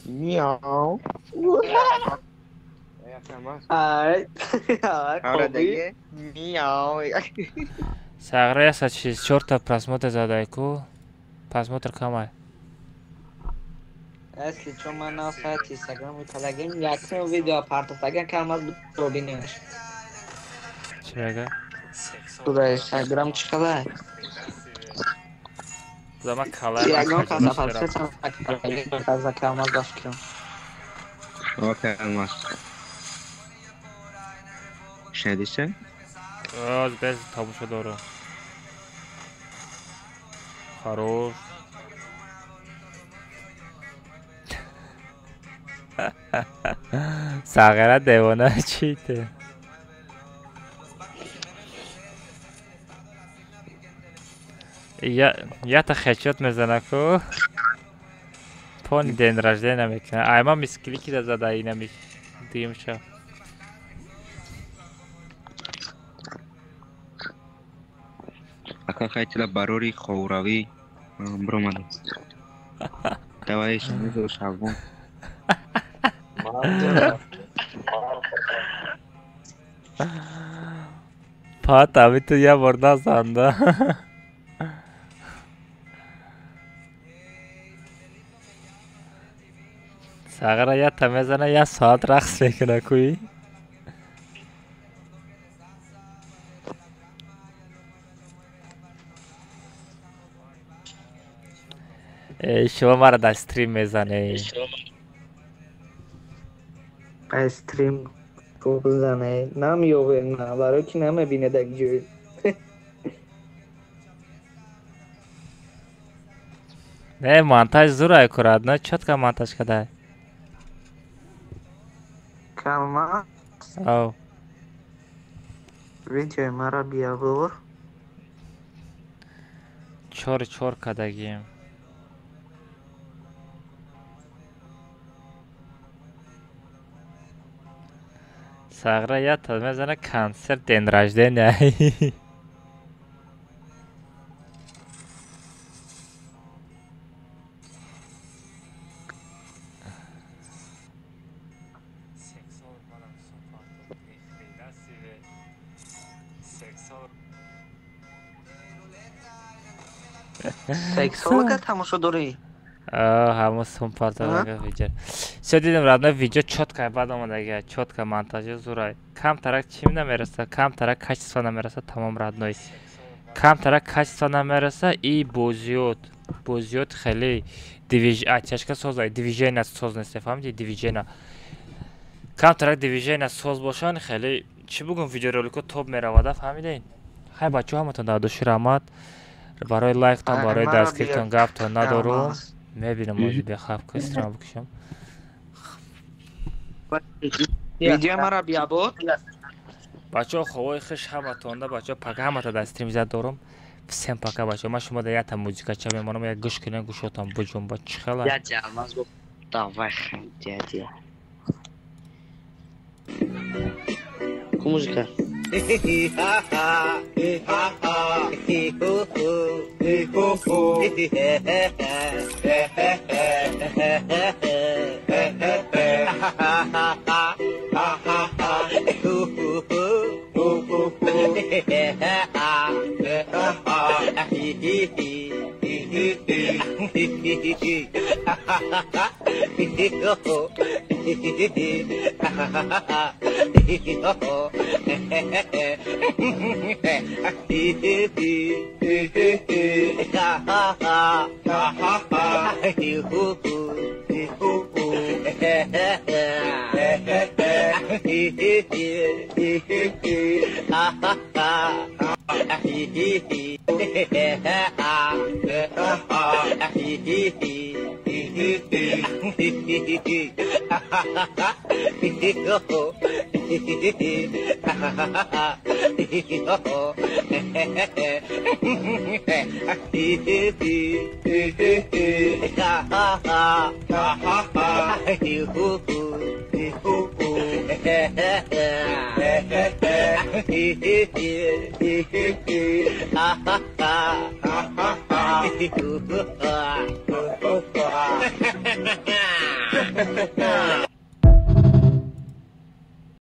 Мяу. Ай, ай, Мяу. Сағра 164-та просмотр задай ку, просмотр камай. Если чо, ман на сайти Инстаграм талагим якум видео партофтаган кам аз бинеш. Чӣ мега? Туда Инстаграм чӣ қадар? Зама калай. Ягон каса подписаться на канал Алмаз. Окей, Алмаз. Шнедисе? Оз без тамошо дорам. Хорош. Сағира девона чите. Я-та хечот мезанаку. Пони день рождения мекна. Айма мисклики да зада инами димша. Ака хайтила барори ховрави бромадам. Давай шамизо шавон. Пат ами ту я бор назанда. Сағира я та мезана я соат рақс мекуна куи. Шумо мара дар стрим мезане. Стрим бизане намёве на барои ки намебине дар ҷой. Не, монтаж зур аккуратно, чётко монтаж кадай. Калма. Ау. Видеои мара биявор. Чор кадагим. Сағира я та мезана концерт день рождения. Сексолога тамошо дорӣ? Ҳамон сумпартага видео. Всё дидем родной видео чётко баъд омадага, чётко монтажи зурай. Камтарак чим намераса, камтарак качество намераса, тамом родной. Камтарак качество намераса и бозиёт. Бозиёт хеле движ оттяжка созай, движение соз нест, фаҳмидӣ? Движение. Камтарак движение соз бошан хеле чӣ бугум видеоролико топ меравада, фаҳмидед? Хай бачаҳо ҳаматон дар души раҳмат. Барои лайктон, барои дастгиртон гаптон надорум. Мебинам ози бехаб ки стрим бикушам. Видео мара биябор. Бачаҳо ховои хуш ҳаматонда, бачаҳо пака ҳамата дар стрим зад дорум. Всем пока бачаҳо. Ман шумо дар якта музикача мемонам, як гӯш кунед, гӯшотон буҷунба чӣ хела. Дядя Алмаз гуфт, давай дядя. Ку музика?